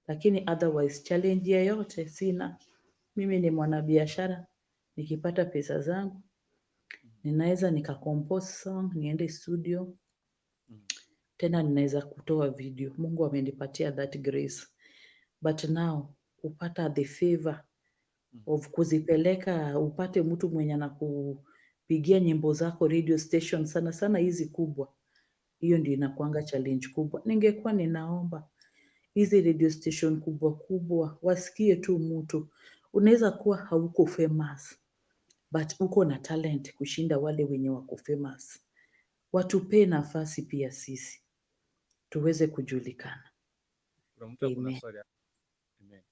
Lakini otherwise challenge yoyote sina. Mimi ni mwanabiashara, nikipata pesa zangu ninaweza nikacompose song, niende studio, tena ninaweza kutoa video. Mungu amenipatia that grace. But now kupata the favor of kuzipeleka, upate mtu mwenye anakupigia nyimbo zako radio station, sana sana hizi kubwa. Hiyo ndio inakuanga challenge kubwa. Ningekuwa ninaomba hizi radio station kubwa kubwa wasikie tu mtu. Unaweza kuwa hauko famous but uko na talent kushinda wale wenye wako famous. Watupee nafasi pia sisi tuweze kujulikana. Kuna mtu akona Amen. swali hapa. Amen.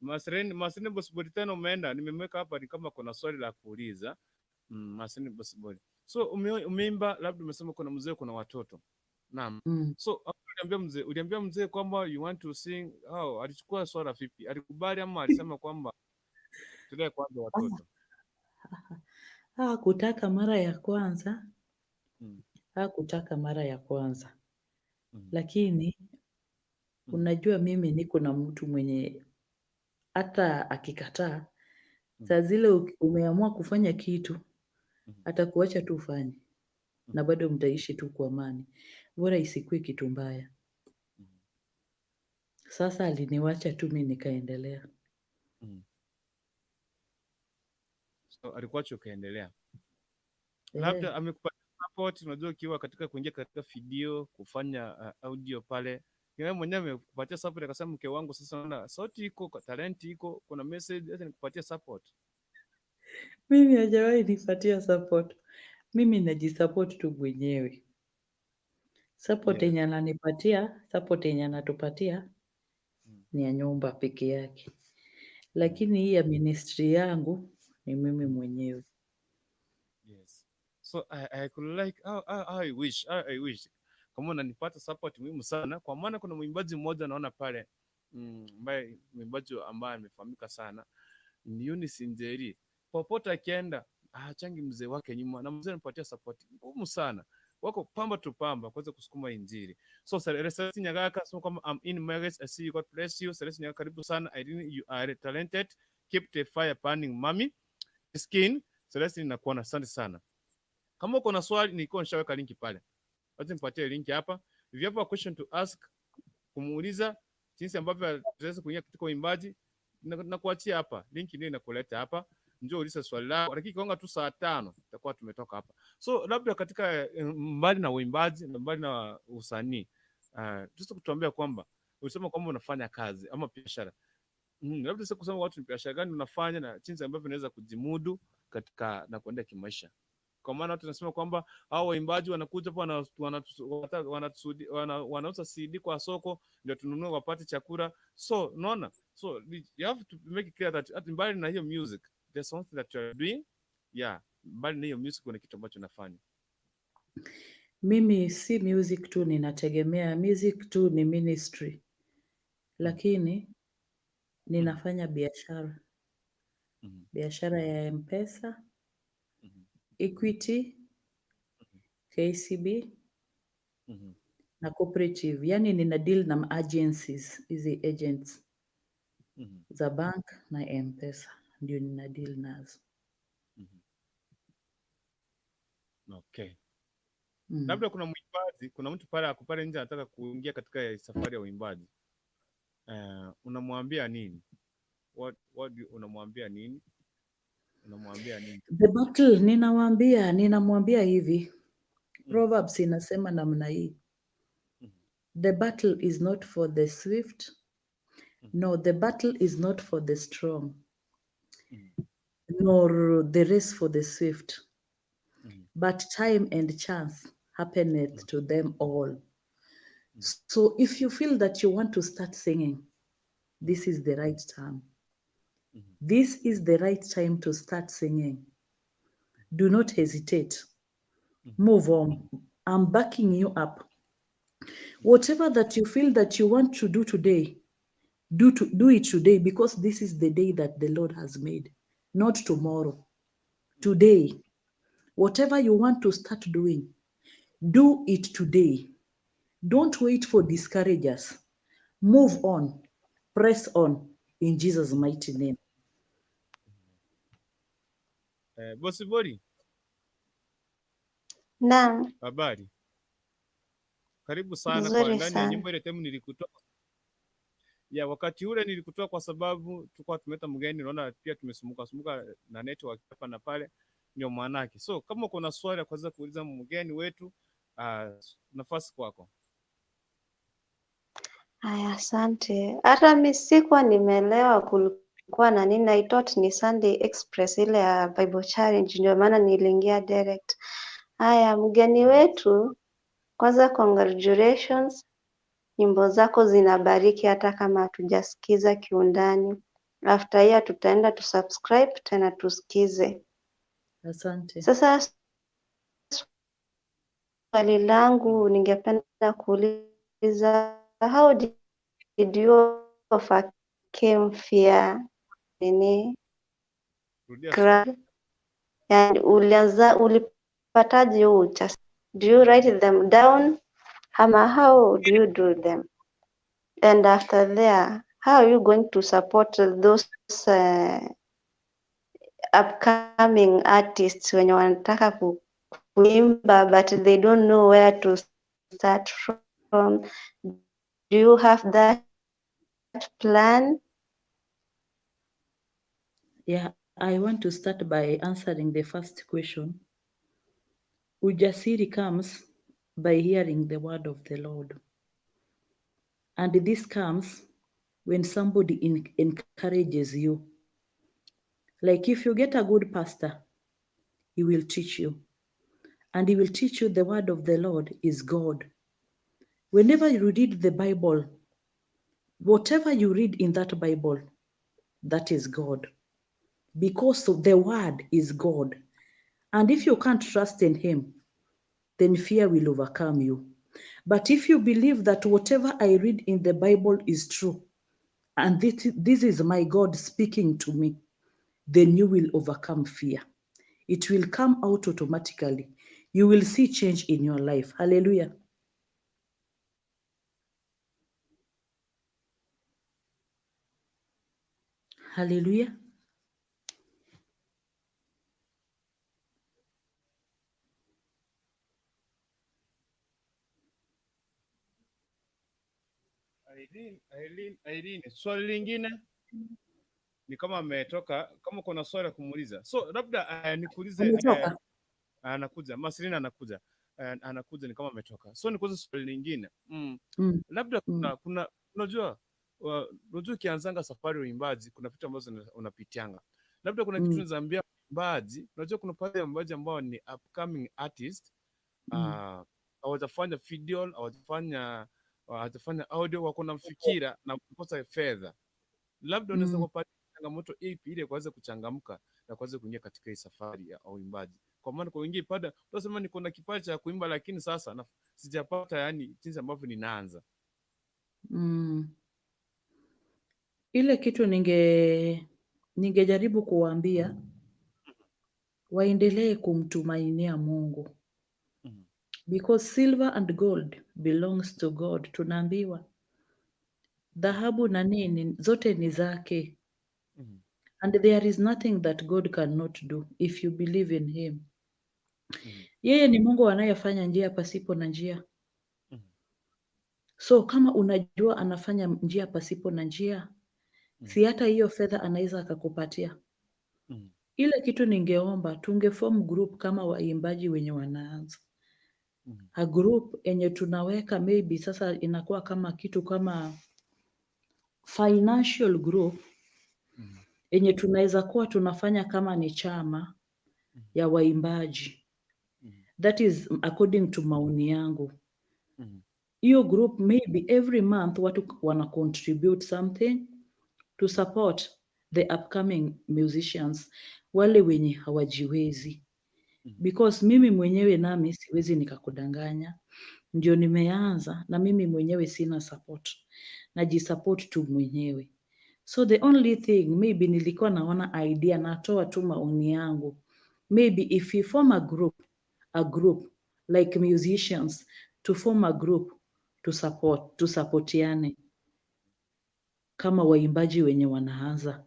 Masrin, Masrin Bosibori tena umeenda, nimemweka hapa ni kama kuna swali la kuuliza. Masrin Bosibori. So umeimba labda umesema kuna mzee kuna watoto. Naam. So hapo uliambia mzee kwamba you want to sing, how alichukua swala vipi? Alikubali ama alisema kwamba tulee kwanza watoto? Hakutaka mara ya kwanza, hakutaka mara ya kwanza. Lakini unajua mimi niko na mtu mwenye hata akikataa, saa zile umeamua kufanya kitu, atakuacha tu ufanye na bado mtaishi tu kwa amani, bora isikuwe kitu mbaya. Sasa aliniwacha tu mi nikaendelea. So alikuacha ukaendelea. Labda amekupatia support, unajua ukiwa katika kuingia katika video kufanya audio pale, yeye mwenyewe amekupatia support akasema, mke wangu, sasa naona sauti iko, talent iko, kuna message, acha nikupatie support. Mimi hajawahi nipatia support. Mimi najisupport tu mwenyewe. Support yenye ananipatia, support yenye anatupatia ni ya nyumba peke yake, lakini hii ya ministry yangu ni mimi mwenyewe. Yes. So I could like how I wish kama unanipata support muhimu sana, kwa maana kuna mwimbaji mmoja naona pale ambaye mwimbaji ambaye amefahamika sana ni Eunice Njeri. Popote akienda haachangi mzee wake nyuma, na mzee anapatia support ngumu sana, wako pamba tu pamba kuweza kusukuma injili. So Celestine Nyagaka sema kwamba I'm in marriage, I see you, God bless you. Celestine Nyagaka, karibu sana. Irene, you are talented, keep the fire burning mami. Skin Celestine, nakuona, asante sana. Kama uko na swali, nilikuwa nishaweka linki pale, wacha nipatie linki hapa. If you have a question to ask, kumuuliza jinsi ambavyo tutaweza kuingia katika uimbaji, na kuachia hapa linki ndio inakuleta hapa, njoo ulize swali lako, lakini kigonga tu saa 5 tutakuwa tumetoka hapa. So labda katika mbali na uimbaji na mbali na usanii, tuweze kutuambia kwamba ulisema kwamba unafanya kazi ama biashara. Labda sasa kusema watu ni biashara gani unafanya na jinsi ambavyo unaweza kujimudu katika na kuenda kimaisha, kwa maana watu wanasema kwamba hao waimbaji wanakuja hapa wanauza CD kwa soko ndio tununue wapate chakula. So unaona, so you have to make it clear that hata mbali na hiyo music there's something that you are doing. Yeah, mbali na hiyo music kuna kitu ambacho unafanya. Mimi si music tu ninategemea, music tu ni ministry, lakini ninafanya biashara, biashara ya M-Pesa, Equity, KCB na cooperative. Yani nina deal na agencies, hizi agents za bank na M-Pesa ndio nina deal nazo. Okay. Labda kuna mwimbaji, kuna mtu pale ako pale nje anataka kuingia katika safari ya uimbaji. Unamwambia nini? What unamwambia nini? Unamwambia nini? The battle ninawaambia, ninamwambia hivi. Proverbs inasema namna hii. The battle is not for the swift. No, the battle is not for the strong, nor the race for the swift, but time and chance happeneth to them all. So if you feel that you want to start singing, this is the right time. This is the right time to start singing. Do not hesitate. Move on. I'm backing you up. Whatever that you feel that you want to do today, do it today, because this is the day that the Lord has made, not tomorrow. Today, whatever you want to start doing, do it today. Don't wait for discouragers. Move on. Press on in Jesus' mighty name. Bosi Bori, Naam, habari? Karibu sana kwa nzuri ndani ya sana. nyimbo ile temu nilikutoa. Ya wakati ule nilikutoa kwa sababu tulikuwa tumeleta mgeni, unaona pia tumesumbuka sumbuka na network hapa na pale, ndio maanake. So kama kuna swali ya kuweza kuuliza mgeni wetu. Nafasi kwako. Haya, asante. Hata mi sikuwa nimeelewa kulikuwa na nini. I thought ni Sunday Express ile ya Bible Challenge, ndio maana niliingia direct. Haya, mgeni wetu, kwanza congratulations, nyimbo zako zinabariki hata kama hatujasikiza kiundani. After hiyo tutaenda tusubscribe tena tusikize. Asante. Sasa swali langu ningependa kuuliza, how did you overcame fear nini Rudia swali. cry? Yani ulianza ulipataje huo ujasiri? Do you write them down ama how do you do them? And after there, how are you going to support those upcoming artists wenye wanataka kuimba but they don't know where to start from? Do you have that plan? Yeah, I want to start by answering the first question. Ujasiri comes by hearing the word of the Lord. And this comes when somebody encourages you. Like if you get a good pastor, he will teach you. And he will teach you the word of the Lord is God. Whenever you read the Bible, whatever you read in that Bible, that is God. Because of the word is God. And if you can't trust in him, then fear will overcome you. But if you believe that whatever I read in the Bible is true, and this is my God speaking to me, then you will overcome fear. It will come out automatically. You will see change in your life. Hallelujah. Hallelujah. Irene, Irene, Irene, swali lingine ni kama ametoka, kama kuna swali la kumuuliza. So labda nikuulize Ametoka. anakuja, Marcelina anakuja. Anakuja ni kama ametoka. So nikuulize swali lingine. Labda kuna unajua unajua ukianzanga safari ya uimbaji kuna vitu ambazo unapitianga. Labda kuna kitu unaambia mwimbaji, unajua kuna baadhi ya waimbaji ambao ni upcoming artist, hawajafanya video, hawajafanya audio, wako na mfikira na kukosa fedha. Labda unaweza kuwapatia changamoto ipi ili kuweza kuchangamka na kuweza kuingia katika hii safari ya uimbaji? Kwa maana kwa wengine pada unasema niko na kipaji cha kuimba lakini sasa sijapata yani jinsi ambavyo ninaanza. Ile kitu ningejaribu kuwaambia waendelee kumtumainia Mungu. Because silver and gold belongs to God. Tunaambiwa dhahabu na nini zote ni zake. And there is nothing that God cannot do if you believe in him. Yeye ni Mungu anayefanya njia pasipo na njia. So kama unajua anafanya njia pasipo na njia, si hata hiyo fedha anaweza akakupatia. Ile kitu ningeomba tungeform group kama waimbaji wenye wanaanza. A group yenye tunaweka maybe sasa inakuwa kama kitu kama financial group yenye tunaweza kuwa tunafanya kama ni chama ya waimbaji. That is according to maoni yangu. Hiyo group maybe every month watu wana contribute something to support the upcoming musicians, wale wenye hawajiwezi. Because mimi mwenyewe nami siwezi nikakudanganya, ndio nimeanza na mimi mwenyewe sina support, najisupport tu mwenyewe. So the only thing maybe nilikuwa naona idea, natoa tu maoni yangu, maybe if we form a group like musicians, to form a group to support, to supportiane kama waimbaji wenye wanaanza.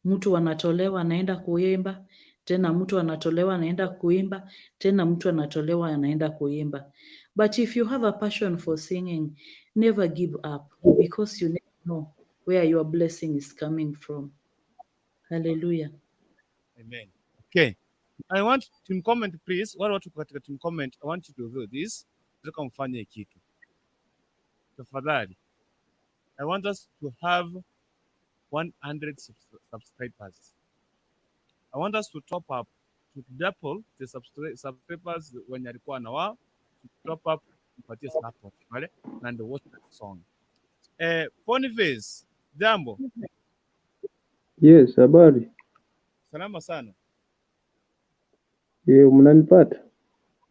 Mtu anatolewa anaenda kuimba, tena mtu anatolewa anaenda kuimba, tena mtu anatolewa anaenda kuimba. But if you have a passion for singing, never give up, because you never know where your blessing is coming from. Hallelujah. Amen. Okay. I want team comment please. Wale watu katika team comment, I want you to do this. Nataka mfanye kitu. Tafadhali. I want us to have 100 subscribers. I want us to top up to double the subscribers wenye alikuwa na wao, to top up mpatie support pale na ndio watch that song. Boniface, jambo. Yes, habari. Salama sana. Mnanipata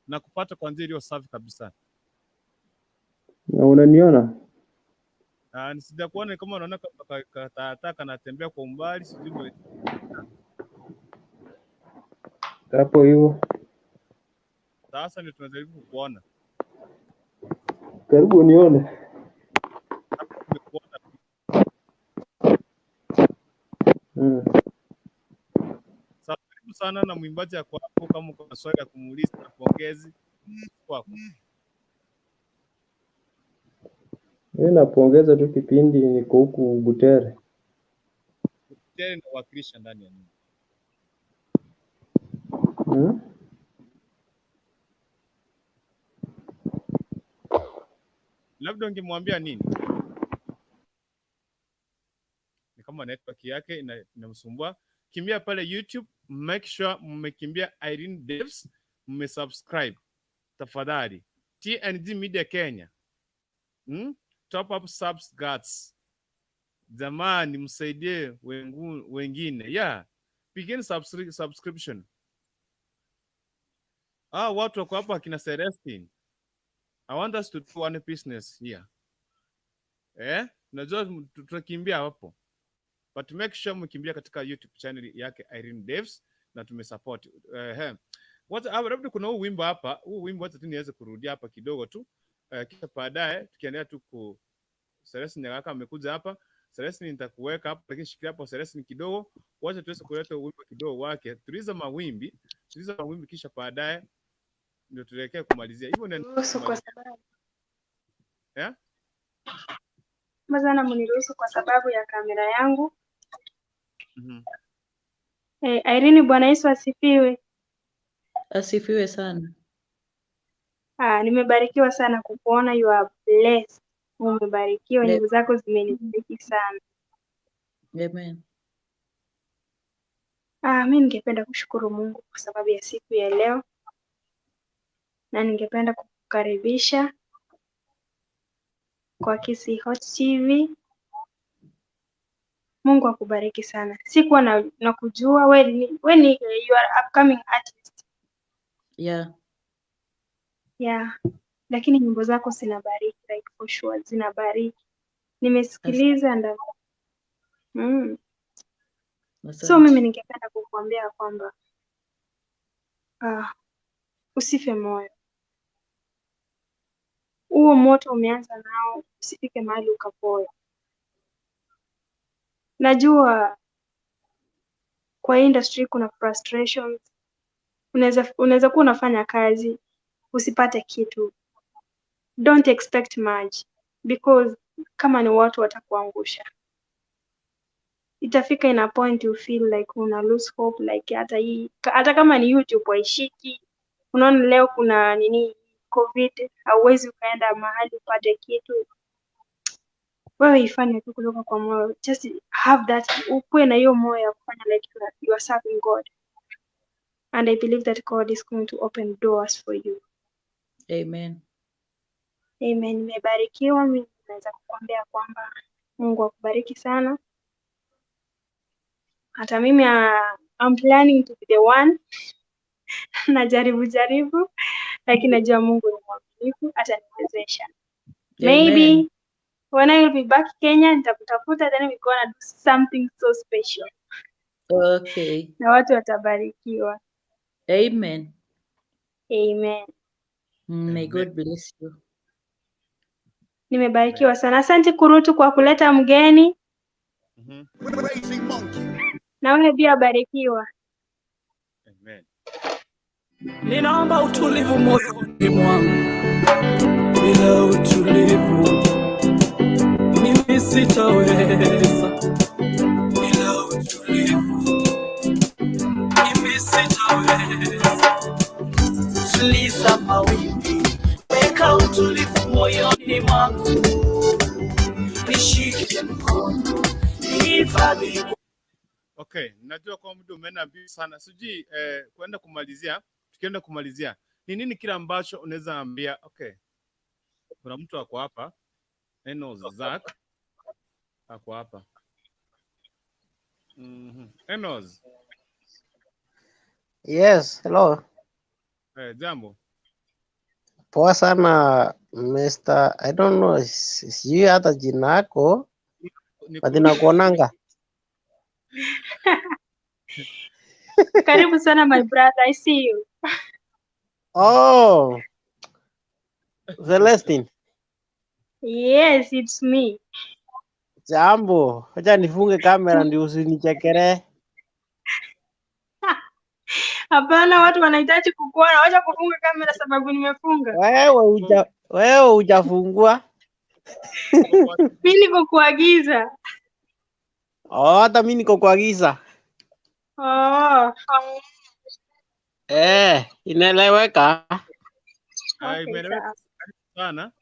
Na kupata kwa njia iliyo safi kabisa. na unaniona? Sijakuona kama unaona kataata kanatembea kwa umbali, sijui Hapo hivyo. Sasa ndio tunajaribu kukuona. Karibu unione. Hapo tumekuona. Sasa karibu sana na mwimbaji ako hapo, kama uko na swali ya kumuuliza na pongezi kwako. Mimi napongeza tu kipindi, niko huku Butere. Tena inawakilisha ndani ya nyumba. Labda ungemwambia nini? Ni kama network yake inamsumbua. Kimbia pale YouTube, make sure mmekimbia Irene Daves, mmesubscribe tafadhali. TNG Media Kenya. Top up subs guts. Jamani, msaidie wengine. Yeah. Pigeni subscription. Watu wako hapa akina Celestine. I want us to do one business here. Najua tutakimbia hapo. But make sure mkimbia katika YouTube channel yake Irene Daves na tumesupport. Labda kuna huu wimbo hapa, huu wimbo wacha tu niweze kurudia hapa kidogo tu. Kisha baadaye tukiendelea tu ku Celestine Nyagaka amekuja hapa. Celestine nitakuweka hapa, lakini shikilia hapo Celestine kidogo. Wacha tuweze kuleta wimbo kidogo wake. Tuliza mawimbi, tuliza mawimbi kisha baadaye ndio tuelekee kumalizia. Hivyo ndio Ruhusu kwa kumalizia. sababu Yeah? sana mniruhusu kwa sababu ya kamera yangu. Irene, Bwana Yesu asifiwe. Asifiwe sana. Nimebarikiwa sana kukuona, you are blessed. Umebarikiwa, nyimbo zako zimenibariki sana. Amen. Mi ningependa kushukuru Mungu kwa sababu ya siku ya leo na ningependa kukukaribisha kwa Kisii Hot TV. Mungu akubariki sana. Sikuwa na kujua we ni you are upcoming artist. Yeah. Yeah. Lakini nyimbo zako zinabariki, like for sure zinabariki. Nimesikiliza nda. So mimi Asante. ningependa kukuambia kwamba usife moyo. Huo moto umeanza nao, usifike mahali ukapoa. Najua kwa industry kuna frustrations. Unaweza kuwa unafanya kazi usipate kitu. Don't expect much because kama ni watu watakuangusha. Itafika in a point you feel like una lose hope, like hata kama ni YouTube haishiki. Unaona leo kuna nini COVID, hauwezi ukaenda mahali upate kitu. Wewe ifanye tu kutoka kwa moyo, just have that, ukuwe na hiyo moyo ya kufanya like you are serving God, and I believe that God is going to open doors for you. Amen. Amen. Nimebarikiwa. Mimi naweza kukuambia kwamba Mungu akubariki sana. Hata mimi I'm planning to be the one. Najaribu jaribu, lakini najua Mungu ni mwaminifu, ataniwezesha. Maybe Amen. when I will be back Kenya nitakutafuta, then we gonna do something so special Okay. na watu watabarikiwa. Amen. Amen. May Amen. God bless you. Nimebarikiwa sana. Asante Kurutu kwa kuleta mgeni, na wewe pia barikiwa. Amen. Ninaomba utulivu moyoni mwangu, bila utulivu mimi sitaweza, bila utulivu mimi sitaweza. Tuliza mawimbi, weka utulivu moyoni mwangu, nishike mkono, nihifadhi. Okay, najua kwa muda umeenda mbio sana. Sijui kwenda kumalizia, tukienda kumalizia, ni nini kile ambacho unaweza ambia? Okay, kuna mtu ako hapa, Enos Zack ako hapa. Enos, Yes, hello. Jambo. Poa sana Mr. I don't know, sijui hata jina yako, but nakuonanga. Karibu sana my brother, I see you. Oh, Celestine. Yes, it's me. Jambo. Acha nifunge kamera ndio usinichekelee. Hapana, watu wanahitaji kukuona. Wacha kufunga kamera sababu nimefunga. Wewe hujafungua. Mimi niko kuagiza. Oh, hata mimi niko kwa giza. Oh. Inaeleweka. Okay, Imeeleweka sawa. sana.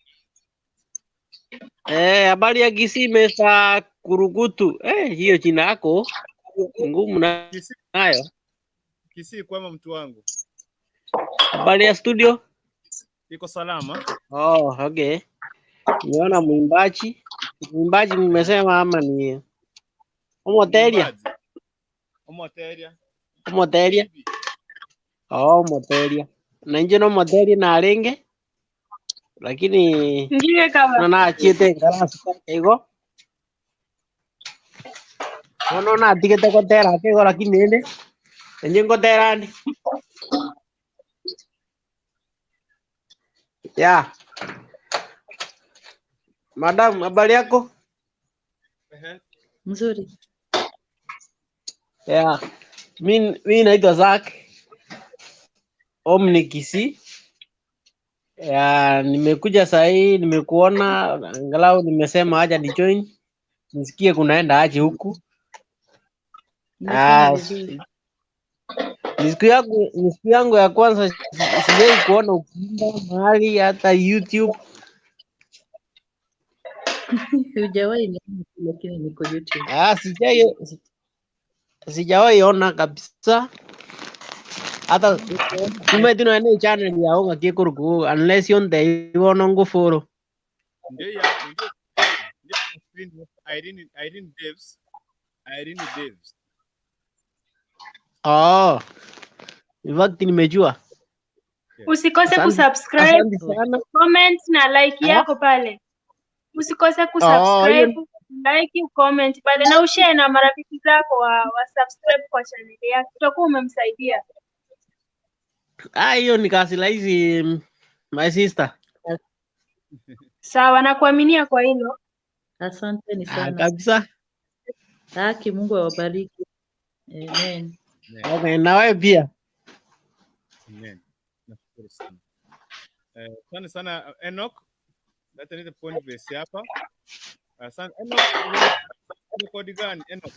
Habari ya Kisii Mr. Kurukutu. Hiyo jina yako ngumu Kisii, nayo. Kisii kwema mtu wangu. Habari ya studio? Iko salama. Oh, okay. Niona mwimbaji. Mwimbaji mmesema ama ni Omoteria? Mwimbaji. Omoteria. Omoteria. Oh, Omoteria. Na inje no Moteria narenge lakini Ndiye kama. na nachiete ngarasi igo. Bono natigete gotera ake igo lakini ende inje ngotera ndi. Ya. Madam, habari yako? Mzuri. Yeah. Mi naitwa Zack. Omni Kisii. Ya, nimekuja saa hii nimekuona, angalau nimesema acha ni join nisikie kunaenda aje huku. Umefanya Ah, vizuri. ni siku yangu ya kwanza sijai kuona ukiimba mahali hata YouTube. Hujawahi niona tu, lakini niko YouTube. Ah, sijawahi ona kabisa. Hata kumbe tino ene channel ya onga kikuruku unless yonde iwono ngufuru. Ndio ya ndio ndio screen Irene Irene Daves. Irene Daves. Oh, in fact nimejua. Usikose Asante, kusubscribe, asante sana. comment na like Ah? yako pale. Usikose Oh, hiyo kusubscribe, like, comment pale na ushare na marafiki zako wa subscribe kwa channel yako. Utakuwa umemsaidia. hiyo ni kazi rahisi my sister. Sawa, nakuaminia kwa hilo. Asanteni Ah, sana. kabisa. Haki, Mungu awabariki. Amen. Okay, na wewe pia. Amen. Nashukuru sana. Asante sana Enoch. Leta nite point base hapa. Asante Enoch, rekodi gani Enoch?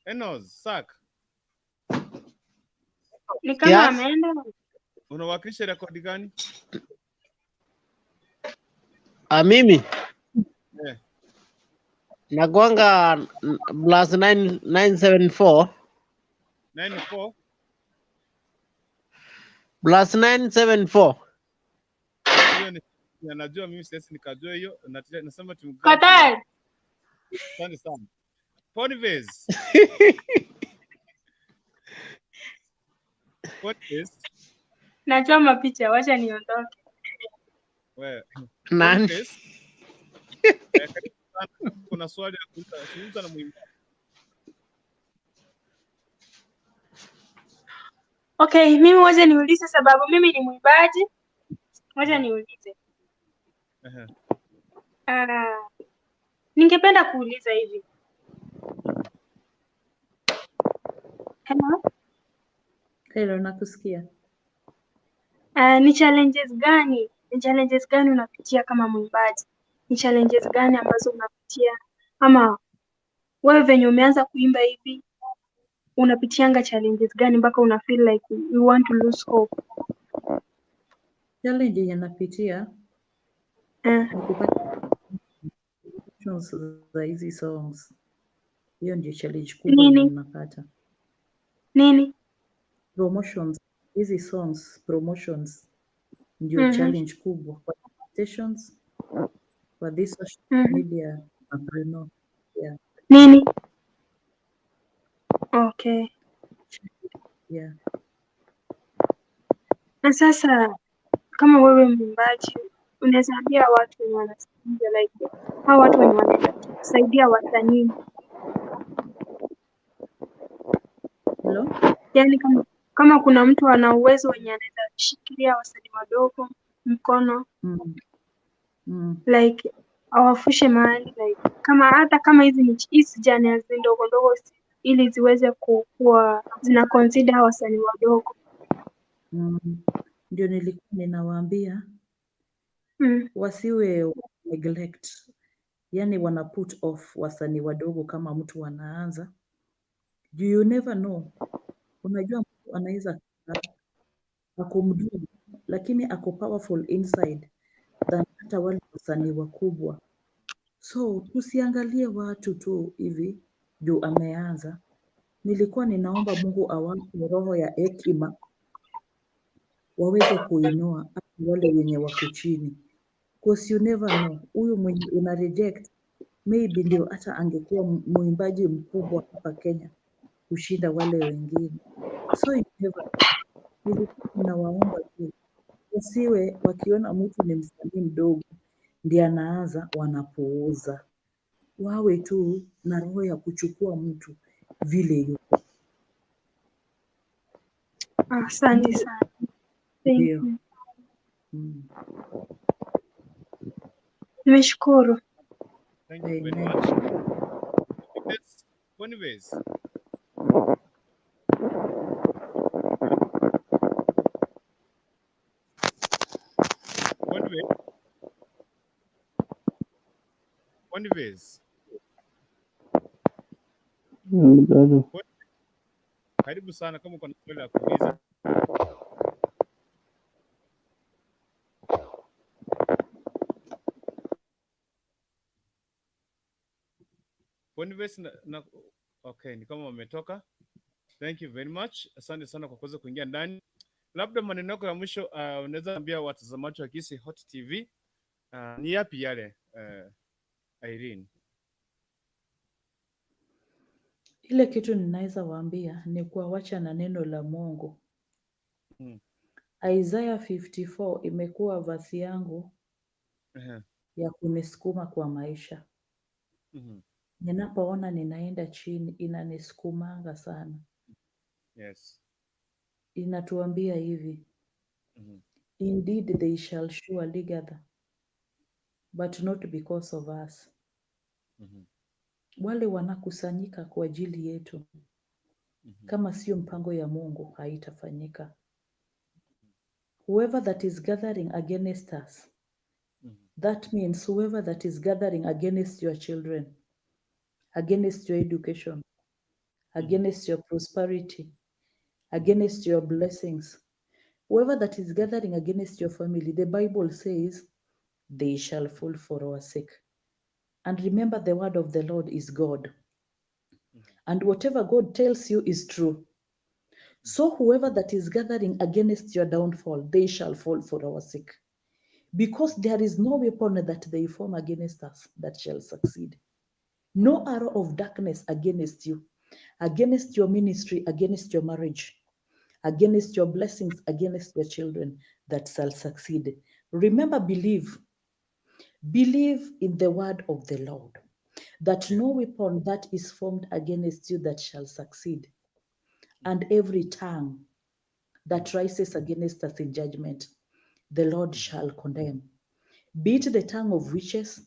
Enos, Sak, Ni kama Yes. ameenda. unawakilisha rekodi gani? Ah, mimi Eh, nakuanga plus 9974 94 plus 974. hiyo ni ya, najua mimi siwezi nikajua hiyo. Nasema timu gani? Qatar. Asante sana. Boniface. Boniface, Nachoma picha, wacha niondoke. wewe. Nani? Boniface, karibu sana. Kuna swali ya kuuliza, zungumza na mwimbaji. Okay, mimi wacha niulize sababu mimi ni mwimbaji. Wacha niulize. Ehe. Ningependa kuuliza hivi. Hello? Hello, nakusikia. Ni challenges gani? Ni challenges gani unapitia kama mwimbaji? Ni challenges gani ambazo unapitia ama Wewe venye umeanza kuimba hivi unapitianga challenges gani mpaka una feel like you want to lose hope? Challenge yenye napitia Eh, ni kupata promotions za hizi songs. Hiyo ndio challenge kubwa yenye nini ninapata. nini? Promotions, hizi songs promotions ndio Mhm. challenge kubwa kwa stations, kwa this social Mhm. media, you know. Yeah, Nini? Okay. yeah. Na sasa kama wewe mwimbaji unaweza ambia watu wenye wanasikiliza like hao watu wenye wanaweza kusaidia wasanii, Hello? yaani kama kuna mtu ana uwezo wenye anaweza shikilia wasanii wadogo mkono Mm. Mm. like awafushe mahali like kama hata kama hizi ni hizi channels ndogo ndogo ili ziweze kuwa zina consider wasanii wadogo. Mm. Ndio nilikuwa ninawaambia Mm. wasiwe neglect, yani wana put off wasanii wadogo kama mtu anaanza. You never know. Unajua mtu anaweza ako mdogo lakini ako powerful inside than hata wale wasanii wakubwa. So tusiangalie watu tu hivi juu ameanza. Nilikuwa ninaomba Mungu awape roho ya hekima waweze kuinua hata wale wenye wako chini. 'Cause you never know, huyu mwenye una reject maybe ndio hata angekuwa mwimbaji mkubwa hapa Kenya kushinda wale wengine. So you never know. Nilikuwa ninawaomba tu wasiwe wakiona mtu ni msanii mdogo ndiye anaanza wanapuuza. Wawe tu na roho ya kuchukua mtu vile yuko. Asante Mungu sana. Thank ndio. you. Mm. Nimeshukuru. Thank you very Amen. much. Yes, Boniface. Boniface. Boniface. Brother. Karibu sana kama uko na swali la kuuliza. Boniface na, okay, ni kama wametoka. Thank you very much. Asante sana kwa kuweza kuingia ndani. Labda maneno yako ya mwisho unaweza ambia watazamaji wa Kisii Hot TV ni yapi yale Irene? Ile kitu ninaweza waambia ni kuwawacha na neno la Mungu. Mm. Isaiah 54 imekuwa vasi yangu Ehe. ya kunisukuma kwa maisha. Mhm. Ninapoona ninaenda chini, inanisukumanga sana. Yes. Inatuambia hivi, Mhm. indeed they shall surely gather, but not because of us. Mhm. Wale wanakusanyika kwa ajili yetu, Mhm. kama sio mpango ya Mungu haitafanyika. Whoever that is gathering against us, Mhm. that means whoever that is gathering against your children, against your education, Mhm. against your prosperity, against your blessings, whoever that is gathering against your family, the Bible says they shall fall for our sake. And remember, the word of the Lord is God. And whatever God tells you is true. So whoever that is gathering against your downfall, they shall fall for our sake. Because there is no weapon that they form against us that shall succeed. No arrow of darkness against you, against your ministry, against your marriage, against your blessings, against your children that shall succeed. Remember, believe. Believe in the word of the Lord, that no weapon that is formed against you that shall succeed, and every tongue that rises against us in judgment, the Lord shall condemn. Be it the tongue of witches,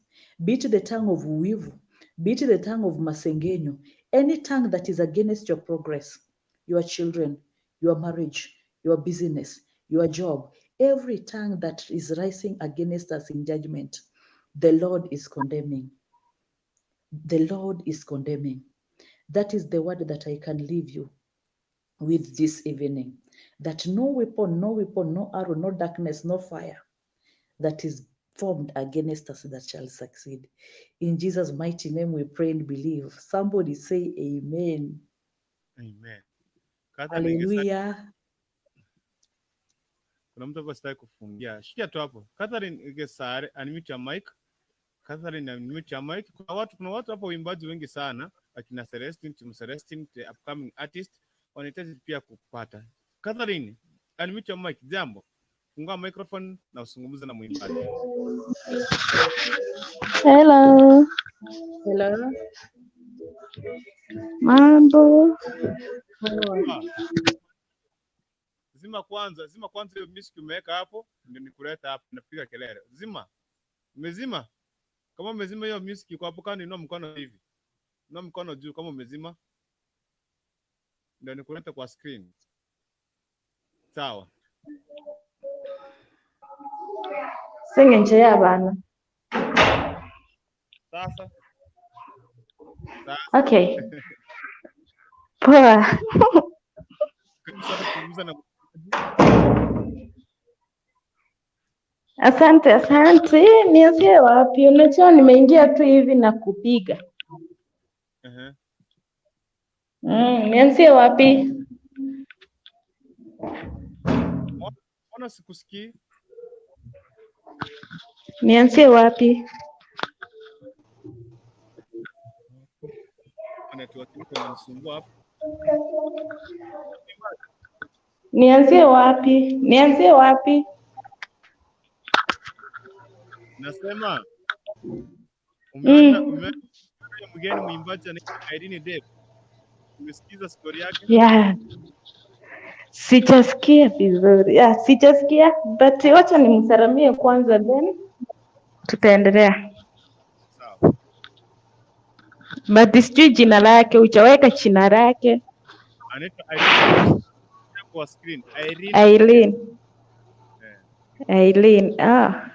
be it the tongue of wivu, be it the tongue of masengenyo, any tongue that is against your progress, your children, your marriage, your business, your job, every tongue that is rising against us in judgment, the Lord is condemning. The Lord is condemning. That is the word that I can leave you with this evening. That no weapon, no weapon, no arrow, no darkness, no fire that is formed against us that shall succeed. In Jesus' mighty name we pray and believe. Somebody say amen. Amen. Catherine Gesare, Hallelujah. kuna mtu hapa sitaki kufungia. Shikia tu hapo. Catherine Gesare, unmute your mic. Catherine, unmute your mic. Kuna watu hapo waimbaji wengi sana, akina Celestine, Tim Celestine, the upcoming artist wanahitaji pia kupata. Catherine, unmute your mic. Jambo. Fungua microphone na usungumze na mwimbaji. Hello, Hello. mambo. Poa. Ah, zima kwanza hiyo music umeweka hapo, ndio nikuleta hapo, napiga kelele. Zima. Umezima? Kama umezima hiyo music iko hapo, kando inua mkono hivi. Inua mkono juu kama umezima, ndio nikuleta kwa screen. Sawa. Sengenje y'abantu. Sasa sasa Okay, poa. karibu sana kuzungumza na Asante, asante. Nianzie wapi? Unajua nimeingia tu hivi na kupiga. Ehe. Nianzie wapi? Mbona sikusikii? Nianzie wapi? Network yako inanisumbua hapa. Nianzie wapi? Nianzie wapi? Nasema umeona Mm. umeona yule mgeni mwimbaji anaitwa Irene Deb. Umesikiza story yake? Yeah. Sijasikia vizuri. Yeah, sijasikia but wacha nimsalamie kwanza then tutaendelea. Sawa. But sijui jina lake, hujaweka jina lake. Anaitwa Irene Deb. Kwa screen Irene Deb. Aileen. Eh. Aileen. Ah.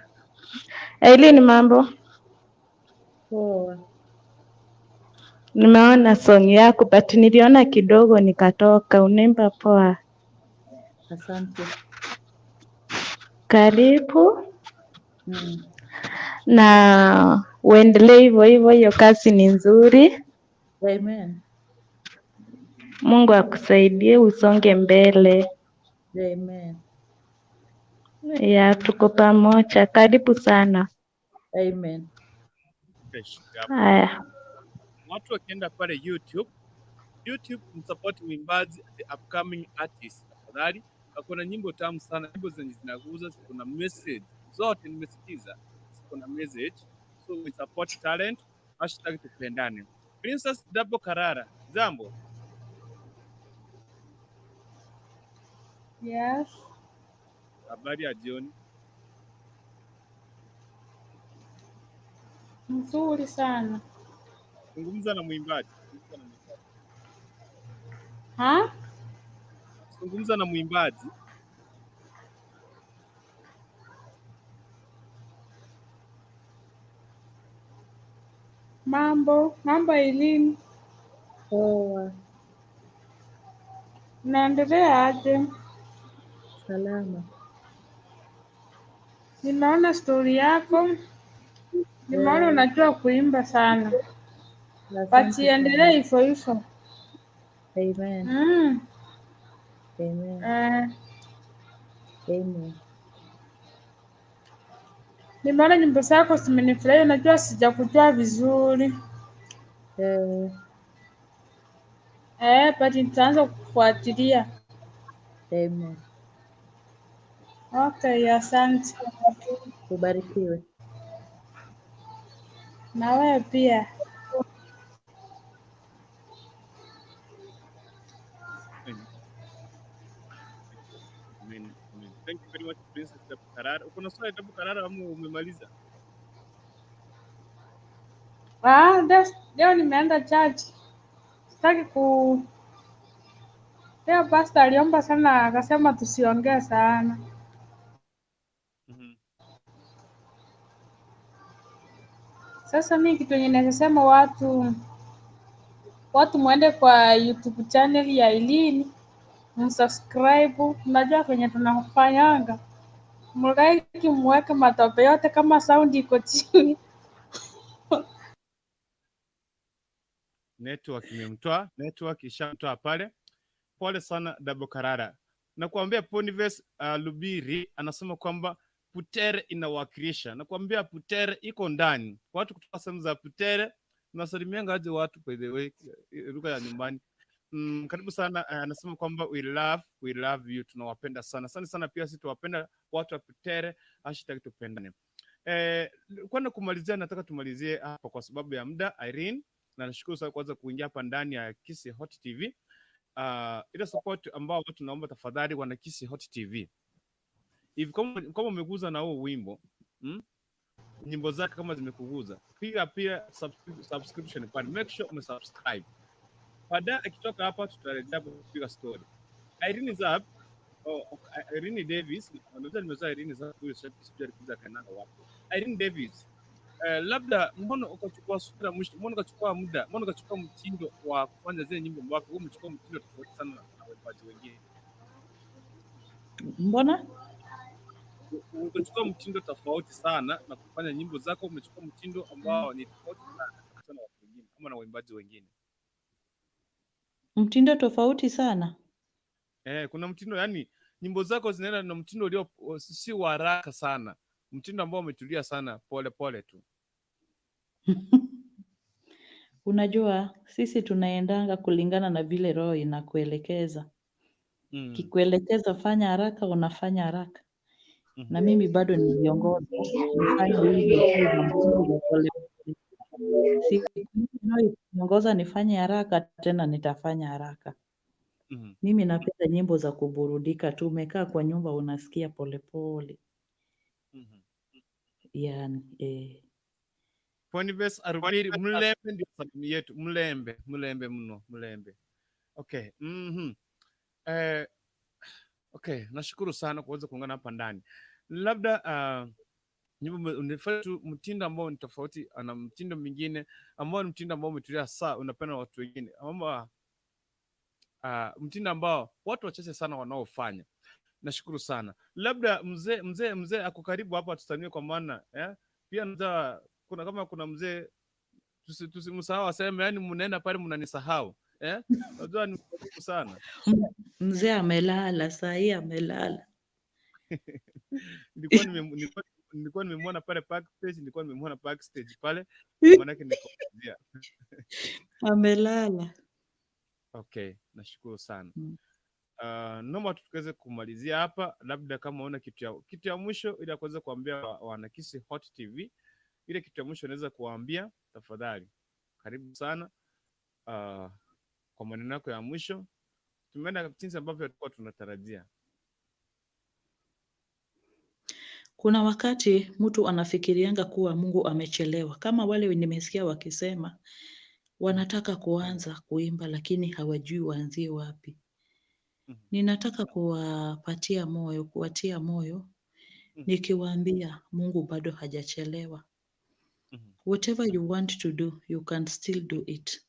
Aileen, mambo. Poa. Nimeona song yako but niliona kidogo nikatoka. Unaimba poa. Asante. Karibu Mm. na uendelee hivyo hivyo, hiyo kazi ni nzuri. Amen. Mungu akusaidie usonge mbele. Amen. Ya, tuko pamoja. Karibu sana. Amen. Fresh. Hapo. Haya. Watu wakienda pale YouTube msupport mwimbaji the upcoming artist tafadhali. Kuna nyimbo tamu sana, nyimbo zenye zinaguza, ziko na message zote nimesikiza, ziko na message. So we support talent, hashtag tupendane. Princess Double Karara, jambo. Yes, Habari ya jioni. nzuri sana. Zungumza na mwimbaji. Zungumza na mwimbaji. Ha? Zungumza na mwimbaji. Mambo, mambo Eileen, Poa. unaendelea aje? Salama. Nimeona stori yako, nimeona Eh, unajua kuimba sana, but asante sana. iendelee hivyo hivyo. Amen. Mm. Amen. Eh, Amen. nimeona nyimbo zako zimenifurahisha, unajua sijakujua vizuri. Eh, Eh, but nitaanza kufuatilia. amen. Okay, asante. Ubarikiwe. Na wewe pia. Amen. Amen. Amen. Thank you very much Princess Double Karara. Uko na swali Double Karara ama umemaliza? Ah, leo nimeenda church. Sitaki ku Leo pastor aliomba sana akasema tusiongee sana. Mhm. Sasa mi kitu yenye naweza sema watu mwende kwa YouTube channel ya Eileen msubscribe. Mnajua kwenye tunafanyanga, mlike, mweke matope yote kama sound iko chini. Network imemtoa, network ishamtoa pale. Pole sana Dabo Karara. Nakuambia Ponives Lubiri anasema kwamba Putere inawakilisha. Nakuambia Putere iko ndani. Watu kutoka sehemu za Putere nasalimianga aje watu by the way, lugha ya nyumbani. Karibu sana anasema kwamba we love you, tunawapenda sana sana sana. Pia sisi tuwapenda watu wa Putere, #tupendane. Kwenda kumalizia, nataka tumalizie hapa kwa sababu ya muda Irene, na nashukuru sana kwanza kuingia hapa ndani ya Kisii Hot TV. Ile support ambao watu naomba tafadhali wana Kisii Hot TV, hivi kama umeguza na huo wimbo, Nyimbo zake kama zimekuguza, piga pia subscription pale, make sure umesubscribe. Baadaye akitoka hapa tutarejea kupiga story. Irene Zap, oh, Irene Davis, unajua nimezaa Irene Zap, huyo sasa sijui alikuja Kanada wapi. Irene Davis, labda mbona ukachukua sura mwisho, mbona ukachukua muda, mbona ukachukua mtindo wa kufanya zile nyimbo wako, wewe umechukua mtindo tofauti sana na waimbaji wengine? Mbona? Ukachukua mtindo tofauti sana na kufanya nyimbo zako, umechukua mtindo ambao ni tofauti sana na watu wengine ama na waimbaji wengine. Mtindo tofauti sana. Eh, kuna mtindo, yani nyimbo zako zinaenda na mtindo ulio si wa haraka sana, mtindo ambao umetulia sana, pole pole tu. Unajua sisi tunaendanga kulingana na vile roho inakuelekeza. Kikuelekeza fanya haraka, unafanya haraka. Na mimi bado niliongoza nifanye hivyo tu na mtindo wa pole pole. Siku roho ikiongoza nifanye haraka, tena nitafanya haraka. Mimi napenda nyimbo za kuburudika tu, umekaa kwa nyumba unasikia polepole. Yani, eh. Boniface Arubiri, Mlembe ndio salamu yetu, Mlembe, Mlembe mno, Mlembe. Okay. Okay, nashukuru sana kuweza kuungana hapa ndani. Labda nyimbo unifanya tu mtindo ambao ni tofauti na mtindo mwingine ambao ni mtindo ambao umetulia saa unapenda watu wengine ambao mtindo ambao watu wachache sana wanaofanya. Nashukuru sana. Labda mzee ako karibu hapa tusalimie kwa maana pia nza, kuna kama kuna mzee tusimsahau aseme, yani mnaenda pale mnanisahau, eh? Najua ni mkaribu sana. Mzee amelala, saa hii amelala. Nilikuwa nimemwona pale backstage, nilikuwa nimemwona backstage pale, maanake nikaulizia. Amelala. Okay, nashukuru sana. Naomba tukaweze kumalizia hapa, labda kama una kitu ya mwisho ili kuweza kuambia wana Kisii Hot TV, ile kitu ya mwisho unaweza kuwaambia, tafadhali. Karibu sana kwa maneno yako ya mwisho. Tumeenda jinsi ambavyo tulikuwa tunatarajia. Kuna wakati mtu anafikirianga kuwa Mungu amechelewa, kama wale nimesikia wakisema wanataka kuanza kuimba lakini hawajui waanzie wapi. Ninataka kuwapatia moyo, kuwatia moyo nikiwaambia Mungu bado hajachelewa. Whatever you want to do, you can still do it.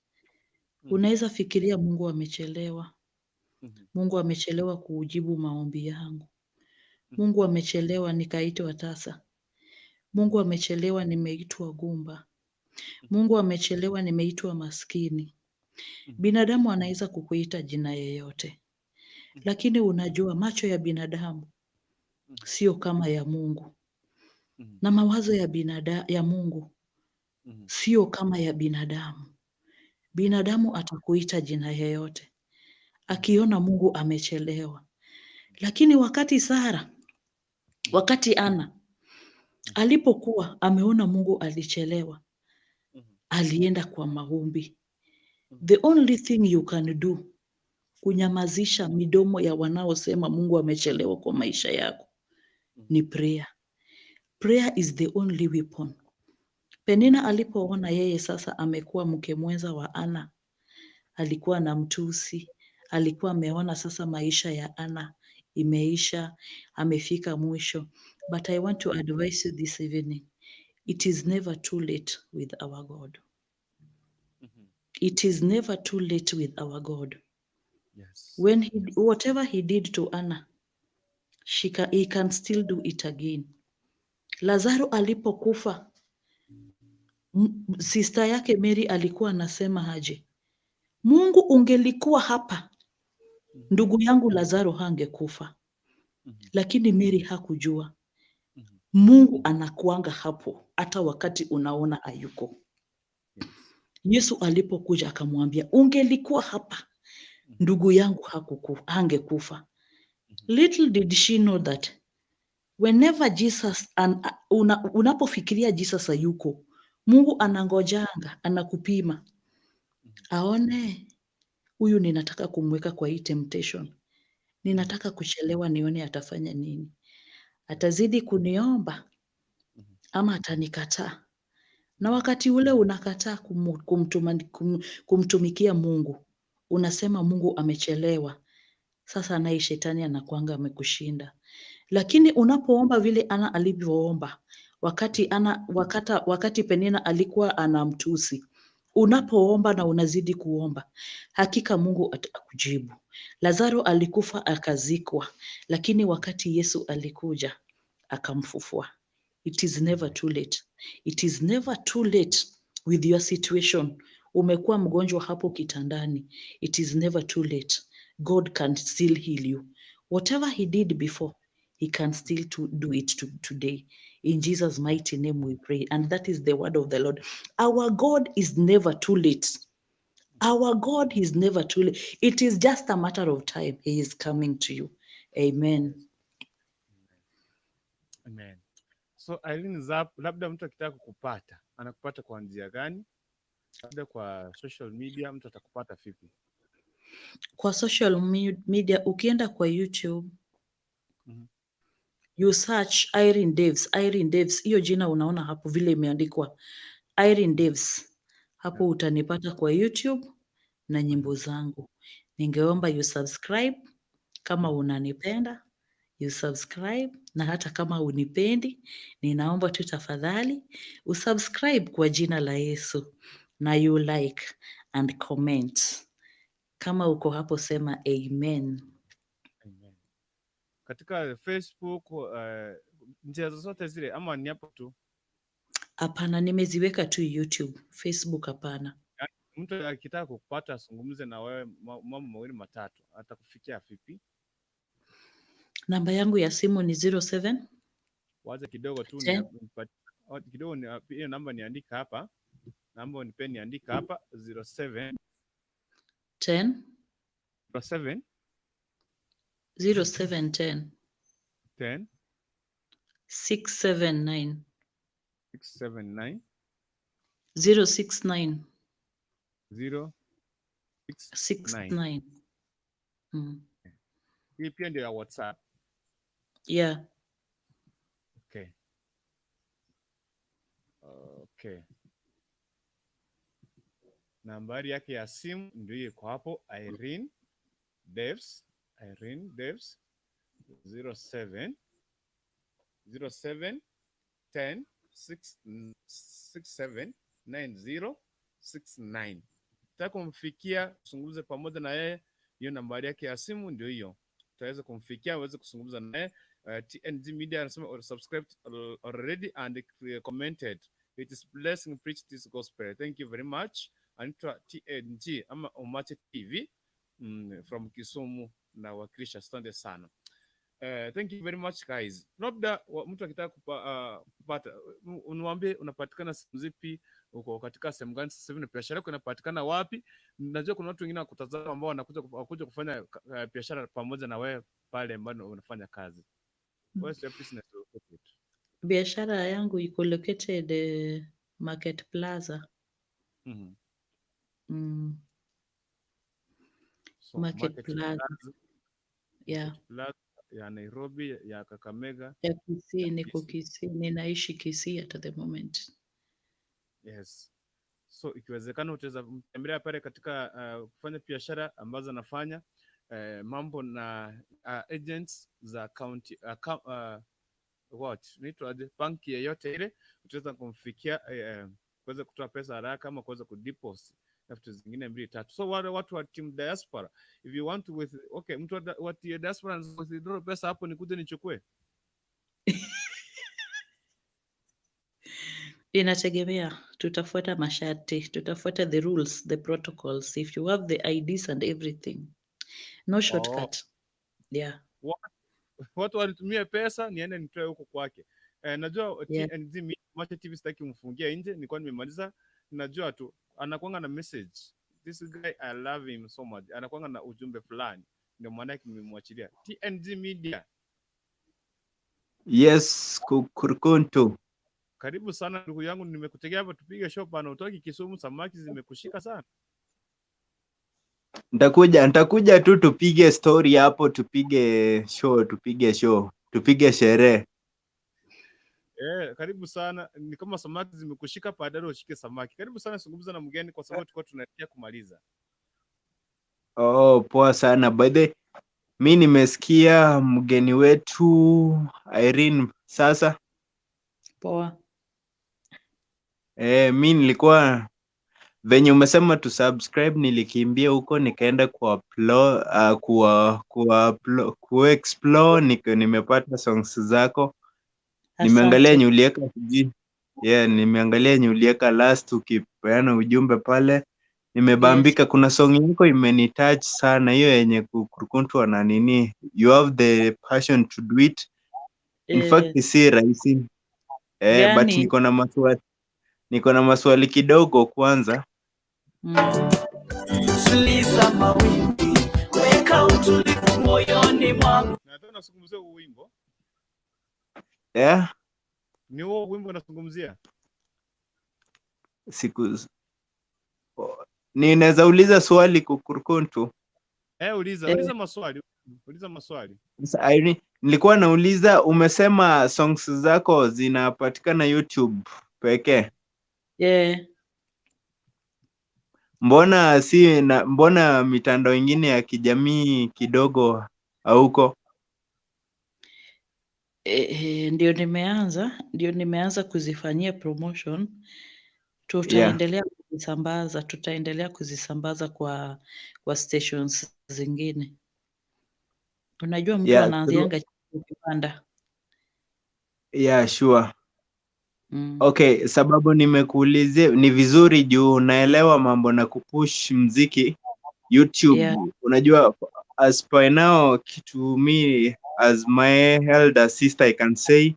Unaweza fikiria Mungu amechelewa. Mungu amechelewa kuujibu maombi yangu. Mungu amechelewa nikaitwa tasa. Mungu amechelewa nimeitwa gumba. Mungu amechelewa nimeitwa maskini. Binadamu anaweza kukuita jina yeyote, lakini unajua macho ya binadamu sio kama ya Mungu, na mawazo ya Mungu sio kama ya binadamu. Binadamu atakuita jina yeyote akiona Mungu amechelewa, lakini wakati Sara, wakati Ana alipokuwa ameona Mungu alichelewa, alienda kwa maombi. The only thing you can do kunyamazisha midomo ya wanaosema Mungu amechelewa kwa maisha yako ni prayer. Prayer is the only weapon. Penina alipoona yeye sasa amekuwa mke mwenza wa Ana, alikuwa na mtusi, alikuwa ameona sasa maisha ya Ana imeisha, amefika mwisho. But I want to advise you this evening, It is never too late with our God. It is never too late with our God. Yes. When he, whatever he did to Anna, he can still do it again. Lazaro alipokufa, sister yake Mary alikuwa anasema aje? Mungu ungelikuwa hapa, ndugu yangu Lazaro hangekufa. Lakini Mary hakujua. Mungu anakuanga hapo hata wakati unaona hayuko. Yesu alipokuja akamwambia, ungelikuwa hapa, ndugu yangu hangekufa. Little did she know that whenever Jesus unapofikiria Jesus hayuko, Mungu anangojanga, anakupima. Aone huyu ninataka kumweka kwa hii temptation. Ninataka kuchelewa nione atafanya nini. Atazidi kuniomba ama atanikataa. Na wakati ule unakataa kumtumikia Mungu, unasema Mungu amechelewa. Sasa naye shetani anakuanga amekushinda. Lakini unapoomba vile Ana alivyoomba, wakati Penina alikuwa anamtusi, unapoomba na unazidi kuomba, hakika Mungu atakujibu. Lazaro alikufa akazikwa, lakini wakati Yesu alikuja akamfufua. It is never too late. It is never too late with your situation. Umekuwa mgonjwa hapo kitandani. It is never too late. God can still heal you. Whatever he did before, he can still to do it today. In Jesus' mighty name we pray. And that is the word of the Lord. Our God is never too late. Our God is never too late. It is just a matter of time. He is coming to you. Amen. Amen. So Irene Zap, labda mtu akitaka kukupata, anakupata kwa njia gani? Labda kwa social media mtu atakupata vipi? Kwa social media ukienda kwa YouTube, you search Irene Daves, Irene Daves, hiyo jina unaona hapo vile imeandikwa Irene Daves. Hapo utanipata kwa YouTube na nyimbo zangu. Ningeomba you subscribe kama unanipenda, you subscribe, na hata kama unipendi, ninaomba tu tafadhali usubscribe kwa jina la Yesu, na you like and comment. Kama uko hapo sema amen. Amen. Katika Facebook, njia zozote zile ama ni hapo tu? Hapana, nimeziweka tu YouTube, Facebook hapana. Mtu akitaka kukupata azungumze na wewe mambo mawili matatu, atakufikia vipi? Namba yangu ya simu ni 07 Wacha kidogo tu 10. Kidogo hiyo namba niandika hapa. Namba unipe niandika hapa 07 10 07 07 10 10 679 679 069 0 6 9. Hii pia ndio ya WhatsApp. Yeah. Okay. Okay. Nambari yake ya simu ndio iko hapo, Irene Daves, Irene Daves 07 07 10 6 6 7 9 0 6 9. Nataka kumfikia, kuzungumza pamoja na yeye, hiyo nambari yake ya simu ndio hiyo. Utaweza kumfikia, uweze kuzungumza naye. TNG Media anasema or subscribed already and commented. It is blessing preach this gospel. Thank you very much. Anaitwa TNG ama Omache TV from Kisumu na wakilisha. Asante sana. Thank you very much guys. Labda mtu akitaka kupata, uniambie unapatikana sehemu zipi, uko katika sehemu gani sasa hivi na biashara yako inapatikana wapi? Najua kuna watu wengine wakutazama ambao wanakuja kufanya biashara pamoja na wewe pale ambapo unafanya kazi. Where's your business located? Biashara yangu iko located Market Plaza. So, Market Market Plaza. Plaza. Yeah. Market Plaza ya Nairobi, ya Kakamega. Ya Kisii, niko Kisii, ninaishi Kisii at the moment. Yes. So ikiwezekana utaweza mtembelea pale katika kufanya biashara ambazo anafanya mambo na agents za county what inaitwaje, banki yeyote ile, utaweza kumfikia kuweza kutoa pesa haraka ama kuweza kudeposit na vitu zingine mbili tatu. So wale watu wa team diaspora, if you want to with, okay, mtu wa diaspora anaweza withdraw pesa hapo nikuje nichukue. Inategemea, tutafuata masharti, tutafuata the rules, the protocols. If you have the IDs and everything, no shortcut. Yeah. Watu walitumia pesa niende nitoe huko kwake. Najua Yeah. TNG Macha TV sitaki kumfungia nje, nilikuwa nimemaliza. Najua tu anakuanga na message. This guy I love him so much. Anakuanga na ujumbe fulani, ndio maana yake nimemwachilia. TNG Media, Yes, Kukurkuntu. karibu sana ndugu yangu, nimekutegea hapa tupige show bana. Utoki Kisumu, samaki zimekushika sana. Nitakuja tu tupige story hapo, tupige show, tupige sherehe. Karibu sana. Ni kama samaki zimekushika, badala ushike samaki. Karibu sana, zungumza na mgeni kwa sababu tulikuwa tunaelekea kumaliza. Oh, poa sana. By the mi nimesikia mgeni wetu Irene sasa. Poa. Mi nilikuwa venye umesema tu subscribe, nilikimbia huko nikaenda ku explore nimepata songs zako. Nimeangalia Asante. yenye ulieka sijui. Yeah, nimeangalia yenye ulieka last ukipeana ujumbe pale. Nimebambika, kuna song yako imenitouch sana, hiyo yenye Kukurkuntu na nini. You have the passion to do it. In fact si rahisi. But Gani? niko na maswali kidogo kwanza. Tuliza mawimbi, weka utulivu moyoni mwangu. Nadhani nazungumzia huo wimbo. Yeah, Ni huo wimbo nazungumzia. siku ninaweza uliza swali Kukurkuntu? Uliza maswali. Uliza maswali. Sasa, Irene, nilikuwa nauliza, umesema songs zako zinapatikana YouTube pekee. Yeah. Mbona mbona mitandao ingine ya kijamii kidogo hauko? Ndio nimeanza kuzifanyia promotion. Tutaendelea kuzisambaza, tutaendelea kuzisambaza kwa stations zingine. Unajua mtu anaanzianga chini ukipanda. Yeah, sure. Okay, sababu nimekuulizia ni vizuri juu naelewa mambo na kupush mziki YouTube. Unajua as per now, kitu me as my elder sister I can say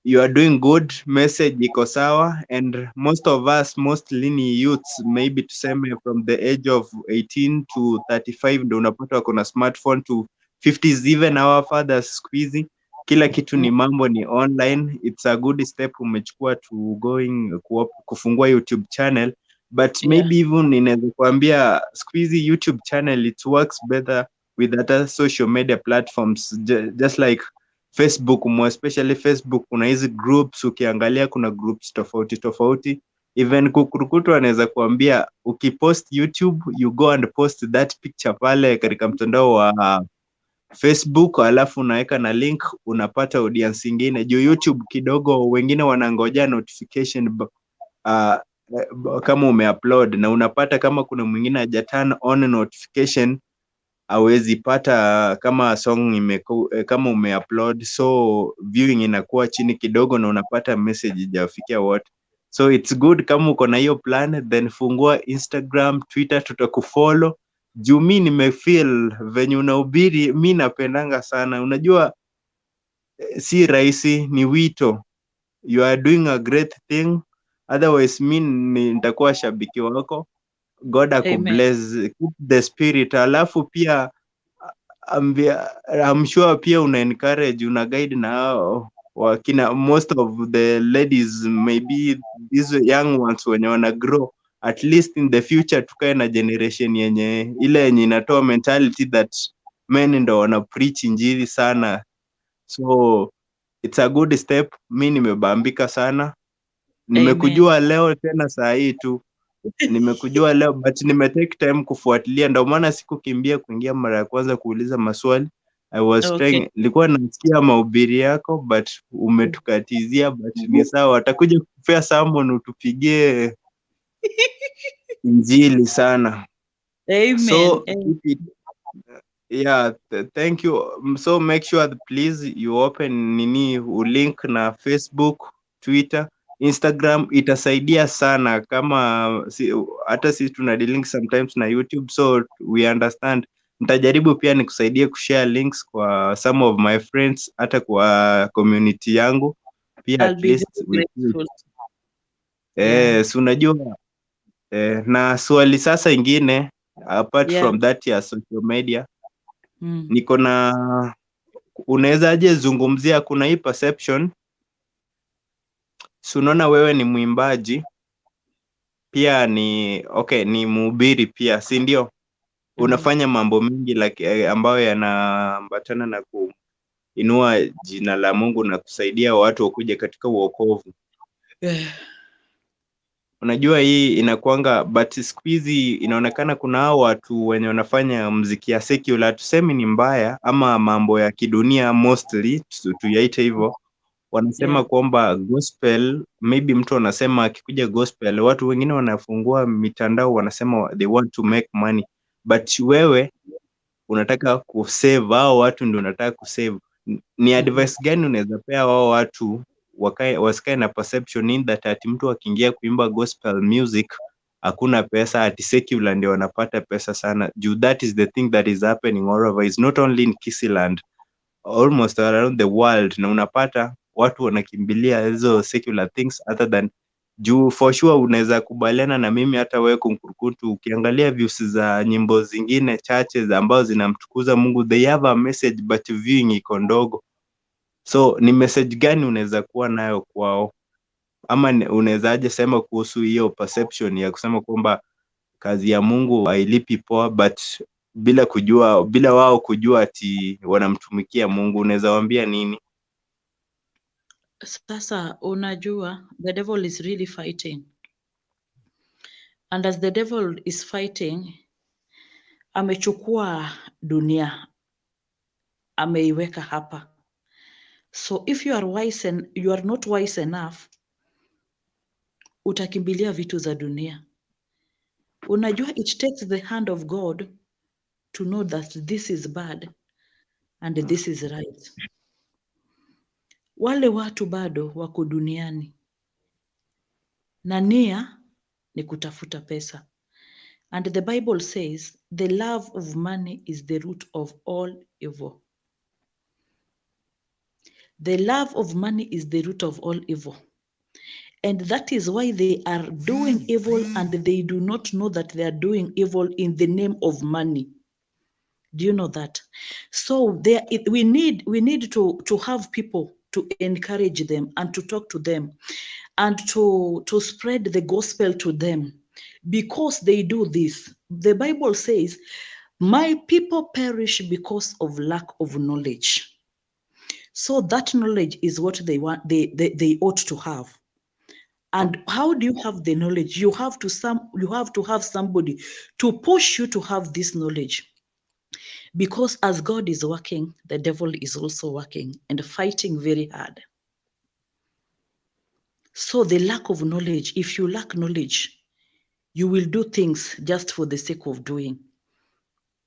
you are doing good, message iko sawa, and most of us, mostly ni youths, maybe tuseme from the age of 18 to 35 ndo unapata wako na smartphone to 50s, even our fathers siku hizi kila kitu ni mambo ni online. It's a good step umechukua to going kufungua YouTube channel, but maybe even ninaweza kuambia siku hizi YouTube channel it works better with other social media platforms, just like Facebook, more especially Facebook, kuna hizi groups, ukiangalia kuna groups tofauti tofauti. Even Kukurukutu anaweza kuambia ukipost YouTube, you go and post that picture pale katika mtandao wa Facebook, alafu unaweka na link, unapata audience ingine. Juu YouTube kidogo wengine wanangoja notification kama umeupload, na unapata kama kuna mwingine haja turn on notification hawezi pata kama song kama umeupload, so viewing inakuwa chini kidogo na unapata message ijafikia wote. So it's good kama uko na hiyo plan, then fungua Instagram, Twitter, tutakufollow. Juu mi nimefeel venye unahubiri, mi napendanga sana. Unajua si rahisi, ni wito. You are doing a great thing. Otherwise mi nitakuwa shabiki wako. God akubless, keep the spirit. Alafu pia I'm sure pia una encourage, una guide na hao wakina, most of the ladies, maybe these young ones wenye wana grow, at least in the future tukae na generation yenye ile yenye inatoa mentality that men ndo wana preach injili sana. So it's a good step. Mi nimebambika sana. Nimekujua leo tena saa hii tu. Nimekujua leo but nimetake time kufuatilia, ndio maana sikukimbia kuingia mara ya kwanza kuuliza maswali. I was Okay. trying, nilikuwa nasikia mahubiri yako but umetukatizia, but ni sawa, atakuja kupea sermon utupigie injili sana. Amen. So Amen. keep it. Yeah, thank you. So make sure that please you open nini ulink na Facebook, Twitter, Instagram, itasaidia sana kama si, hata sisi tuna link sometimes na YouTube, so we understand. Nitajaribu pia nikusaidie kushare links kwa some of my friends, hata kwa community yangu pia, I'll at be least very we grateful. Yeah. si unajua na swali sasa ingine apart from that ya social media, niko na unawezaje zungumzia, kuna hii perception, si unaona wewe ni mwimbaji pia ni okay, ni mhubiri pia, si ndio? Unafanya mambo mengi like, ambayo yanaambatana na kuinua jina la Mungu na kusaidia watu wakuja katika uokovu. Unajua hii inakuanga, but siku hizi inaonekana kuna hao watu wenye wanafanya mziki ya secular, tusemi ni mbaya ama mambo ya kidunia mostly, tuyaite hivyo, wanasema kwamba gospel, maybe mtu anasema akikuja gospel, watu wengine wanafungua mitandao wanasema they want to make money, but wewe unataka kusave hao watu, ndio unataka kusave. Ni advice gani unaweza pea wao watu wakae, wasikae na perception in that ati mtu akiingia kuimba gospel music hakuna pesa, ati secular ndio wanapata pesa sana, juu that is the thing that is happening all over, is not only in Kisiland, almost around the world, na unapata watu wanakimbilia hizo secular things other than, juu for sure unaweza kubaliana na mimi hata wewe Kunkurukuntu, ukiangalia views za nyimbo zingine chache za ambazo zinamtukuza Mungu, they have a message but viewing iko ndogo. So ni message gani unaweza kuwa nayo kwao, ama unawezaje sema kuhusu hiyo perception ya kusema kwamba kazi ya Mungu hailipi poa, but bila kujua, bila wao kujua ati wanamtumikia Mungu, unaweza waambia nini? Sasa unajua the devil is really fighting. And as the devil is fighting, amechukua dunia, ameiweka hapa. So if you are wise and you are not wise enough, utakimbilia vitu za dunia. Unajua it takes the hand of God to know that this is bad and this is right. Wale watu bado wako duniani na nia ni kutafuta pesa. And the Bible says the love of money is the root of all evil. The love of money is the root of all evil. And that is why they are doing evil and they do not know that they are doing evil in the name of money. Do you know that? So there, we need to have people to encourage them and to talk to them and to spread the gospel to them, because they do this. The Bible says, my people perish because of lack of knowledge. So that knowledge is what they want, they ought to have. And how do you have the knowledge? You have to have somebody to push you to have this knowledge. Because as God is working, the devil is also working and fighting very hard. So the lack of knowledge, if you lack knowledge, you will do things just for the sake of doing.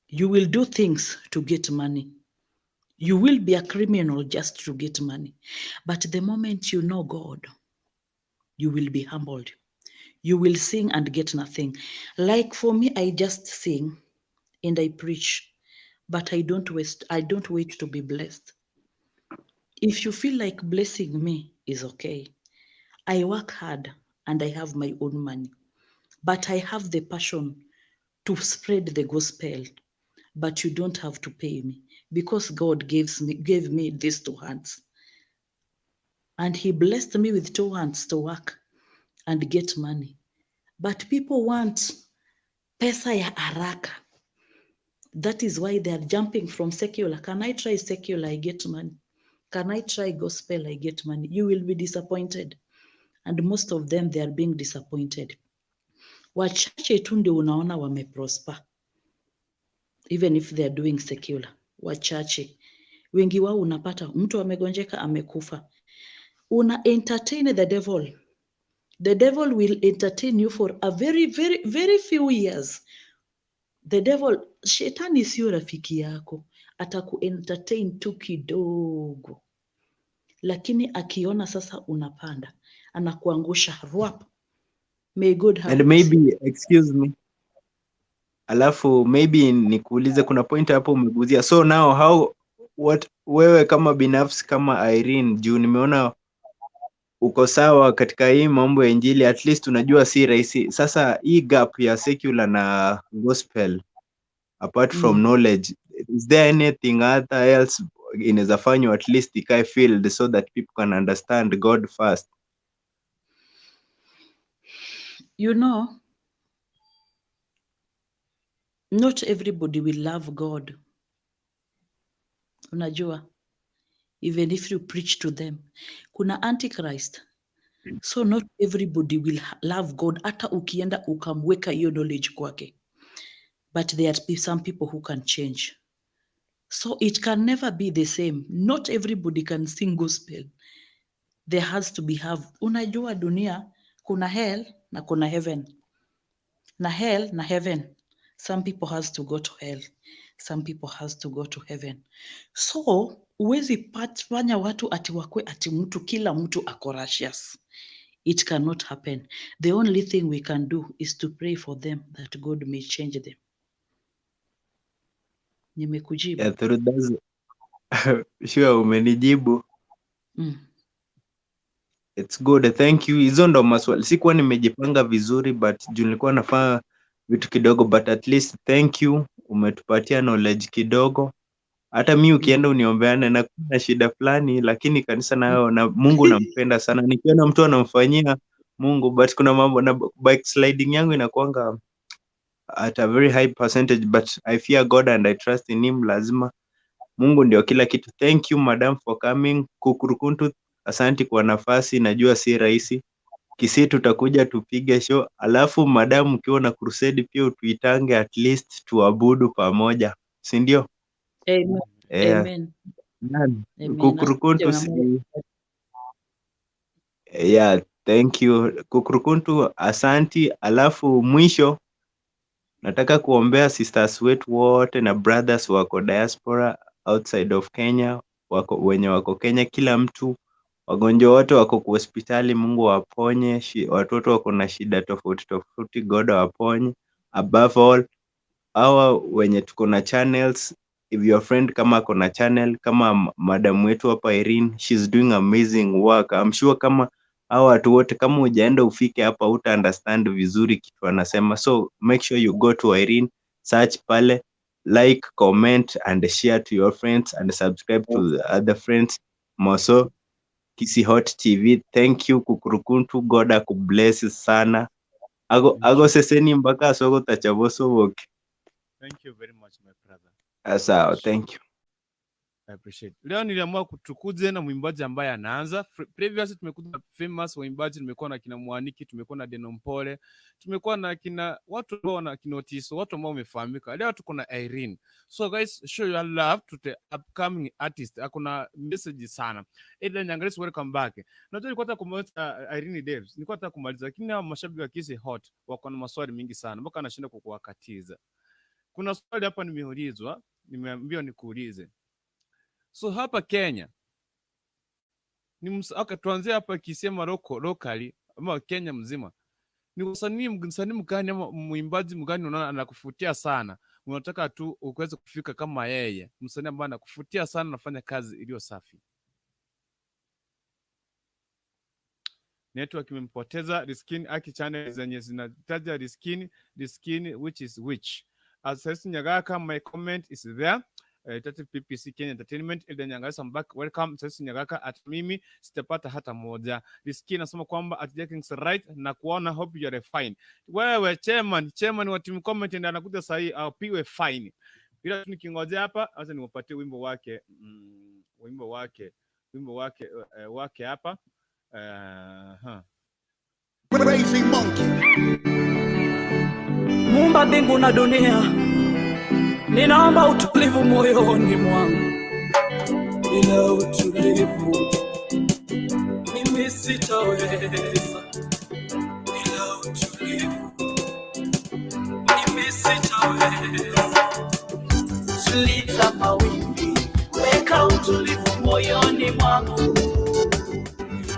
You will do things to get money. You will be a criminal just to get money. But the moment you know God, you will be humbled. You will sing and get nothing. Like for me, I just sing and I preach, but I don't wait to be blessed. If you feel like blessing me, is okay. I work hard and I have my own money, but I have the passion to spread the gospel, but you don't have to pay me, because God gave me these two hands. And he blessed me with two hands to work and get money. But people want pesa ya haraka. That is why they are jumping from secular. Can I try secular? I get money. Can I try gospel? I get money. You will be disappointed. And most of them, they are being disappointed. Wachache tu ndio unaona wameprosper, even if they are doing secular. Wachache. Wengi wao unapata mtu amegonjeka, amekufa. Una entertain the devil. The devil will entertain you for a very very very few years. The devil, shetani sio rafiki yako, atakuentertain tu kidogo, lakini akiona sasa unapanda, anakuangusha rwap. May God have And mercy. maybe excuse me, alafu maybe nikuulize, kuna point hapo umeguzia. So now how, what, wewe kama binafsi kama Irene, juu nimeona uko sawa katika hii mambo ya injili, at least unajua si rahisi. Sasa hii gap ya secular na gospel, apart from knowledge, is there anything other else inaweza fanywa at least ikae field so that people can understand God first? You know, not everybody will love God. Unajua, even if you preach to them, kuna antichrist. So not everybody will love God, hata ukienda ukamweka hiyo knowledge kwake. But there are some people who can change. So it can never be the same. Not everybody can sing gospel. There has to be have. Unajua dunia kuna hell na kuna heaven. Na hell na heaven. Some people has to go to hell. Some people has to go to heaven. So huwezi fanya watu ati wakwe ati mtu kila mtu ako righteous. It cannot happen. The only thing we can do is to pray for them that God may change them. Nimekujibu. Yeah, through that, sure umenijibu. It's good. Thank you. Hizo ndo maswali. Sikuwa nimejipanga vizuri but juu nilikuwa nafanya vitu kidogo, but at least thank you, umetupatia knowledge kidogo. Hata mi ukienda uniombeane na kuna shida fulani, lakini kanisa nayo na Mungu nampenda sana. Nikiona mtu anamfanyia Mungu, but kuna mambo na backsliding yangu inakuanga at a very high percentage, but I fear God and I trust in him. Lazima Mungu ndio kila kitu. Thank you madam for coming. Kukurukuntu, asanti kwa nafasi, najua si rahisi. Kisii tutakuja tupige show, alafu madam ukiwa na crusade pia utuitange at least tuabudu pamoja, si ndio? Amen. Yeah. Amen. Nani? Amen. Kukurukuntu Asante na Mungu. si yeah, thank you Kukurukuntu, asanti. Alafu mwisho nataka kuombea sisters wetu wote na brothers wako diaspora outside of Kenya, wako wenye wako Kenya, kila mtu, wagonjwa wote wako kwa hospitali, Mungu awaponye. Watoto wako na shida tofauti tofauti, God awaponye. Above all, hawa wenye tuko na channels, if your friend kama ako na channel kama madam wetu hapa Irene, she's doing amazing work. I'm sure kama hawa watu wote, kama hujaenda ufike hapa, uta understand vizuri kitu anasema. So make sure you go to Irene, search pale, like, comment and share to your friends and subscribe to the other friends. Moso Kisii Hot TV, thank you Kukurukuntu, God akubless sana. Ago ago seseni mpaka soko tachabosoboke. Thank you very much my brother. Sawa, thank you. I appreciate. Leo niliamua kutukuze na mwimbaji ambaye anaanza. Previously tumekuja na famous waimbaji, tumekuwa na kina Mwaniki, tumekuwa na Deno Mpole, tumekuwa na kina watu ambao wana kina Otiso, watu ambao wamefahamika. Leo tuko na Irene. So guys, show your love to the upcoming artist. Akuna message sana. Eden Nyangalisi, welcome back. Najua nilikuwa nataka kumaliza Irene Daves. Nilikuwa nataka kumaliza lakini hawa mashabiki wa Kisii Hot wako na maswali mingi sana mpaka anashinda kukuwakatiza. Kuna swali hapa nimeulizwa, nimeambiwa nikuulize. So hapa Kenya ni okay, tuanzie hapa Kisii locally ama Kenya mzima, ni msanii mgani ama mwimbaji mgani unaona anakuvutia sana, unataka tu uweze kufika kama yeye, msanii ambaye anakuvutia sana, anafanya kazi iliyo safi? Network imempoteza. Riskin Aki channel zenye zinataja Riskin, Riskin which is which. As Nyagaka, my comment is there. Tatu PPC Kenya Entertainment, Elden Nyangalisa, I'm back. Welcome Sasa Nyagaka at mimi sitapata hata moja. Riskin nasema kwamba at Jackings right na kuona, hope you are fine. Wewe chairman wa team comment ndiye anakuja sasa hii apiwe fine. Bila tu nikingojea hapa, acha niwapatie wimbo wake, wimbo wake hapa. Crazy monkey. Muumba mbingu na dunia, ninaomba utulivu moyoni mwangu. Bila utulivu mimi sitaweza, bila utulivu mimi sitaweza. Tuliza mawimbi, weka utulivu moyoni mwangu,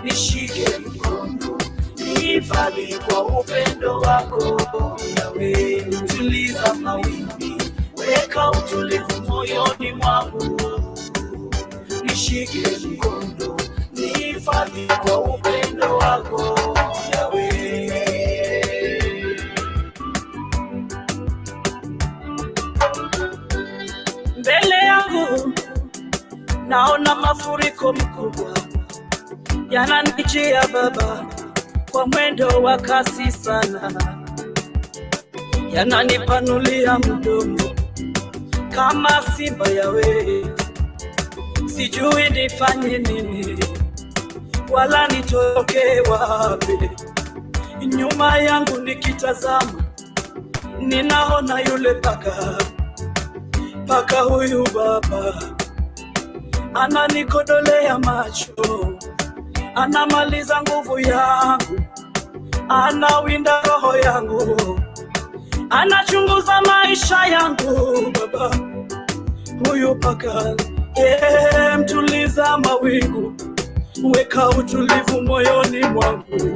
nishike mkono, nihifadhi kwa upendo wako Yawe. Tuliza mawimbi, weka utulivu moyoni mwangu, nishike mkono, nihifadhi kwa upendo wako Yawe. Mbele yangu naona mafuriko makubwa yananijia Baba kwa mwendo wa kasi sana, yananipanulia mdomo kama simba Yawe, sijui nifanye nini wala nitoke wapi. Nyuma yangu nikitazama, ninaona yule paka, paka huyu Baba ananikodolea macho, anamaliza nguvu yangu, anawinda roho yangu, anachunguza maisha yangu Baba. Huyu paka mtuliza mawingu, weka utulivu moyoni mwangu.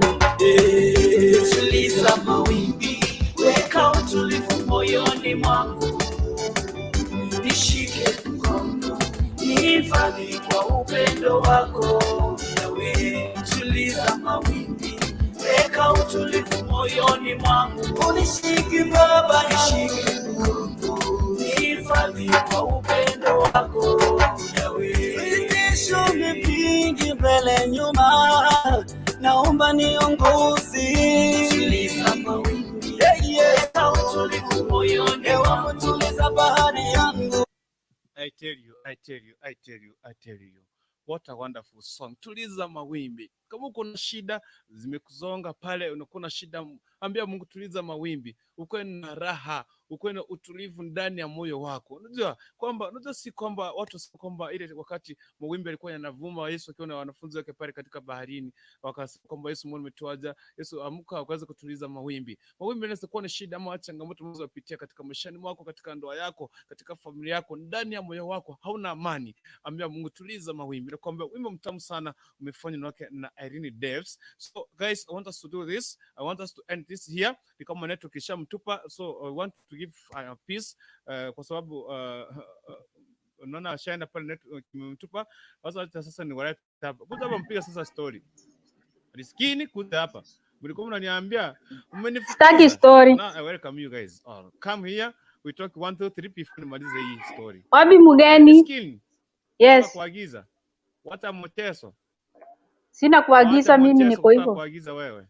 Tuliza mawimbi, weka utulivu moyoni mwangu, nishike mkono, nihifadhi kwa upendo wako Yawe. Tuliza mawimbi, weka utulivu moyoni mwangu, unishike Baba, nishike mkono, nihifadhi kwa upendo wako Yawe. Vitisho ni vingi mbele nyuma, naomba niongoze. Tuliza mawimbi, Yeah, yeah. weka utulivu moyoni Ewe mwangu. mtuliza bahari yangu. I tell you, I tell you, I tell you, I tell you. What a wonderful song. Tuliza mawimbi. Kama uko na shida zimekuzonga pale, unakuwa na shida, ambia Mungu tuliza mawimbi, ukuwe na raha, ukuwe na utulivu ndani ya moyo wako. Unajua kwamba, unajua si kwamba watu si kwamba ile wakati mawimbi yalikuwa yanavuma, Yesu akiwa na wanafunzi wake pale katika baharini, wakasema kwamba Yesu, mbona umetuacha? Yesu amka, akaweza kutuliza mawimbi. Mawimbi yanaweza kuwa ni shida ama changamoto unazopitia katika maishani mwako, katika ndoa yako, katika familia yako, ndani ya moyo wako hauna amani. Ambia Mungu tuliza mawimbi. Nakwambia wimbo mtamu sana umefanywa na wake na Irene Daves. So guys, I want us to do this. I want us to end this here. Ni kama network ishamtupa, so I want to give peace kwa sababu unaona ashaenda pale network imemtupa. Sasa acha sasa ni walete hapa. Kuja hapa mpiga sasa story. Riskini kuja hapa. Mlikuwa mnaniambia Sitaki mmenifukuza. story. Now I welcome you guys all. Come here. We talk 1 2 3 before nimalize hii story. Wapi mgeni? Riskini, nataka Yes, kuagiza. Wacha mchezo. sina Wacha kuagiza mimi, mchezo niko kutaka hivyo. kuagiza wewe.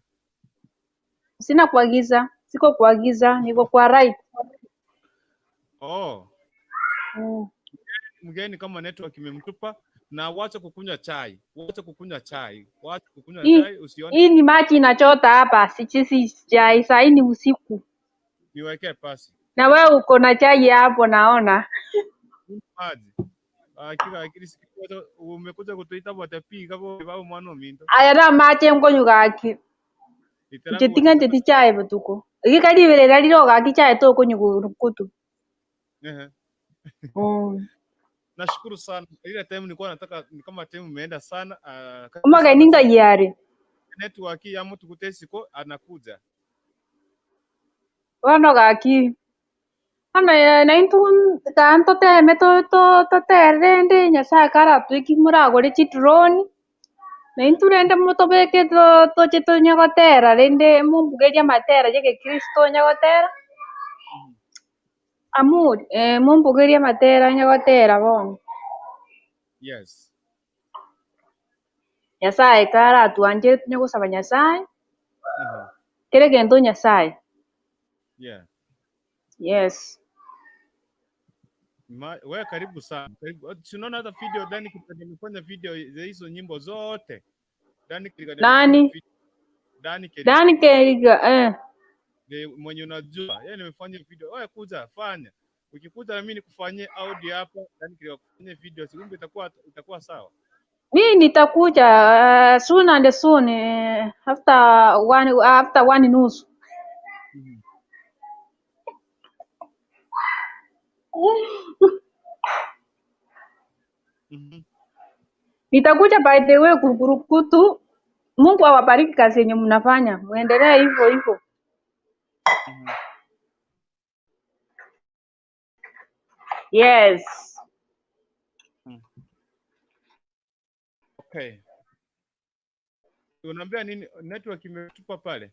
Sina kuagiza, siko kuagiza, niko kwa right. Oh, Mm. mgeni kama network imemtupa na wacha kukunywa chai. Wacha kukunywa chai. Wacha kukunywa Hii chai usione hii ni maji inachota hapa, sichisi chai, saa hii ni usiku. niwekee pasi. Na wewe uko na chai hapo naona. Kunywa maji. Kila akili sikikuwa umekuja kutuita batapi kama baba mwana minto. Aya na mache ngonyu gaki. Itarangu Nchetinga ncheti chai butuko. Gikariberera riro gaki chai tokonyu kutu. Ehe. Mm. Nashukuru sana. Ile time nilikuwa nataka ni kama time imeenda sana. Karibu Omageni sana ngayare. network ya mtu kutesiko anakuja. Bono gaki. Bono naintu kanto teme totere rende Nyasaye karatwiki moragore chidrone naintu rende motobeke toche tonyagotera rende mombugerie amatera ya egekristo onyagotera amuri mombugerie amatera onyagotera bono. Yes. Nyasaye karatwanchire tonyagosaba Nyasaye Uh-huh. kere egento Nyasaye. Yeah. Yes. Wewe karibu sana. Karibu. Si unaona hata video Dani Kiriga amefanya video za hizo nyimbo zote. Dani Kiriga amefanya Nani? video. Dani Kiriga. Dani Keriga Mwenye unajua. Yeye nimefanya video. Wewe kuja fanya. Ukikuja na mimi nikufanyie audio hapa, yani kufanyie video, si wimbo itakuwa sawa. Mi nitakuja soon and soon after one nusu. Nitakuja by the way Kurukutu. Mungu awabariki kazi yenye mnafanya, muendelee hivyo hivyo. Yes. Okay. Unaambia nini? Network imetupa pale.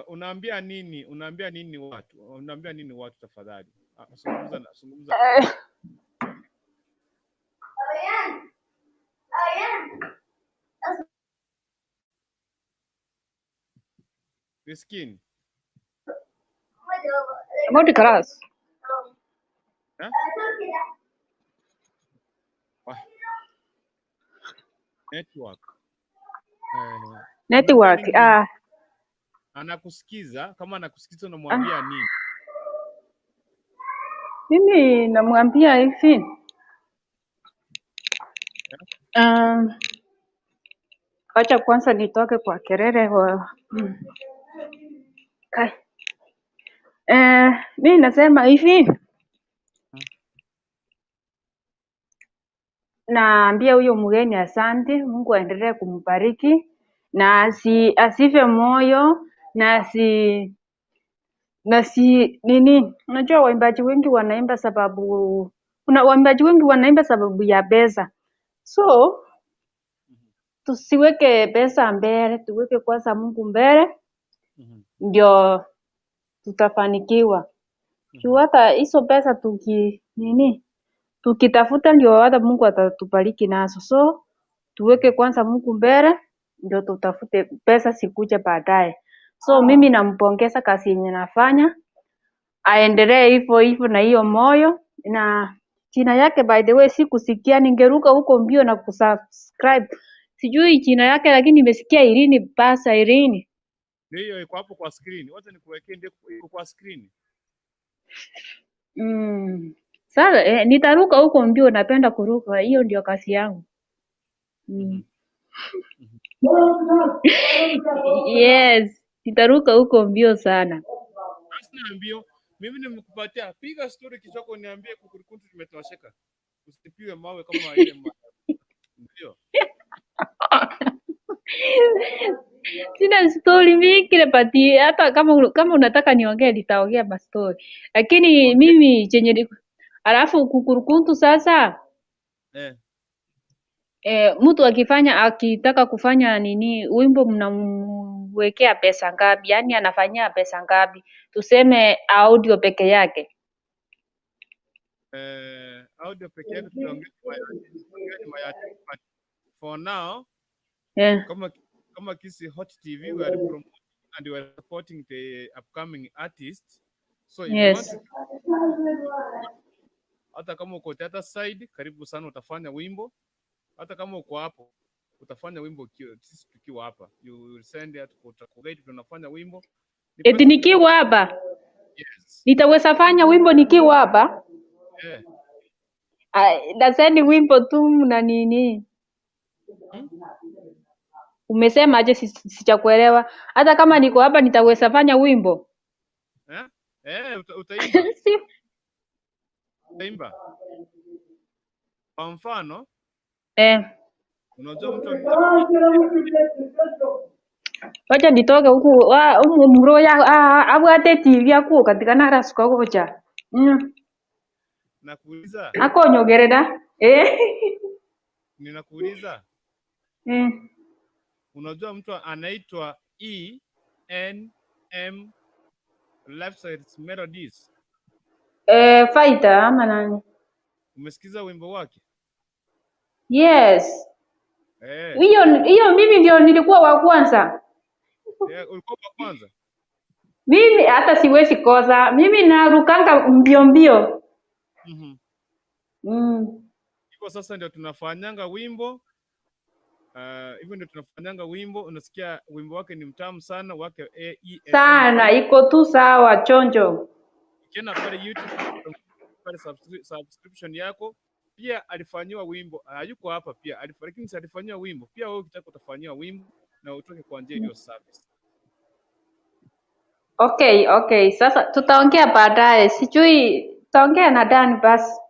Unaambia nini? Unaambia nini watu? Unaambia nini watu tafadhali? Zungumza na zungumza. Riskin. About class. Eh? Network. Unaambia Network. nini? Anakusikiza, kama anakusikiza unamwambia nini? Mimi namwambia hivi. Wacha kwanza nitoke kwa kelele wa. Kai. Mimi nasema hivi. Naambia huyo mgeni asante, Mungu aendelee kumbariki na asife moyo na si nini. Unajua waimbaji wengi wanaimba sababu kuna waimbaji wengi wanaimba sababu ya pesa. So tusiweke pesa mbele, tuweke kwanza Mungu mbele ndio tutafanikiwa. Juu hata hizo pesa tukitafuta ndio hata Mungu atatubariki nazo. So tuweke kwanza Mungu mbele ndio tutafute pesa sikuja baadaye. So mimi nampongeza kazi yenye nafanya, aendelee hivyo hivyo na hiyo moyo. Na jina yake by the way sikusikia, ningeruka huko mbio na kusubscribe. Sijui jina yake lakini nimesikia Irene Pasa Irene. Ndio hiyo iko hapo kwa screen. Wacha nikuwekee, ndio iko kwa screen. Sasa nitaruka huko mbio, napenda kuruka, hiyo ndio kazi yangu. Yes, nitaruka huko mbio sana. Sina mbio. Mimi nimekupatia, piga story kichwako niambie Kukurukuntu tumetosheka. Usipiwe mawe kama ile Ndio. Sina story mingi but hata kama unataka niongee nitaongea ma story. Lakini mimi chenye alafu Kukurukuntu sasa mtu akitaka kufanya nini wimbo mnamwekea pesa ngapi? Yaani anafanyia pesa ngapi? Tuseme audio peke yake. Audio peke yake tutaongea nyuma ya, but for now kama Kisii Hot TV we are promoting and we are supporting the upcoming artists. So if you want to, hata kama uko theater side, karibu sana utafanya wimbo. Hata kama uko hapo utafanya wimbo sisi tukiwa hapa. You will send it, tutakuguide tunafanya wimbo. Eti nikiwa hapa? Yes. Nitaweza fanya wimbo nikiwa hapa? Yeah. Nasend wimbo tu na nini? Umesema aje? Sijakuelewa. Hata kama niko hapa nitaweza fanya wimbo? Utaimba. Utaimba. Kwa mfano, unajua mtu Wacha nditoke huku umuro ya abwate TV akuo katika narasuka gocha. Nakuuliza. Akonyogerera. Ninakuuliza. Unajua mtu anaitwa E N M Lifestyle Melodies. Fighter ama nani? Umesikiza wimbo wake? Yes. Hiyo mimi ndio nilikuwa wa kwanza. Ulikuwa wa kwanza? Mimi hata siwezi kosa. Mimi narukanga mbio mbio. Hivyo sasa ndio tunafanyanga wimbo. Hivyo ndio tunafanyanga wimbo. Unasikia wimbo wake ni mtamu sana wake A E N Sana, iko tu sawa chonjo. Ukienda pale YouTube pale subscription yako pia alifanyiwa wimbo, hayuko hapa pia lakini si alifanyiwa wimbo pia. Wewe ukitaka utafanyiwa wimbo na utoke kwa njia iliyo safi. Okay. Sasa tutaongea baadaye. Sijui tutaongea na Dan basi.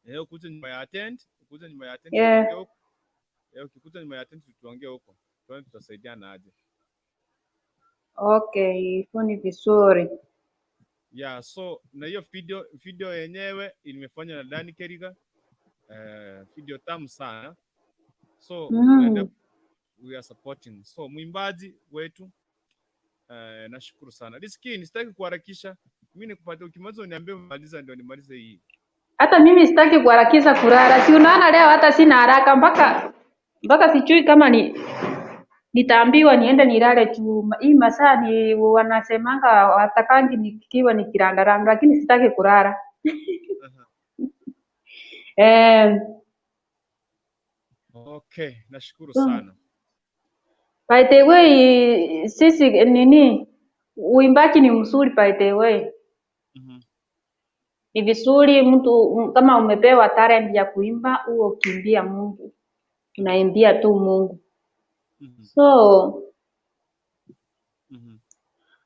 Eh, ukuje nyuma ya tent, ukuje nyuma ya tent Yeah. tuongee huko. Eh, ukikuja nyuma ya tent tuongee huko. Tuone tutasaidiana aje. Okay, hivyo ni vizuri. Yeah, so na hiyo video yenyewe imefanywa na Danny Keriga. Video tamu sana. So we are supporting. So mwimbaji wetu, nashukuru sana. Rizky, sitaki kuharakisha. Mimi nikupatie, ukimaliza uniambie umemaliza ndio nimalize hii. Hata mimi sitaki kuharakisha kulala. Si unaona leo hata sina haraka mpaka sijui kama ni nitaambiwa niende nilale juu hii masaa ni wanasemanga watakangi nikiwa nikirandaranda, lakini sitaki kulala. Okay, nashukuru sana. By the way, sisi nini, uimbaji ni mzuri by the way. Ni vizuri mtu kama umepewa talent ya kuimba, huo ukiimbia Mungu, unaimbia tu Mungu. So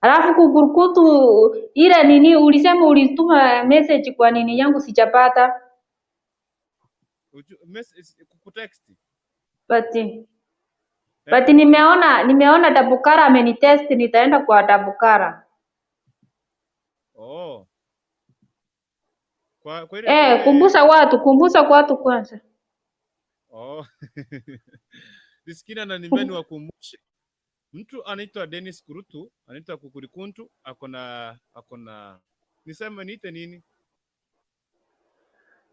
alafu kukurukutu ile nini ulisema ulituma message kwa nini yangu sijapata. Kutext. But nimeona Dabukara amenitest, nitaenda kwa Dabukara. Oh. Kwa ile Eh, kumbusa watu kwanza. Oh. Riskina ananiambia niwakumbushe. Mtu anaitwa Dennis Kurutu, anaitwa Kukurikuntu, akona niseme niite nini?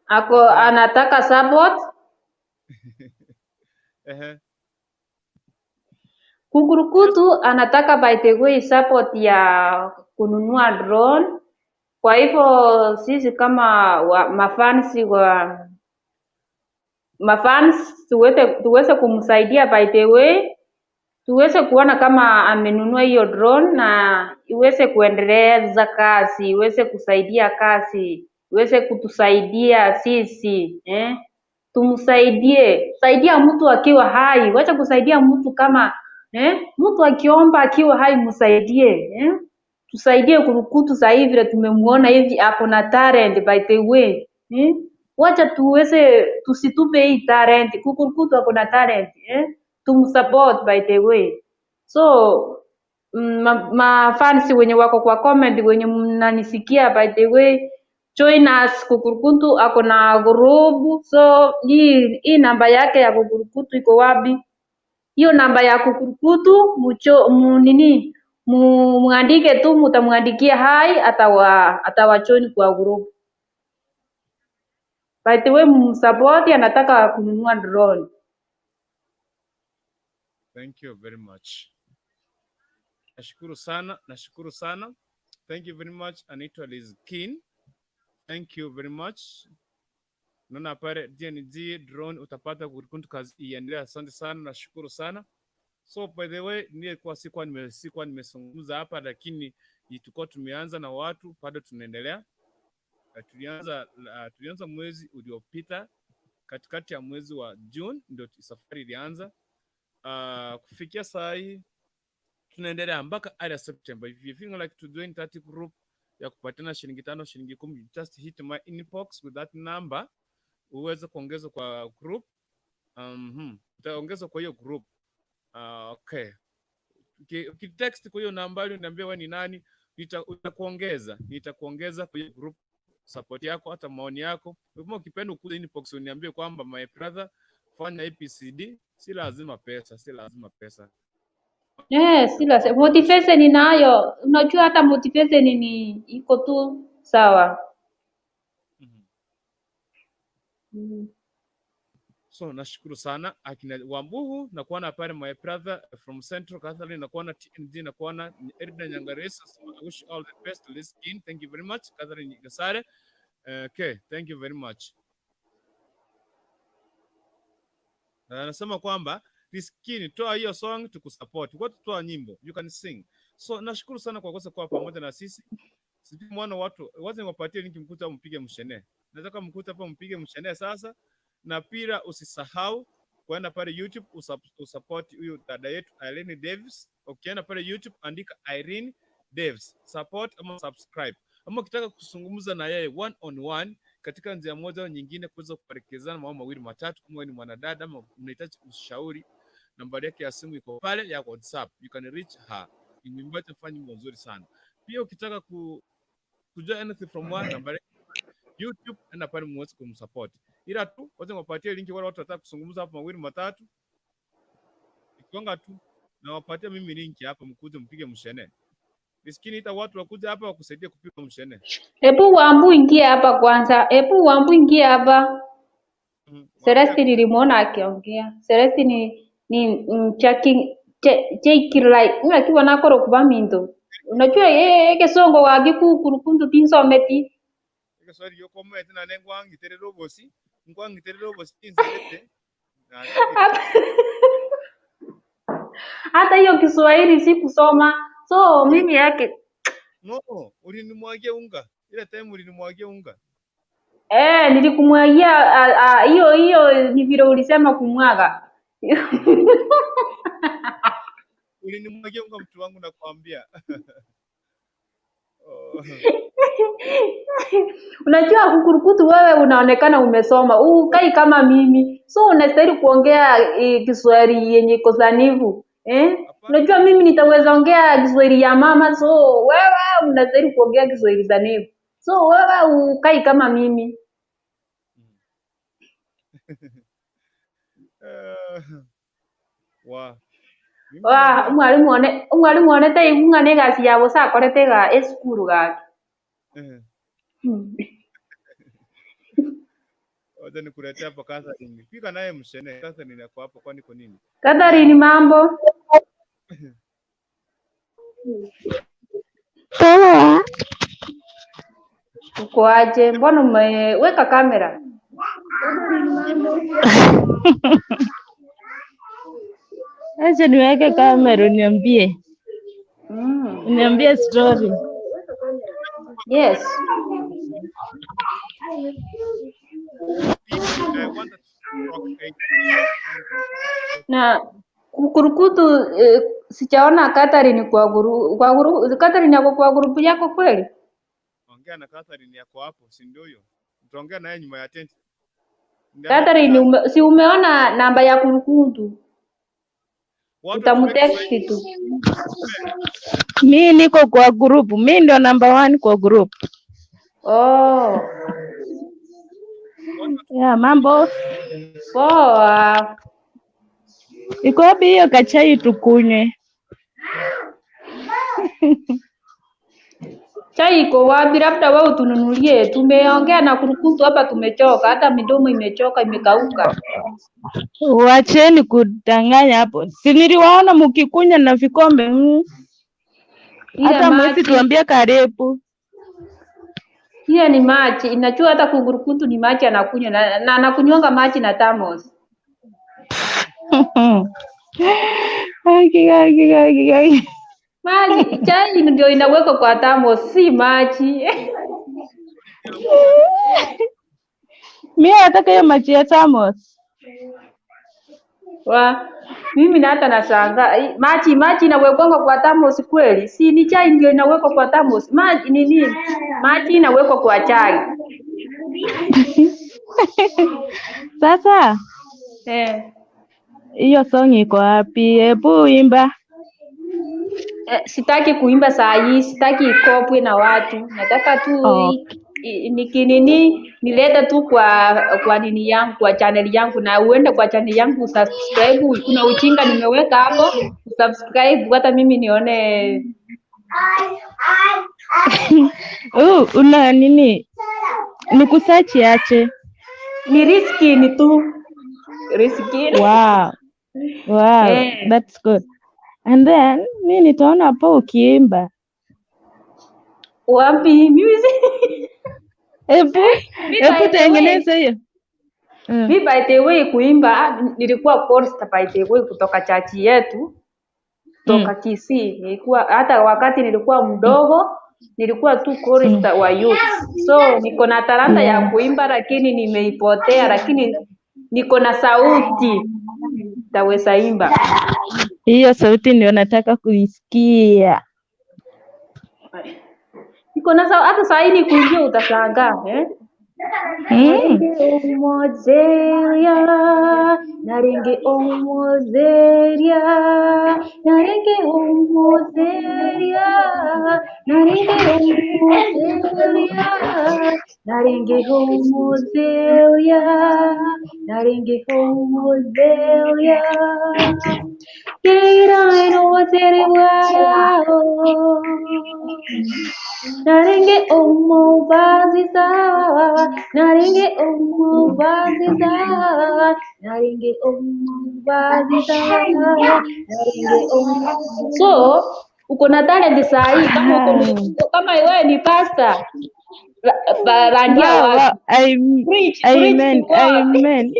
Ako anataka support. Ehe. Kukurukutu anataka by the way support ya kununua drone. Kwa hivyo sisi kama mafans tuweze kumsaidia by the way, tuweze kuona kama amenunua hiyo drone na iweze kuendeleza kazi, iweze kusaidia kazi, iweze kutusaidia sisi, eh? Tumsaidie, saidia mtu akiwa hai, wacha kusaidia mtu kama mtu akiomba akiwa hai msaidie, eh? Tusaidie Kurukutu sasa hivi vile tumemuona hivi ako na talent by the way, eh? Wacha tuweze tusitupe hii talent. Kurukutu ako na talent, eh? Tumsupport by the way. So mafans wenye wako kwa comment wenye mnanisikia by the way, join us. Kukurukutu ako na group. So hii namba yake ya Kukurukutu iko wapi? Hiyo namba ya Kukurukutu nini muandike tu, mtamwandikia hi, atawajoin kwa group. By the way, msupport, anataka kununua drone. Thank you very much. Nashukuru sana, nashukuru sana. Thank you very much. Anaitwa Liz Kin. Thank you very much. Naona pale DNG drone utapata Kukurukutu kazi iendelee. Asante sana, nashukuru sana. So by the way, nilikuwa sikuwa nimezungumza hapa, lakini tulikuwa tumeanza na watu bado tunaendelea. Tulianza mwezi uliopita, katikati ya mwezi wa June ndio safari ilianza. Kufikia saa hii tunaendelea mpaka hadi ya September. If you feel like to join that group ya kupatiana shilingi 5, shilingi 10, just hit my inbox with that number uweze kuongezwa kwa group. Utaongezwa kwa hiyo group. Okay. Ukitext kwa hiyo namba uniambie wewe ni nani, nitakuongeza kwa hiyo group. Support yako hata maoni yako. Kama ukipenda ukuje inbox uniambie kwamba my brother fanya ABCD, si lazima pesa, si lazima pesa. Eh, si lazima. Motivation ninayo. Unajua hata motivation ni iko tu sawa. So nashukuru sana akina Wambuhu na kuona pale my brother from Central Catholic, na kuona TNG, na kuona Edna Nyangaresa. So I wish you all the best. Listen, thank you very much Catherine Gasare. Okay, thank you very much. Anasema kwamba Riskini, toa hiyo song tukusupport. Kwa tutoa nyimbo, you can sing. So nashukuru sana kwa kuweza kuwa pamoja na sisi. Sijui mwana watu wacha niwapatie linki mkuta mpige mshene. Nataka mkuta hapa mpige mshene sasa, na pia usisahau kwenda pale YouTube usupport huyu dada yetu Irene Davis. Ukienda pale YouTube andika Irene Davis, support ama subscribe, ama ukitaka kuzungumza na yeye one on one katika njia moja au nyingine, kuweza kuelekezana mambo mawili matatu, kama wewe ni mwanadada ama unahitaji ushauri, nambari yake ya simu iko pale ya WhatsApp, you can reach her. Ni mwimbaji afanya nyimbo nzuri sana. Pia ukitaka kujua anything from her, nambari YouTube, enda pale muweze kumsupport. Ila tu wacha niwapatie linki wale watu wataka kuzungumza hapo mawili matatu, ikiwanga tu nawapatia mimi linki hapa, mkuje mpige mshene. Miskini ita watu wakuja hapa wakusaidie kupiga mshene. Hebu Wambu ingia hapa kwanza. Hebu Wambu ingia hapa. Celesti nilimuona akiongea. Celesti ni mchaki chekirai ulakiwa nakoro kuba minto. Unajua yeye kesongo wa gikukuru kundu tinsometi. Ekeswahili yokomete nane ngwangiterera obosi, ngwangiterera obosi tinzerete. Hata hiyo Kiswahili sikusoma. So mimi yake No, ulinimwagia unga. Ile time ulinimwagia unga. Nilikumwagia hiyo hiyo ni vile ulisema kumwaga. Ulinimwagia unga mtu wangu nakwambia. Oh. Unajua kukurukutu, wewe unaonekana umesoma, ukai kama mimi, so unastahili kuongea Kiswahili yenye iko sanifu eh? Unajua mimi nitaweza ongea Kiswahili ya mama, so wewe unastahili kuongea Kiswahili sanifu, so wewe ukai kama mimi. Wa. Mimi Wa najua umwalimu one umwalimu onete igung'ana egasi yabo sakorete ga esukuru gake. Wacha nikuletea hapa Catherine. Pika naye mshene. Catherine yako hapo kwani kwa nini? Catherine, mambo? Poa. Uko aje? Mbona umeweka kamera? Acha niweke kamera uniambie. Uniambie story. Yes. Na kukurukutu sijaona Catherine kwa guru Catherine yako kwa grupu yako kweli? Ongea na Catherine yako hapo, si ndio huyo? Utaongea naye nyuma ya tent. Ndiye Catherine amekuta si umeona namba ya kurukutu? watu watumie Utamtext Kiswahili. tu. Mi niko kwa group. Mi ndio number one kwa group. Oh, Yeah, mambo. poa. Iko wapi hiyo kachai tukunywe? Chai iko wapi? Labda wewe utununulie. Tumeongea na kurukutu hapa, tumechoka, hata midomo imechoka, imekauka. Wacheni kudanganya hapo. Si niliwaona mkikunywa na vikombe. Ile Hata mwezi maji tuambia karibu. ile ni maji, inajua hata kurukutu ni maji anakunywa na anakunywanga maji na thermos. Aki, aki, aki, aki. Maji chai ndio inawekwa kwa thermos, si maji. Mi nataka hiyo maji ya thermos. Wa mimi na hata nashangaa maji inawekwanga kwa thermos kweli? Si ni chai ndio inawekwa kwa thermos. Maji nini? Maji inawekwa kwa chai. Sasa hiyo song iko wapi? Hebu imba. Sitaki kuimba saa hii, sitaki ikopwe na watu. Nataka tu Okay. nikinini nilete tu kwa nini yangu, kwa channel yangu, na uende kwa channel yangu usubscribe. Kuna uchinga nimeweka hapo, usubscribe hata mimi nione. Una nini? Nikusearch ache. Ni riski ni tu riski. Wow. Wow, that's good. And then mi nitaona hapo ukiimba. Wapi mimi Hebu mi hebu by the way, tengeneza hiyo. mi by the way kuimba nilikuwa chorister by the way kutoka chachi yetu kutoka Kisii. Nilikuwa hata wakati nilikuwa mdogo Nilikuwa tu chorister wa youth. So niko na talanta ya kuimba lakini nimeipotea, lakini niko na sauti taweza imba. Hiyo sauti ndio nataka kuisikia. Niko na sauti hata saa hii nikuimbia utashangaa eh? Narenge omozeria, narenge omozeria, narenge omozeria, narenge omozeria, narenge omozeria, narenge omozeria. Keira eno bwao. Narenge omubaziza, narenge omubaziza, narenge omubaziza, narenge omu. So uko na talent saa hii, kama uko kama wewe ni pastor, randia Wow, wow. watu. Preach, preach Amen, to God. amen.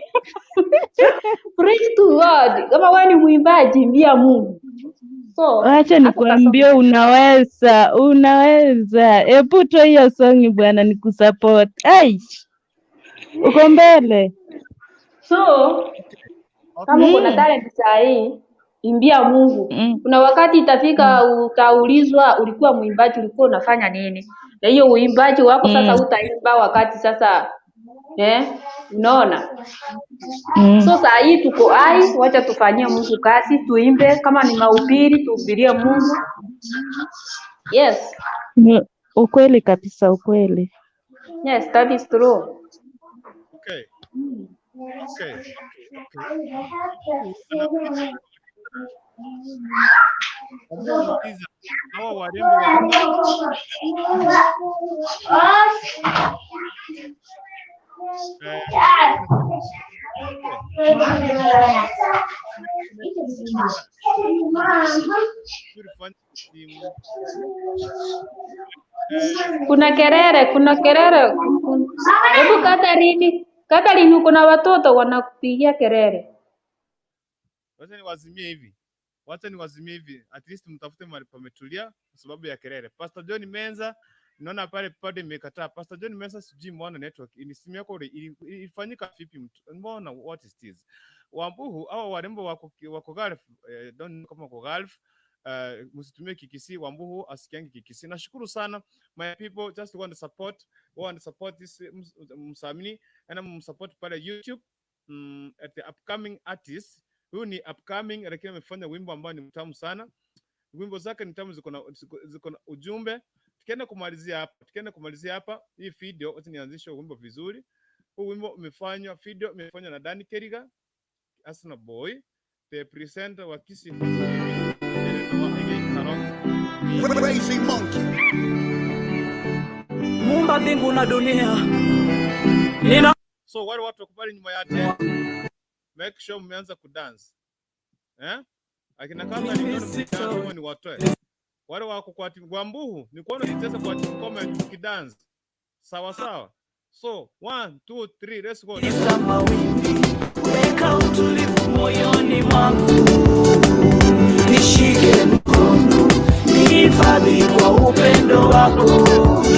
Preach to God. Kama wewe ni mwimbaji, imbia Mungu. So Wacha hata nikuambie, unaweza, unaweza. Hebu toa hiyo song bwana, nikusupport. Ai, uko mbele. So kama uko na talent saa hii, imbia Mungu. Kuna wakati itafika utaulizwa, ulikuwa mwimbaji, ulikuwa unafanya nini? Na hiyo uimbaji wako sasa utaimba wakati sasa unaona? So saa hii tuko hai, wacha tufanyie Mungu kazi, tuimbe. Kama ni mahubiri, tuhubirie Mungu. Yes, Ni ukweli kabisa, ukweli. yes, that is true. Okay. Okay. Okay. Okay. Anauliza hawa warembo wa Kuna kerere, kuna kerere. Hebu Catherine, Catherine, kuna watoto wanakupigia kerere. Wacha niwazimie hivi, wacha niwazimie hivi, at least mtafute mahali pametulia kwa sababu ya kelele. Pastor John Menza, naona pale pale imekataa. Pastor John Menza, sijui mbona network ini simu yako ilifanyika vipi mtu, mbona what is this? Wambuhu au warembo wako Gulf, don't know kama wako Gulf. Msitumie Kikisi, Wambuhu asikiangi Kikisi. Nashukuru sana my people, just want to support, want to support this msamini na msupport pale YouTube at the upcoming artist. Huyu ni upcoming lakini amefanya wimbo ambao ni mtamu sana. Wimbo zake ni tamu, ziko na ujumbe. Tukienda kumalizia hapa hii video, wacha nianzishe wimbo vizuri. Huu wimbo umefanywa, video imefanywa na Danny Keriga, Arsenal Boy, the presenter wa Kisii TV, wa Ege Karong. Crazy monkey. Muumba mbingu na dunia, nina So wale watu wakubali nyuma ya tent, make sure mmeanza kudance. Eh? Akina kama ni ndio ni watoe. Wale wako kwa timu Gwambuhu, ni kuona ukicheza kwa timu comment ukidance. Sawa sawa. So 1 2 3 let's go. Weka utulivu moyoni mwangu, nishike mkono, nihifadhi kwa upendo wako.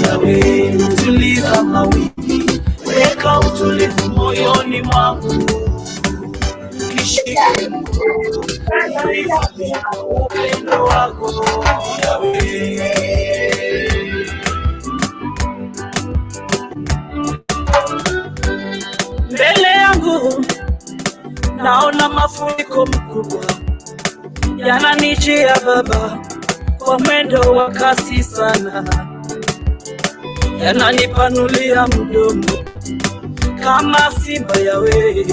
Nawe tuliza mawimbi, weka utulivu moyoni mwangu, nishike mkono, nihifadhi kwa upendo wako. Nawe mbele yangu naona mafuriko makubwa yananijia Baba kwa mwendo wa kasi sana, yananipanulia mdomo kama simba yawe,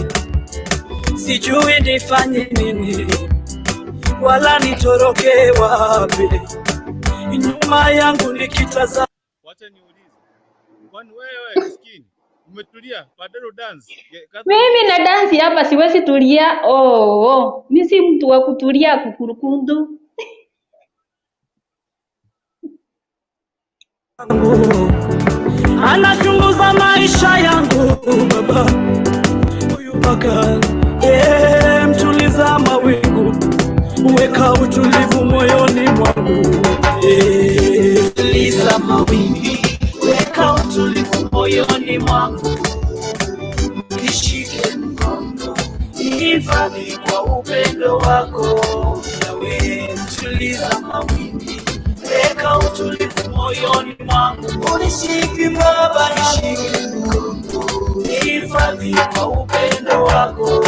sijui nifanye nini wala nitoroke wapi, nyuma yangu nikitazama. Wacha niulize. Kwani wewe maskini umetulia badala dance. Mimi na dansi hapa siwezi tulia. Oh. Mimi si mtu wa kutulia kukurukundu. Anachunguza maisha yangu Baba, huyu paka mtuliza mawingu, weka utulivu moyoni mwangu, tuliza mawimbi, weka utulivu moyoni mwangu, nishike mkono, nihifadhi kwa upendo wako. Yawe, tuliza mawimbi, weka utulivu moyoni mwangu, unishike Baba, nishike mkono, nihifadhi kwa upendo wako.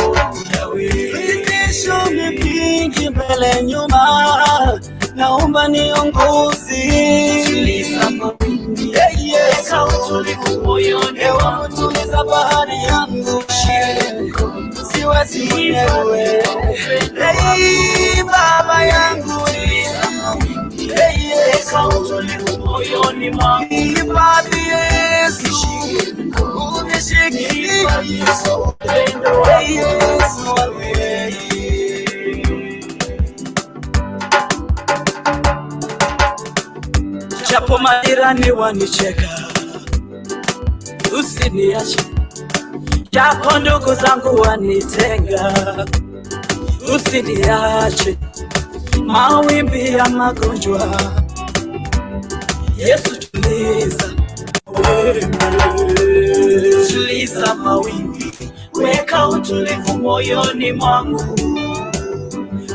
Yawe, Vitisho ni vingi mbele nyuma, naomba niongoze. Tuliza mawimbi, Hey, Yesu. weka utulivu moyoni Ewe mwangu, mtuliza bahari yangu, siwezi mwenyewe. Hey, Baba yangu, hey, Yesu. weka utulivu moyoni mwangu, Hifadhi Yesu, unishikilie. upendo Hey, Yesu, hey. Japo majirani wanicheka, usiniache. Japo ndugu zangu wanitenga, usiniache. Mawimbi ya magonjwa, Yesu tuliza. Wewe, tuliza mawimbi, weka utulivu moyoni mwangu,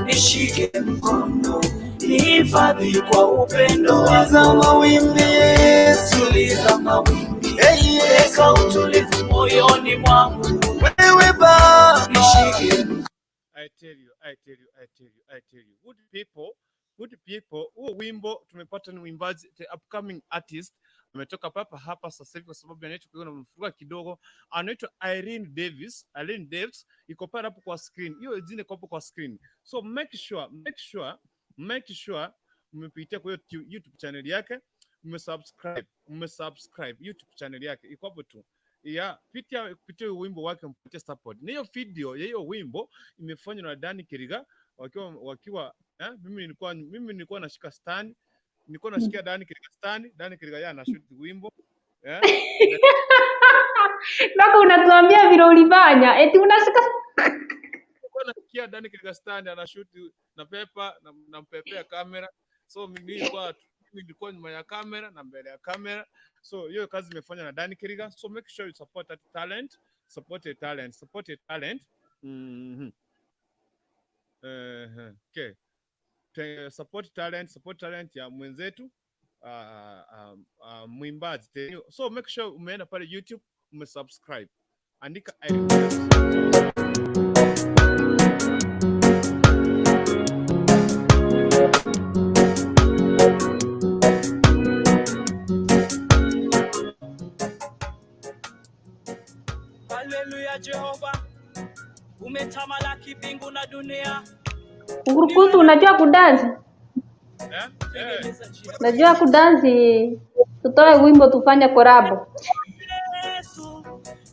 nishike mkono, nihifadhi kwa upendo Tuliza wako. mawimbi Yesu, Tuliza mawimbi, hey, Yesu. weka utulivu moyoni mwangu, Wewe Baba, nishike I tell you, I tell you, I tell you, I tell you. Good people, good people. Huo wimbo tumepata ni mwimbaji, the upcoming artist ametoka papa hapa sasa hivi kwa sababu ya network namfuga kidogo. Anaitwa Irene Davis. Irene Davis iko pale hapo kwa screen. Hiyo jina iko hapo kwa screen. So make sure, make sure, make sure mmepitia kwa hiyo YouTube channel yake, mmesubscribe, mmesubscribe YouTube channel yake iko hapo tu. Yeah, pitia kupitia huo wimbo wake mpatie support. Na hiyo video ya hiyo wimbo imefanywa na Dani Kiriga wakiwa mimi nilikuwa nashika stand, nilikuwa nashikia Dani Kiriga stand, Dani Kiriga yeye anashoot wimbo. Eh? Mpaka unatuambia vile ulifanya. Eti unashika Nilikuwa nashikia Dani Kiriga stand anashoot na pepa na nampepea kamera. So mimi nilikuwa nyuma ya kamera na mbele ya kamera. So hiyo kazi imefanywa na Dani Kiriga. So make sure you support that talent, support your talent, support your talent. Mhm. Okay. Support talent ya mwenzetu mwimbaji. So make sure umeenda pale YouTube umesubscribe. Andika Irene Davis. Haleluya Jehova, umetamalaki mbingu na dunia. Ngurukutu, unajua kudansi? Eh? Eh. Unajua kudansi? Tutoe wimbo tufanye korabo. Yesu,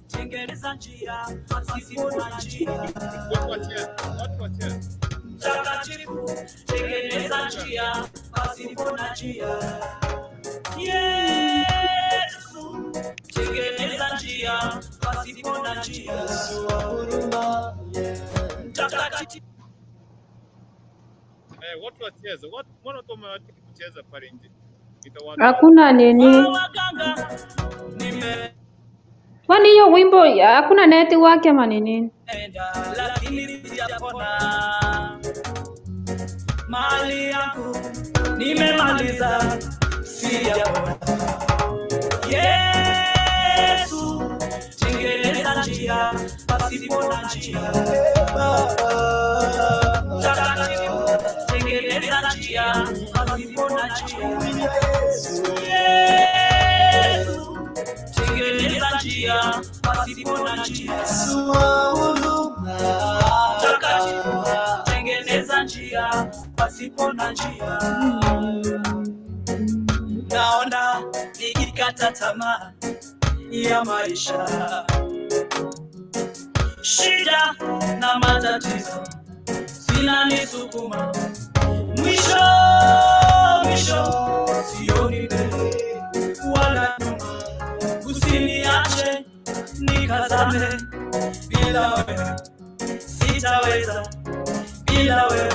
tengeneza njia pasipo na njia. Watu wacheze, watu wacheze. Mtakatifu, tengeneza njia pasipo na njia. Yesu, tengeneza njia pasipo na njia. Mtakatifu. Watu wacheze. Watu mbona watu wamewataka kucheza pale nje? Nitawatoa. Hakuna nini. Waganga nimeenda, Kwani hiyo wimbo hakuna network ama ni nini? lakini sijapona. Mali yangu nimemaliza, sijapona. Yesu, tengeneza njia pasipo na njia. Mtakatifu, tengeneza njia pasipo na njia. Yesu, tengeneza njia pasipo na njia. Mtakatifu, tengeneza njia pasipo na njia. Naona nikikata tamaa ya maisha, shida na matatizo zinanisukuma mwisho mwisho, sioni mbele wala nyuma. Usiniache nikazame, bila wewe sitaweza, bila wewe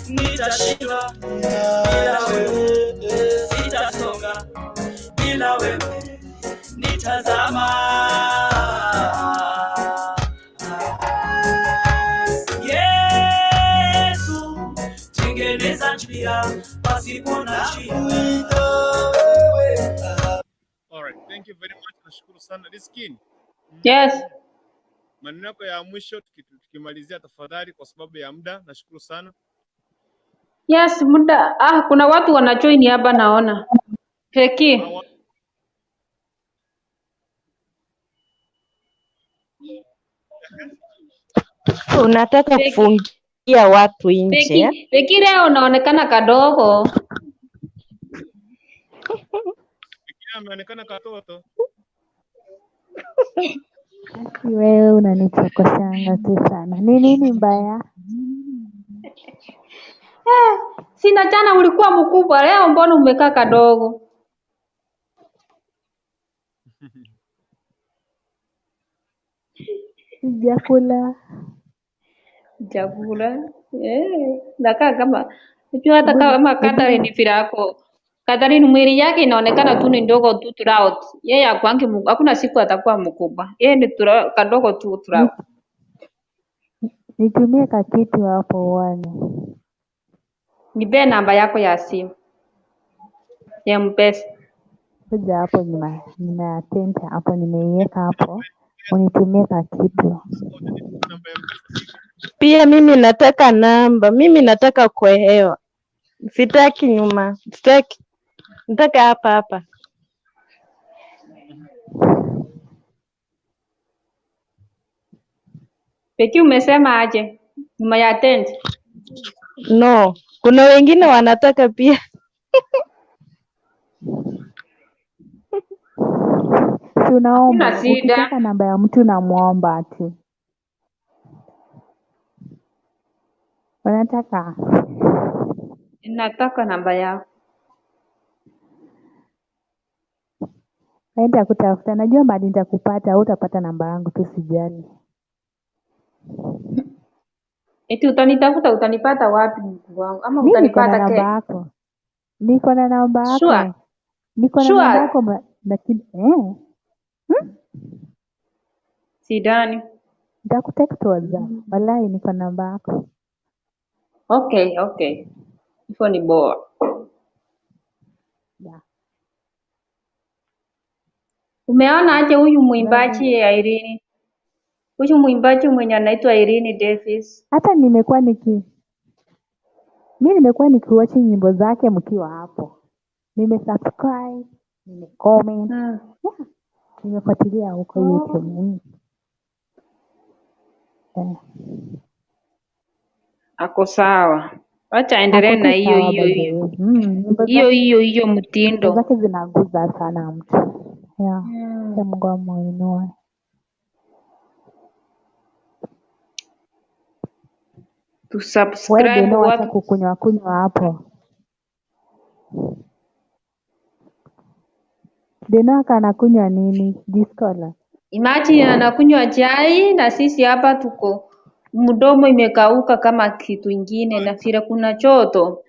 nitashindwa, bila wewe sitasonga. Bila wewe nitazama. Yesu, tengeneza njia pasipo na njia. All right, thank you very much. Nashukuru sana Riskin. Yes. Maneno yako ya mwisho tukimalizia tafadhali, kwa sababu ya muda. Nashukuru sana. Yes, muda. Ah, kuna watu wanajoin hapa naona. Peki. Unataka Peki. kufungia watu nje? Peki, Peki leo unaonekana kadogo. Pekee ameonekana katoto. Basi wewe unanichokoshanga tu sana. Ni nini mbaya? Eh, sina jana ulikuwa mkubwa, leo mbona umekaa kadogo? Sijakula. Chakula. Eh, nakaa kama unajua hata Hebu kama hebu Catherine Firako. Catherine mwili yake inaonekana tu ni ndogo tu throughout. Yeye akwangi hakuna siku atakuwa mkubwa. Yeye ni kadogo tu throughout. Nitumie kakitu hapo uone. Nipe namba yako ya simu ya M-Pesa. Kuja hapo nyuma nyuma ya tent hapo nimeiweka hapo. Unitumie kakitu. Pia mimi nataka namba, mimi nataka kuhewa, sitaki nyuma, sitaki, nataka hapa hapa. Peki umesema aje? Nyuma ya tent. No, kuna wengine wanataka pia. Si unaomba, Hakuna shida. ukitaka namba ya mtu unamuomba tu. Unataka? Nataka namba yako. Naenda kutafuta. Najua mahali nitakupata, hutapata namba yangu tu, sijali. Eti utanitafuta utanipata wapi Mungu wangu? Ama Mi niko na utanipata namba ke? yako. Niko na namba Sure. yako. Niko na namba Sure. yako lakini Sidani. Nitakutext WhatsApp. Wallahi niko na namba yako. Okay, okay. Hivyo ni bora. Yeah. Umeona aje huyu Bye. mwimbaji Irene? Huyu mwimbaji mwenye anaitwa Irene Davis. Hata nimekuwa niki mi nimekuwa nikiwatch nyimbo zake mkiwa hapo. Nimesubscribe, nimecomment. Yeah, nimefuatilia huko YouTube. Eh. Ako sawa. Wacha aendelee Ako na tu hiyo sawa hiyo by the hiyo. way. Nyimbo Hiyo zake hiyo hiyo nyimbo mtindo. zake zinaguza sana mtu. Yeah. Acha Mungu amuinue. Tu Wewe subscribe Beno, wacha watu. kukunywa kunywa hapo. Beno anakunywa nini? Discola. Imagine anakunywa chai na sisi hapa tuko mdomo imekauka kama kitu ingine na vile kuna choto.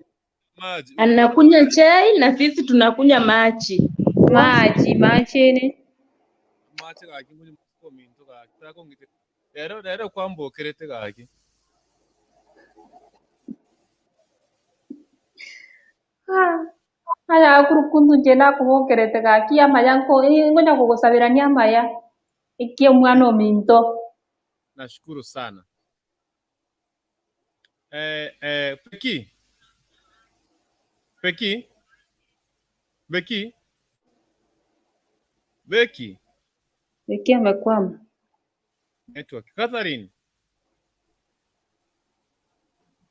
Maji. Anakunywa chai na sisi tunakunywa maji. Maji, maji ni Machi gaki muri muko minto gaki takongite. Rero rero kwambokerete gaki. Aya kurukundu nje nakubokerete gaki amaya ngonya kugusabirania amaya ikie mwana ominto. Nashukuru sana. Peki. Peki. Beki. Beki. Beki amekwama. Network. Catherine.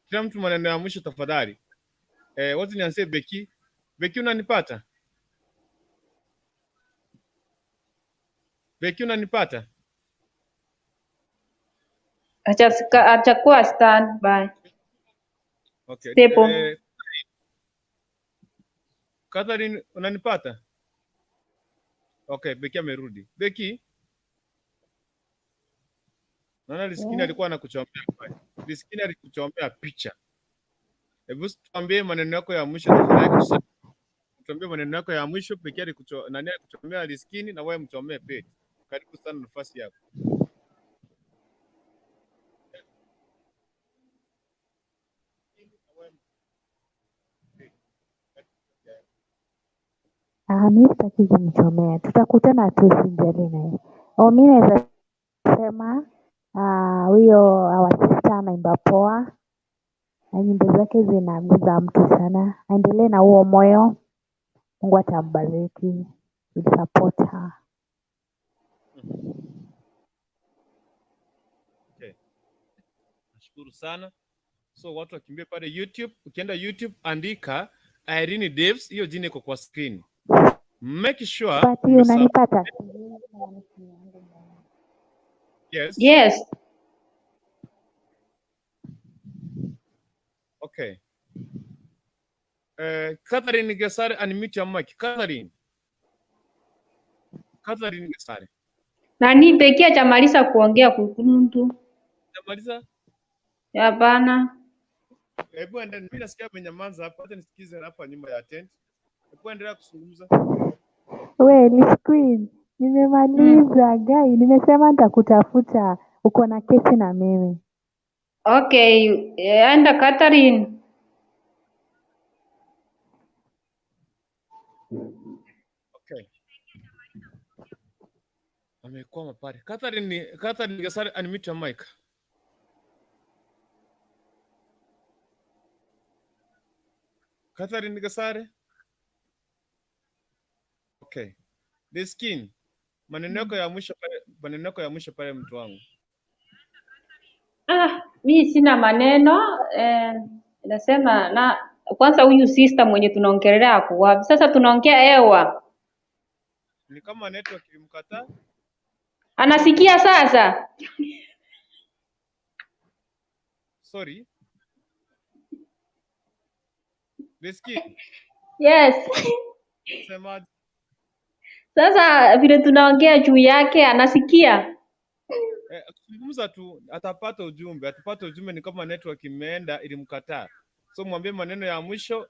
Kila mtu maneno ya mwisho tafadhali. Wacha nianzie Beki. Beki unanipata? Beki unanipata? Acha kuwa stand by. Okay. Stable. Catherine unanipata? Okay, Beki amerudi. Beki? Naona Liskini alikuwa anakuchomea pale. Liskini alikuchomea picha. Hebu tuambie maneno yako ya mwisho tafadhali Tuambie maneno yako ya mwisho pekee alikucho nani alikuchomea riskini na wewe mchomee pete. Karibu sana, nafasi yako. Ah, mi sitaki kumchomea, tutakutana tu, sijali naye. Oh, mi naweza sema huyo our sister anaimba poa na nyimbo zake zinaguza mtu sana. Aendelee na huo moyo, Mungu atambariki. We support her. Okay. Nashukuru sana. So watu wakimbie pale YouTube. Ukienda YouTube andika Irene Daves, hiyo jina iko kwa screen. Make sure Pati, umesub unanipata? Yes. Yes. Okay. Catherine Gesare, unmute your mic. Catherine. Catherine Gesare. Nani pekee achamaliza kuongea kukundu? Tamaliza. Hapana. Hebu endelea, mimi nasikia amenyamaza hapa, hata nisikize hapa nyuma ya tent. Hebu endelea kuzungumza. We, Liz Queen, nimemaliza guy, nimesema nitakutafuta, uko na kesi na mimi. Okay, enda Catherine. Okay. Amekwama pale. Catherine, Catherine Gesare, unmute your mic. Catherine Gesare. Okay. The skin. Maneno yako ya mwisho pale, maneno yako ya mwisho pale mtu wangu. Ah, mi sina maneno nasema na kwanza huyu sister mwenye tunaongelea ako wapi? Sasa tunaongea hewa. Ni kama network ilimkataa. Anasikia sasa? Sorry. The skin. Yes. Semaje? Sasa vile tunaongea juu yake anasikia? Zungumza tu, atapata ujumbe. Atapata ujumbe ni kama network imeenda ilimkataa. So mwambie maneno ya mwisho,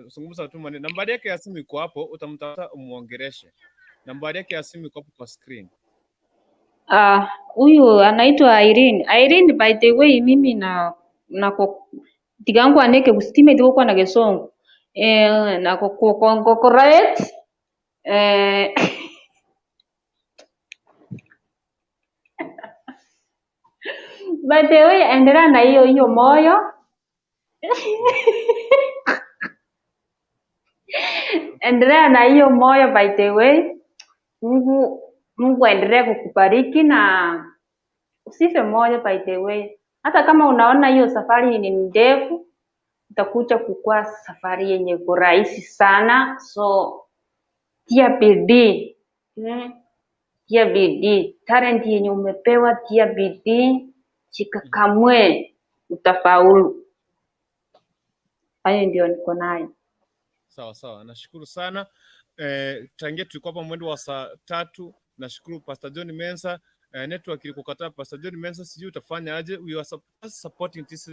zungumza tu maneno. Nambari yake ya simu iko hapo, utamtafuta umuongereshe. Nambari yake ya simu iko hapo kwa screen. Ah, huyu anaitwa Irene. Irene, by the way, mimi na nako tigangu aneke kusitime kwa na gesongo. Na ko correct. By the way, endelea na hiyo hiyo moyo. Endelea na hiyo moyo by the way. Mungu aendelee kukubariki na usife moyo by the way. Hata kama unaona hiyo safari ni ndefu, itakuja kukua safari yenye iko rahisi sana. So tia bidii. Tia bidii. Talent yenye umepewa, tia bidii, jikakamue, utafaulu. Hayo ndio niko nayo. Sawa sawa, nashukuru sana. Tangia tulikuwa hapa mwendo wa saa 3. Nashukuru Pastor John Mensa. Network ilikukataa Pastor John Mensa, sijui utafanya aje. We are supporting this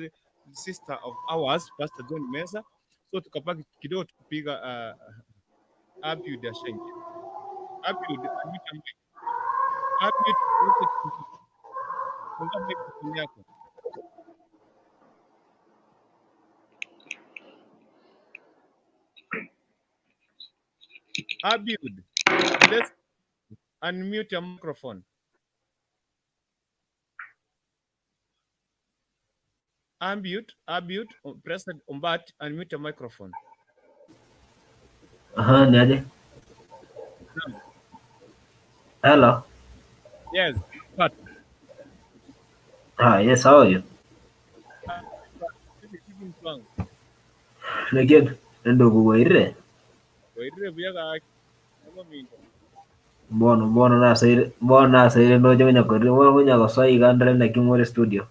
sister of ours, Pastor John Mensa. So tukapaki kidogo tukupiga Abiud Ashenge. Abiud, unmute your mic. Abiud, funga microphone yako. Abiud, let's unmute your microphone. Unmute, Abiud, press Ombat, unmute your microphone. Aha, ni aje? Hello. Yes, but Ah, yes, how are you? Vipi mtu wangu? Lekin, ndugu Waire. Waire buya gaki. Ama minto. Bono na saire, bono na saire no je menya kori, bono menya ko sai gandre na kimore studio.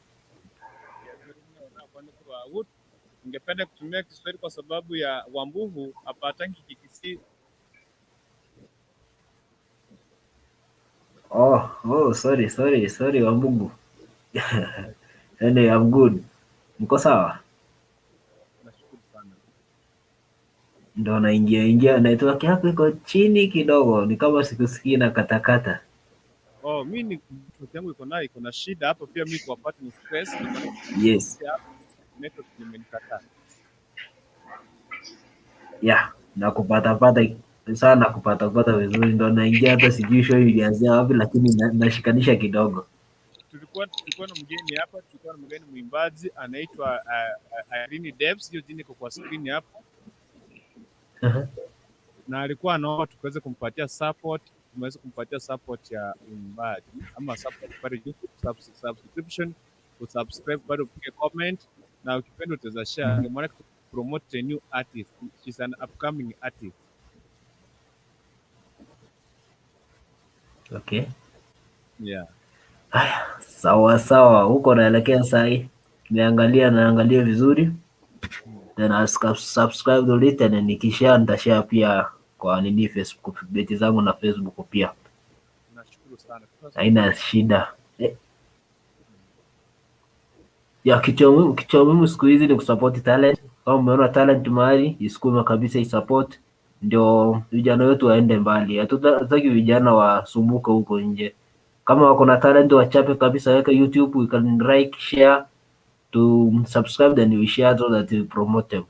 Ningependa kutumia Kiswahili kwa sababu ya Wambuhu hapatangi Kikisii. Oh, sorry Wambugu. Anyway, I'm good. Mko sawa? Nashukuru sana. Ndo naingia ingia, network yako iko chini kidogo, ni kama sikusikii na katakata. Oh, mi ni network yangu iko nayo iko na shida hapa pia, mi kuwapata ni stress, niko na Yes. network imenikataa. Yeah, nakupatapata sana, kupatapata vizuri, ndo naingia, hata sijui show ilianzia wapi, lakini nashikanisha kidogo. Tulikuwa na mgeni hapa, tulikuwa na mgeni mwimbaji anaitwa Irene Debs, hiyo jina iko kwa screen hapo, na alikuwa anaomba tukiweze kumpatia support, tumeweza kumpatia support ya uimbaji ama support pale YouTube, subscription, usubscribe bado upige comment na ukipenda utaweza share. Ndio maana promote a new artist, she's an upcoming artist. Okay. Yeah. Haya, sawa sawa, huko naelekea sahi. Niangalia naangalia vizuri. Then I'll subscribe to it and nikishare nitashare pia kwa nini Facebook page zangu na Facebook pia. Nashukuru sana. Haina shida. Ya kitu ya muhimu siku hizi ni kusupport talent. Kama umeona talent mahali, isukume kabisa, isupport ndio vijana wetu waende mbali. Hatutaki vijana wasumbuke huko nje. Kama wako na talent wachape kabisa, weka YouTube, we can like, share, to subscribe then we share so that we promote them.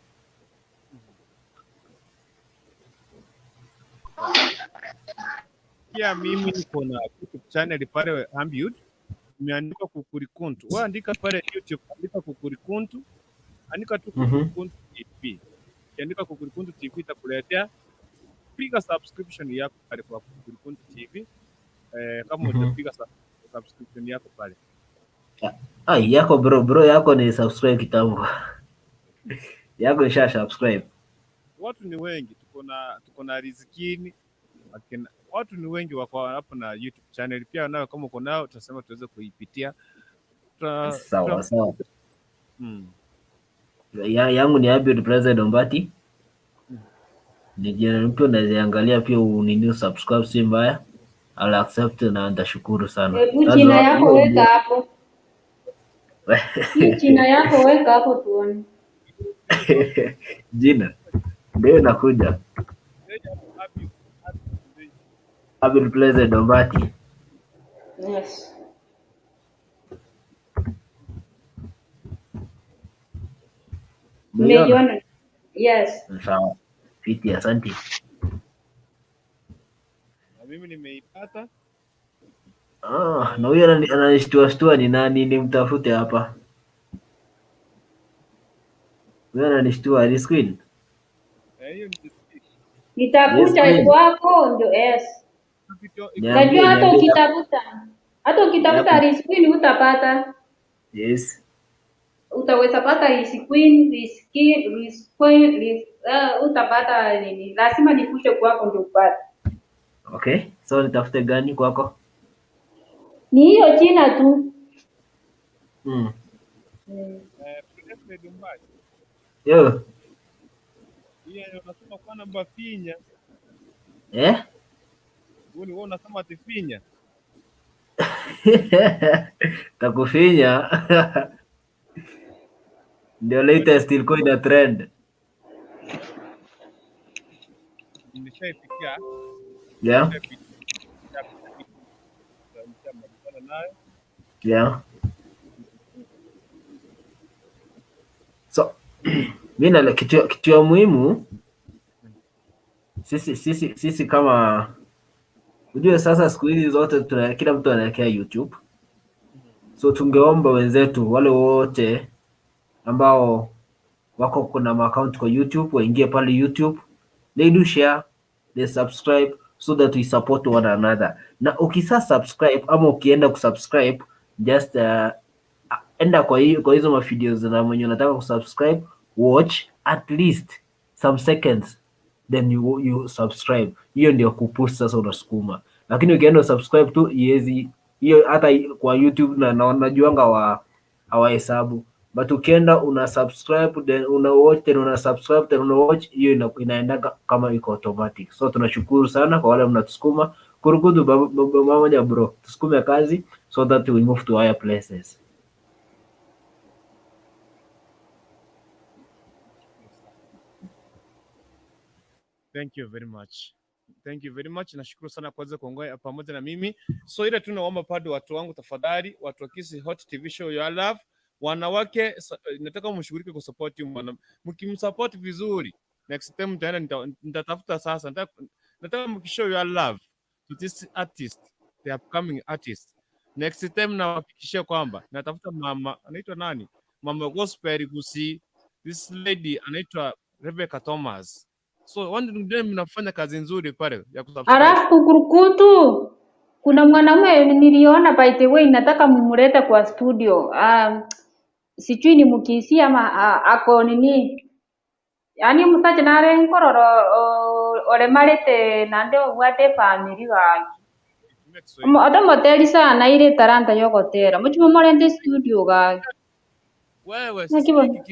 Pia mimi niko na YouTube channel pale Ambiud, imeandikwa Kukurikuntu. Wewe andika pale YouTube, andika Kukurikuntu, andika tu Kukurikuntu TV. Ukiandika Kukurikuntu TV itakuletea, piga subscription yako pale kwa Kukurikuntu TV. Kama hujapiga subscription yako pale. Ai, yako bro yako ni subscribe kitambo. Yako isha subscribe. Watu ni wengi, tuko na rizikini akina, watu ni wengi wako hapo na YouTube channel pia nayo, kama uko nayo tutasema tuweze kuipitia. Sawa sawa. Yangu ni Abiud President Ombati. Ni jina mpya, unaweza angalia pia unini subscribe, si mbaya. I'll accept na nitashukuru sana. Hebu That's jina all. yako Hiyo weka ndio. hapo. Hii jina yako weka hapo tuone. Jina ndio inakuja. Abiud President Ombati. Yes. Umeiona? Nimeiona. Yes. Sawa. Fiti, asante. Na mimi nimeipata. Ah, na huyo ananishtua shtua ni nani? Nimtafute hapa. Huyo ananishtua ni Queen. Hiyo ni Yes, Nitakuja Queen. kwako ndio yes. Niambie, Najua hata niambie. ukitafuta hata ukitafuta Yep. Riz Queen utapata. Yes. Utaweza pata Riz Queen, Riz King, Riz Queen, Riz utapata nini? Lazima nikuje kwako ndio upate. Okay. So nitafute gani kwako? Ni hiyo jina tu. President Ombati. Yo. Yeye unasema kwa namba finya. Eh? Wewe unasema ati finya. Takufinya. Ndio latest ilikuwa ina trend. Nishaifikia. Yeah. Nishaifikia. Nishamalizana nayo. Yeah. So mimi na kitu ya muhimu sisi kama ujue sasa siku hizi zote kila mtu anaelekea YouTube. So tungeomba wenzetu wale wote ambao wako kuna account kwa YouTube waingie pale YouTube, they do share, they subscribe so that we support one another. Na ukisa subscribe ama ukienda kusubscribe just enda kwa hiyo kwa hizo mavideos na mwenye unataka kusubscribe, watch at least some seconds then you subscribe. Hiyo ndio kupush sasa, unasukuma. Lakini ukienda subscribe tu iwezi hiyo, hata kwa YouTube na najuanga hawahesabu, but ukienda una subscribe then una watch then una subscribe then una watch, hiyo inaenda kama iko automatic. So tunashukuru sana kwa wale mnatusukuma kurukudu pamoja bro, tusukume kazi so that we move to higher places. Thank you very much. Thank you very much. Nashukuru sana kuweza kuongea pamoja na mimi. So ile tunaomba pado watu wangu tafadhali, watu wa Kisii Hot TV Show Your Love, wanawake nataka mshughulike kusupport huyu mwanamke. Mkimsupport vizuri, next time nitaenda nitatafuta sasa. Nataka mkishow your love to this artist, the upcoming artist. Next time nawahakikishia kwamba natafuta mama anaitwa nani? Mama Gospel Gusi. This lady anaitwa Rebecca Thomas. So one day mnafanya kazi nzuri pale ya kusubscribe. Alafu kukurukutu, kuna mwanaume niliona, by the way, nataka mumulete kwa studio. Sijui ni Mkisii ama ako nini, yaani musacha nare nkororo oremarete nande obwate family gaki. Tumia Kiswahili. Otomoteri sana ile talanta yogotera muchimo morente studio gaki. Wewe Nakibo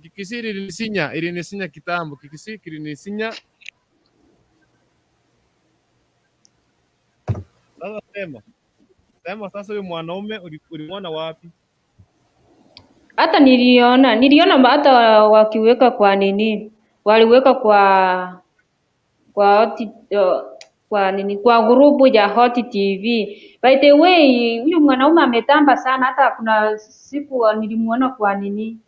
Kikisii ilinisinya, ilinisinya kitambo. Kikisii kilinisinya. Sasa sema. Sema sasa huyu mwanaume ulimwona wapi? Hata niliona hata wakiweka kwa nini, waliweka kwa Hot, kwa nini, kwa grupu ya Hot TV. By the way, huyu mwanaume ametamba sana, hata kuna siku nilimuona kwa nini,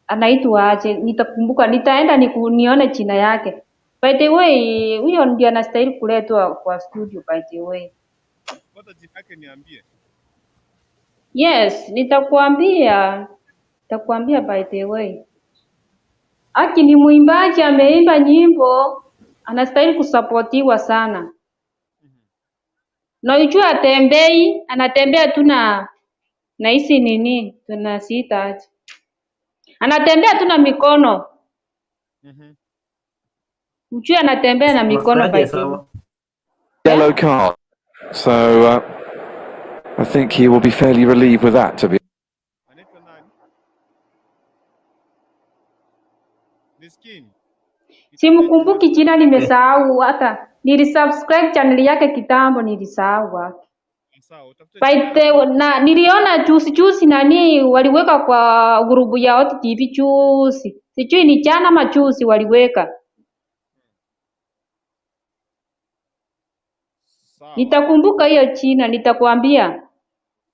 anaitwa aje, nitakumbuka, nitaenda nione jina yake. By the way, huyo ndiye anastahili kuletwa kwa studio by the way. Pata jina yake niambie. Yes, nitakuambia, nitakuambia by the way. Aki ni mwimbaji, ameimba nyimbo, anastahili kusapotiwa sana. Na ujue atembei, anatembea tu na hizi nini tunasiita aje, anatembea tu na mikono. Ujue anatembea na mikono by Unasikiaje the way. sawa? Yellow card. So I think he will be fairly relieved with that, to be Anaitwa nani? Miskin. Simkumbuki jina, nimesahau. Hata nilisubscribe channel yake kitambo, nilisahau wake. Sawa, utafute By jina the na niliona juzi juzi nani waliweka kwa grupu ya Hot TV juzi, sijui ni jana ama juzi waliweka. Sawa. Nitakumbuka hiyo jina, nitakwambia.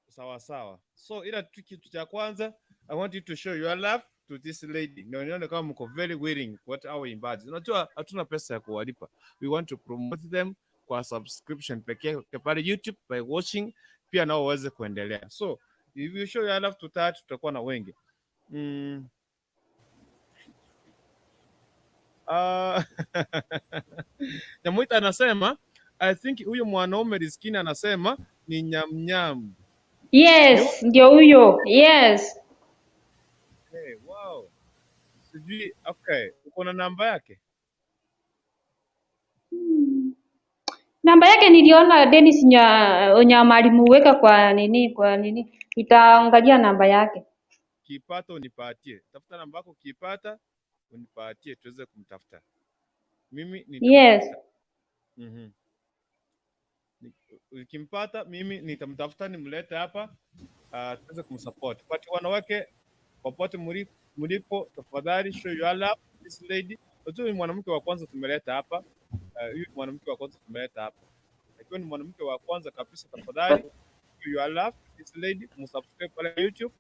Sawa sawa. So ila tu kitu cha kwanza, I want you to show your love to this lady. Ndio nione kama mko very willing what our waimbaji. Unajua hatuna pesa ya kuwalipa. We want to promote them kwa subscription pekee yake pale YouTube by watching, pia nao waweze kuendelea. So if you show your love to that, tutakuwa na wengi. Nyamwita anasema I think huyo mwanaume Rizkini anasema ni nyamnyam. Yes, ndio huyo. Yes. Okay, wow. Sijui, okay. Uko na namba yake? Namba yake niliona Dennis Onyama alimuweka kwa nini, kwa nini. Nitaangalia namba yake. Kiipata unipatie. Tafuta namba yako, ukiipata unipatie tuweze kumtafuta. Mimi Yes. nitamtafuta. Ukimpata mimi nitamtafuta nimlete hapa tuweze kumsupport. But wanawake popote mlipo, tafadhali show your love this lady. Unajua ni mwanamke wa kwanza tumeleta hapa. Huyu ni mwanamke wa kwanza tumeleta hapa. Ikiwa ni mwanamke wa kwanza kabisa, tafadhali show your love this lady, msubscribe pale YouTube,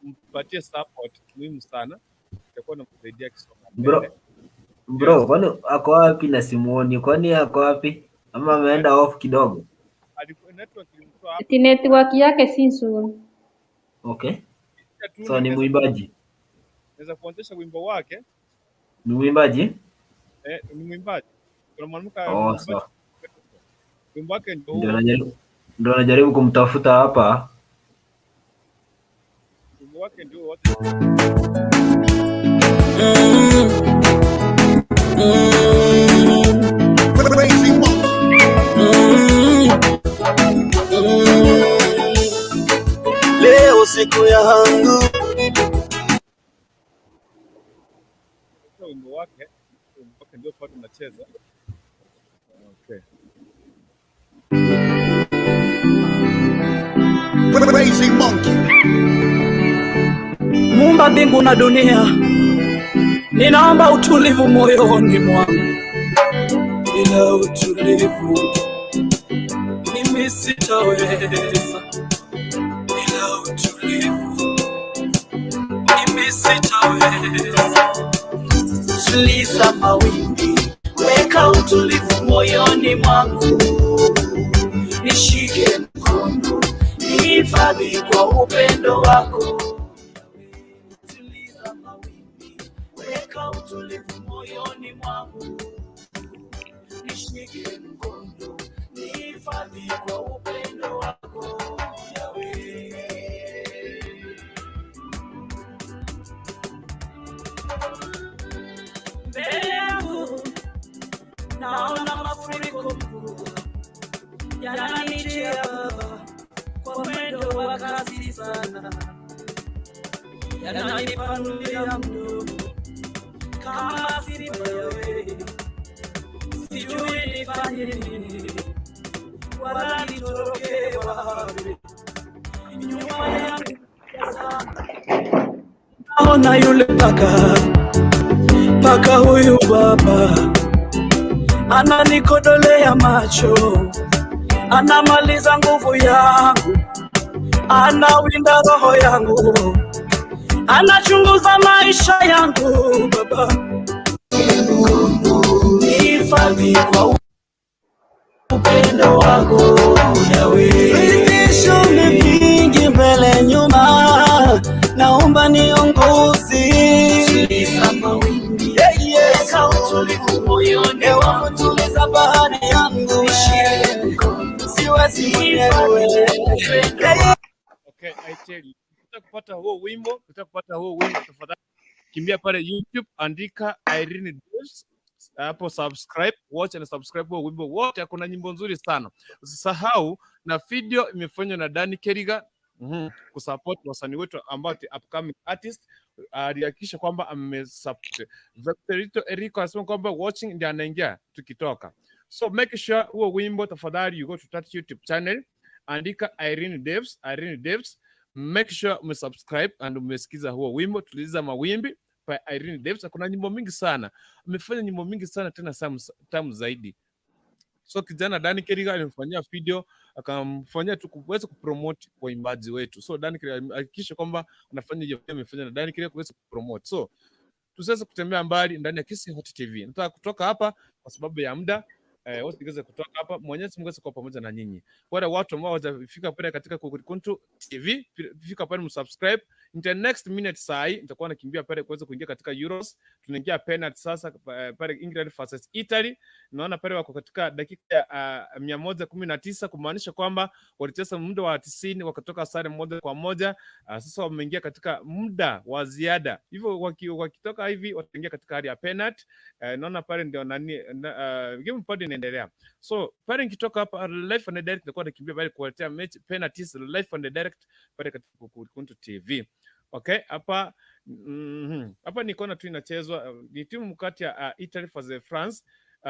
mpatie support muhimu sana, itakuwa inamsaidia kisonga Bro, mbele. bro, kwani ako wapi na simuoni? Kwani ako wapi? Ama ameenda off kidogo? Alikuwa network ilimtoa hapa Ati network yake si nzuri. Okay. tu, So ni mwimbaji. naweza kuonyesha wimbo wake. Ni mwimbaji? Ni mwimbaji. Kuna mwanamke Oh, mwimbaji, sawa. wimbo wake ndio Ndio huo. najaribu ndio najaribu kumtafuta hapa. Wimbo wake ndio wote. Leo siku yangu Wimbo wake ndio pale tunacheza. Okay. Crazy monkey. Muumba mbingu na dunia, ninaomba utulivu moyoni mwangu. Bila utulivu mimi sitaweza, bila utulivu mimi sitaweza. Tuliza mawimbi, weka utulivu moyoni mwangu, nishike mkono, nihifadhi kwa upendo wako. Tuliza mawimbi, weka utulivu moyoni mwangu, nishike mkono, nihifadhi kwa upendo wako Yahweh. Mbele yangu naona mafuriko makubwa yananijia kwa mwendo wa kasi sana, yananipanulia mdomo kama simba Yahweh. Sijui nifanye nini wala nitoroke wapi. Nyuma yangu naona yule paka, paka huyu baba ananikodolea macho, anamaliza nguvu yangu, anawinda roho yangu, anachunguza maisha yangu. Baba, nihifadhi kwa upendo wako Yahweh. Vitisho ni vingi mbele nyuma, naomba niongoze. Tuliza mawimbi, Yeah, yeah. weka utulivu moyoni Ewe mwangu, mtuliza bahari yangu, nishike mkono, siwezi nihifadhi mwenyewe. kwa upendo Yeah, yeah. Okay, I tell you. Ukitaka kupata huo wimbo, ukitaka kupata huo wimbo tafadhali kimbia pale YouTube, andika Irene Daves hapo, subscribe, watch and subscribe huo wimbo wote. Kuna nyimbo nzuri sana. Usisahau na video imefanywa na Danny Keriga kusupport wasanii wetu ambao ni upcoming artist. Alihakikisha kwamba amesupport. Victorito Eriko anasema kwamba watching ndiye anaingia tukitoka. So make sure huo wimbo tafadhali, you go to that YouTube channel, andika Irene Daves, Irene Daves, make sure umesubscribe and umesikiza huo wimbo Tuliza Mawimbi by Irene Daves. Kuna nyimbo mingi sana, amefanya nyimbo mingi sana tena tamu zaidi. So kijana Danny Keriga alimfanyia video akamfanyia tu kuweza kupromote waimbaji wetu. So Danny Keriga hakikisha kwamba anafanya hiyo video amefanya na Danny Keriga kuweza kupromote. So tusiweze kutembea mbali ndani ya Kisii Hot TV. Nataka kutoka hapa kwa sababu ya muda. Wote tuweze kutoka hapa. Mwenyezi Mungu aweze kuwa pamoja na nyinyi. Wale watu ambao hawajafika pale katika Kukuntu TV, fika pale msubscribe. In the next minute saa hii nitakuwa nakimbia pale kuweza kuingia katika Euros. Tunaingia penalty sasa pale England versus Italy. Naona pale wako katika dakika ya 119 kumaanisha kwamba walicheza muda wa 90 wakatoka sare 1-1. Sasa wameingia katika muda wa ziada, hivyo wakitoka hivi wataingia katika hali ya penalty. Naona pale ndio nani game bado inaendelea. So pale nikitoka hapa live and direct nitakuwa nakimbia pale kuwaletea mechi penalties live and direct pale katika Kukuntu TV. Okay, hapa hapa nikaona tu inachezwa ni timu kati ya Italy versus France.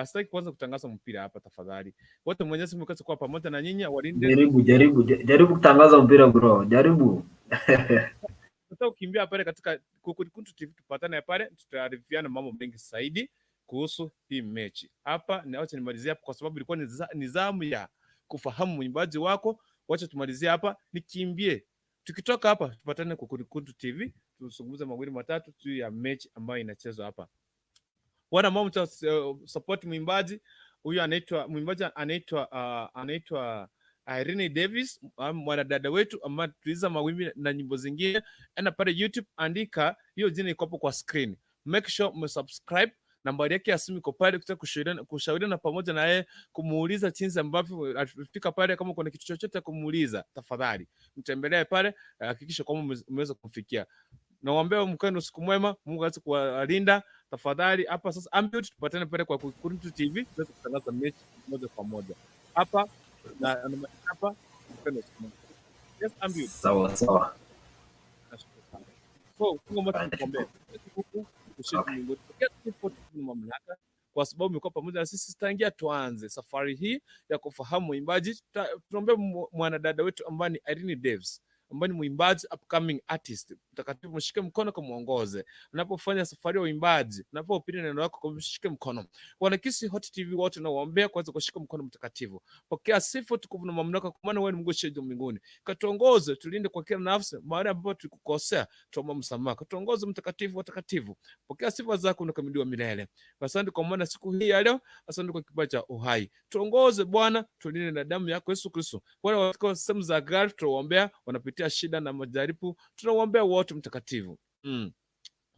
Sitaki kuanza kutangaza mpira hapa tafadhali. Wote Mwenyezi Mungu aweze kuwa pamoja na nyinyi, awalinde. Jaribu, jaribu, jaribu kutangaza mpira bro, jaribu. Nataka kukimbia pale katika Kukuntu TV, tupatane pale, tutaarifiana mambo mengi zaidi kuhusu hii mechi. Hapa ni acha nimalizie hapo kwa sababu ilikuwa ni zamu ya kufahamu mwimbaji wako. Wacha tumalizie hapa, nikimbie. Tukitoka hapa tupatane Kukuntu TV, tuzungumze mawili matatu juu ya mechi ambayo inachezwa hapa. Wana ambao mta support mwimbaji huyu anaitwa mwimbaji anaitwa Irene Davis, mwanadada wetu ambaye tuliza mawimbi na nyimbo zingine. Enda pale YouTube, andika hiyo jina iko hapo kwa screen. Make sure umesubscribe. Nambari yake ya simu iko pale, ukitaka kushauriana pamoja na yeye, kumuuliza jinsi ambavyo alifika pale, kama kuna kitu chochote kumuuliza, tafadhali mtembelee pale, hakikisha kwamba umeweza kumfikia. Nawaambia mkae na usiku mwema, Mungu aweze kuwalinda. Tafadhali hapa sasa Ambient, tupatane pale kwa Kukuntu TV tuweze kutangaza mechi moja kwa moja hapa na hapa. Mkae na usiku mwema. Yes, Ambient. Sawa sawa. Nashukuru sana. So Mungu ambaye tunakuombea Mungu ushiriki mbinguni. Pokea sifa na mamlaka kwa sababu umekuwa pamoja na sisi tangia tuanze safari hii ya kufahamu mwimbaji. Tunaombea mwanadada wetu ambaye ni Irene Davis ambaye ni mwimbaji upcoming artist. Mtakatifu, mshike mkono kumuongoze unapofanya safari ya uimbaji, unapohubiri neno lako, kumshike mkono. Wanakisi Hot TV wote nawaombea kuweza kushika mkono mtakatifu. Pokea sifa, tukufu na mamlaka, kwa maana wewe ni Mungu uishiye juu mbinguni. Katuongoze, tulinde kwa kila nafsi, mahali ambapo tulikukosea, tuomba msamaha. Katuongoze mtakatifu watakatifu. Pokea sifa zako na kuabudiwa milele. Asante kwa maana siku hii ya leo, asante kwa kipaji cha uhai. Tuongoze Bwana, tulinde na damu yako Yesu Kristo. Wale waliko sehemu za Gulf tunawaombea, wanapitia shida na majaribu, tunawaombea wote mtakatifu.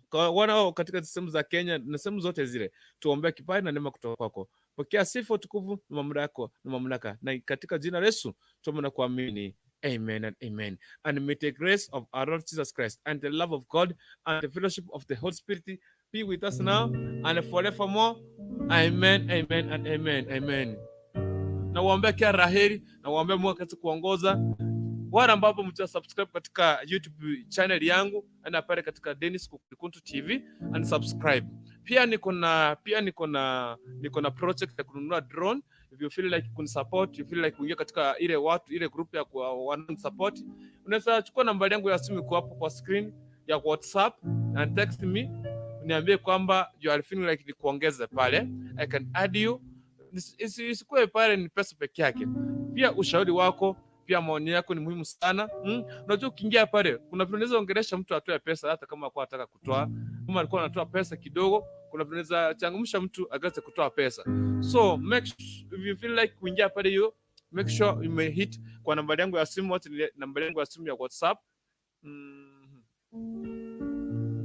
Kwa wana katika sehemu za Kenya na sehemu zote zile, tuombea kipaji na neema kutoka kwako. Pokea sifa, utukufu na mamlaka na mamlaka, na katika jina la Yesu tuombe na kuamini. Amen and amen. And may the grace of our Lord Jesus Christ and the love of God and the fellowship of the Holy Spirit be with us now and forevermore. Amen, amen and amen, amen. Nawaombea kila la heri, nawaombea Mungu akaweze kuongoza wale ambapo mta subscribe katika YouTube channel yangu, enda pale katika Dennis Kukuntu TV and subscribe. Pia niko na project ya kununua drone. If you feel like kunisupport, you feel like kuingia katika ile watu ile group ya kwa support, unaweza chukua nambari yangu ya simu iko hapo kwa screen ya WhatsApp and text me, niambie kwamba you are feeling like nikuongeze pale, I can add you. Isikuwe pale ni pesa peke yake, pia ushauri wako, pia maoni yako ni muhimu sana. Unajua ukiingia pale kuna vile unaweza ongelesha mtu atoe pesa hata kama alikuwa anataka kutoa, kama alikuwa anatoa pesa kidogo, kuna vile unaweza changamsha mtu akaweze kutoa pesa. So make if you feel like kuingia pale hiyo, make sure you may hit kwa nambari yangu ya simu, wacha nambari yangu ya simu ya WhatsApp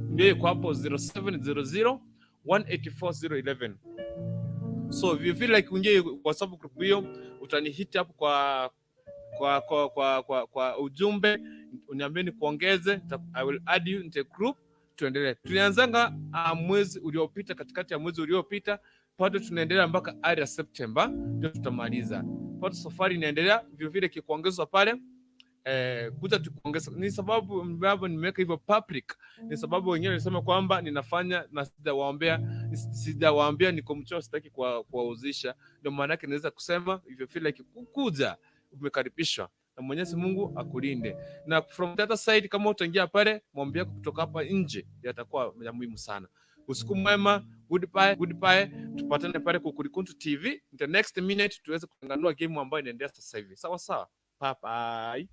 ndio iko hapo, 0700 184 011. So if you feel like kuingia WhatsApp group hiyo, utanihit hapo kwa ujumbe uniambie nikuongeze, I will add you into a group, tuendelee. Tulianzanga mwezi uliopita, katikati ya mwezi uliopita, bado tunaendelea mpaka hadi ya September ndio tutamaliza. Bado safari inaendelea vile vile, kikuongezwa pale kuja tukuongeza. Ni sababu ambapo nimeweka hivyo public, ni sababu wengine walisema kwamba ninafanya na sijawaambia niko mchoyo, sitaki kuwauzisha. Ndio maana yake naweza kusema if you feel like kukuja, umekaribishwa na Mwenyezi Mungu akulinde. Na from the other side, kama utaingia pale, maombi yako kutoka hapa nje yatakuwa ya muhimu sana. Usiku mwema, goodbye, goodbye. Tupatane pale Kukulikuntu TV in the next minute tuweze kuangalia game ambayo inaendelea sasa hivi. Sawa sawa, bye bye.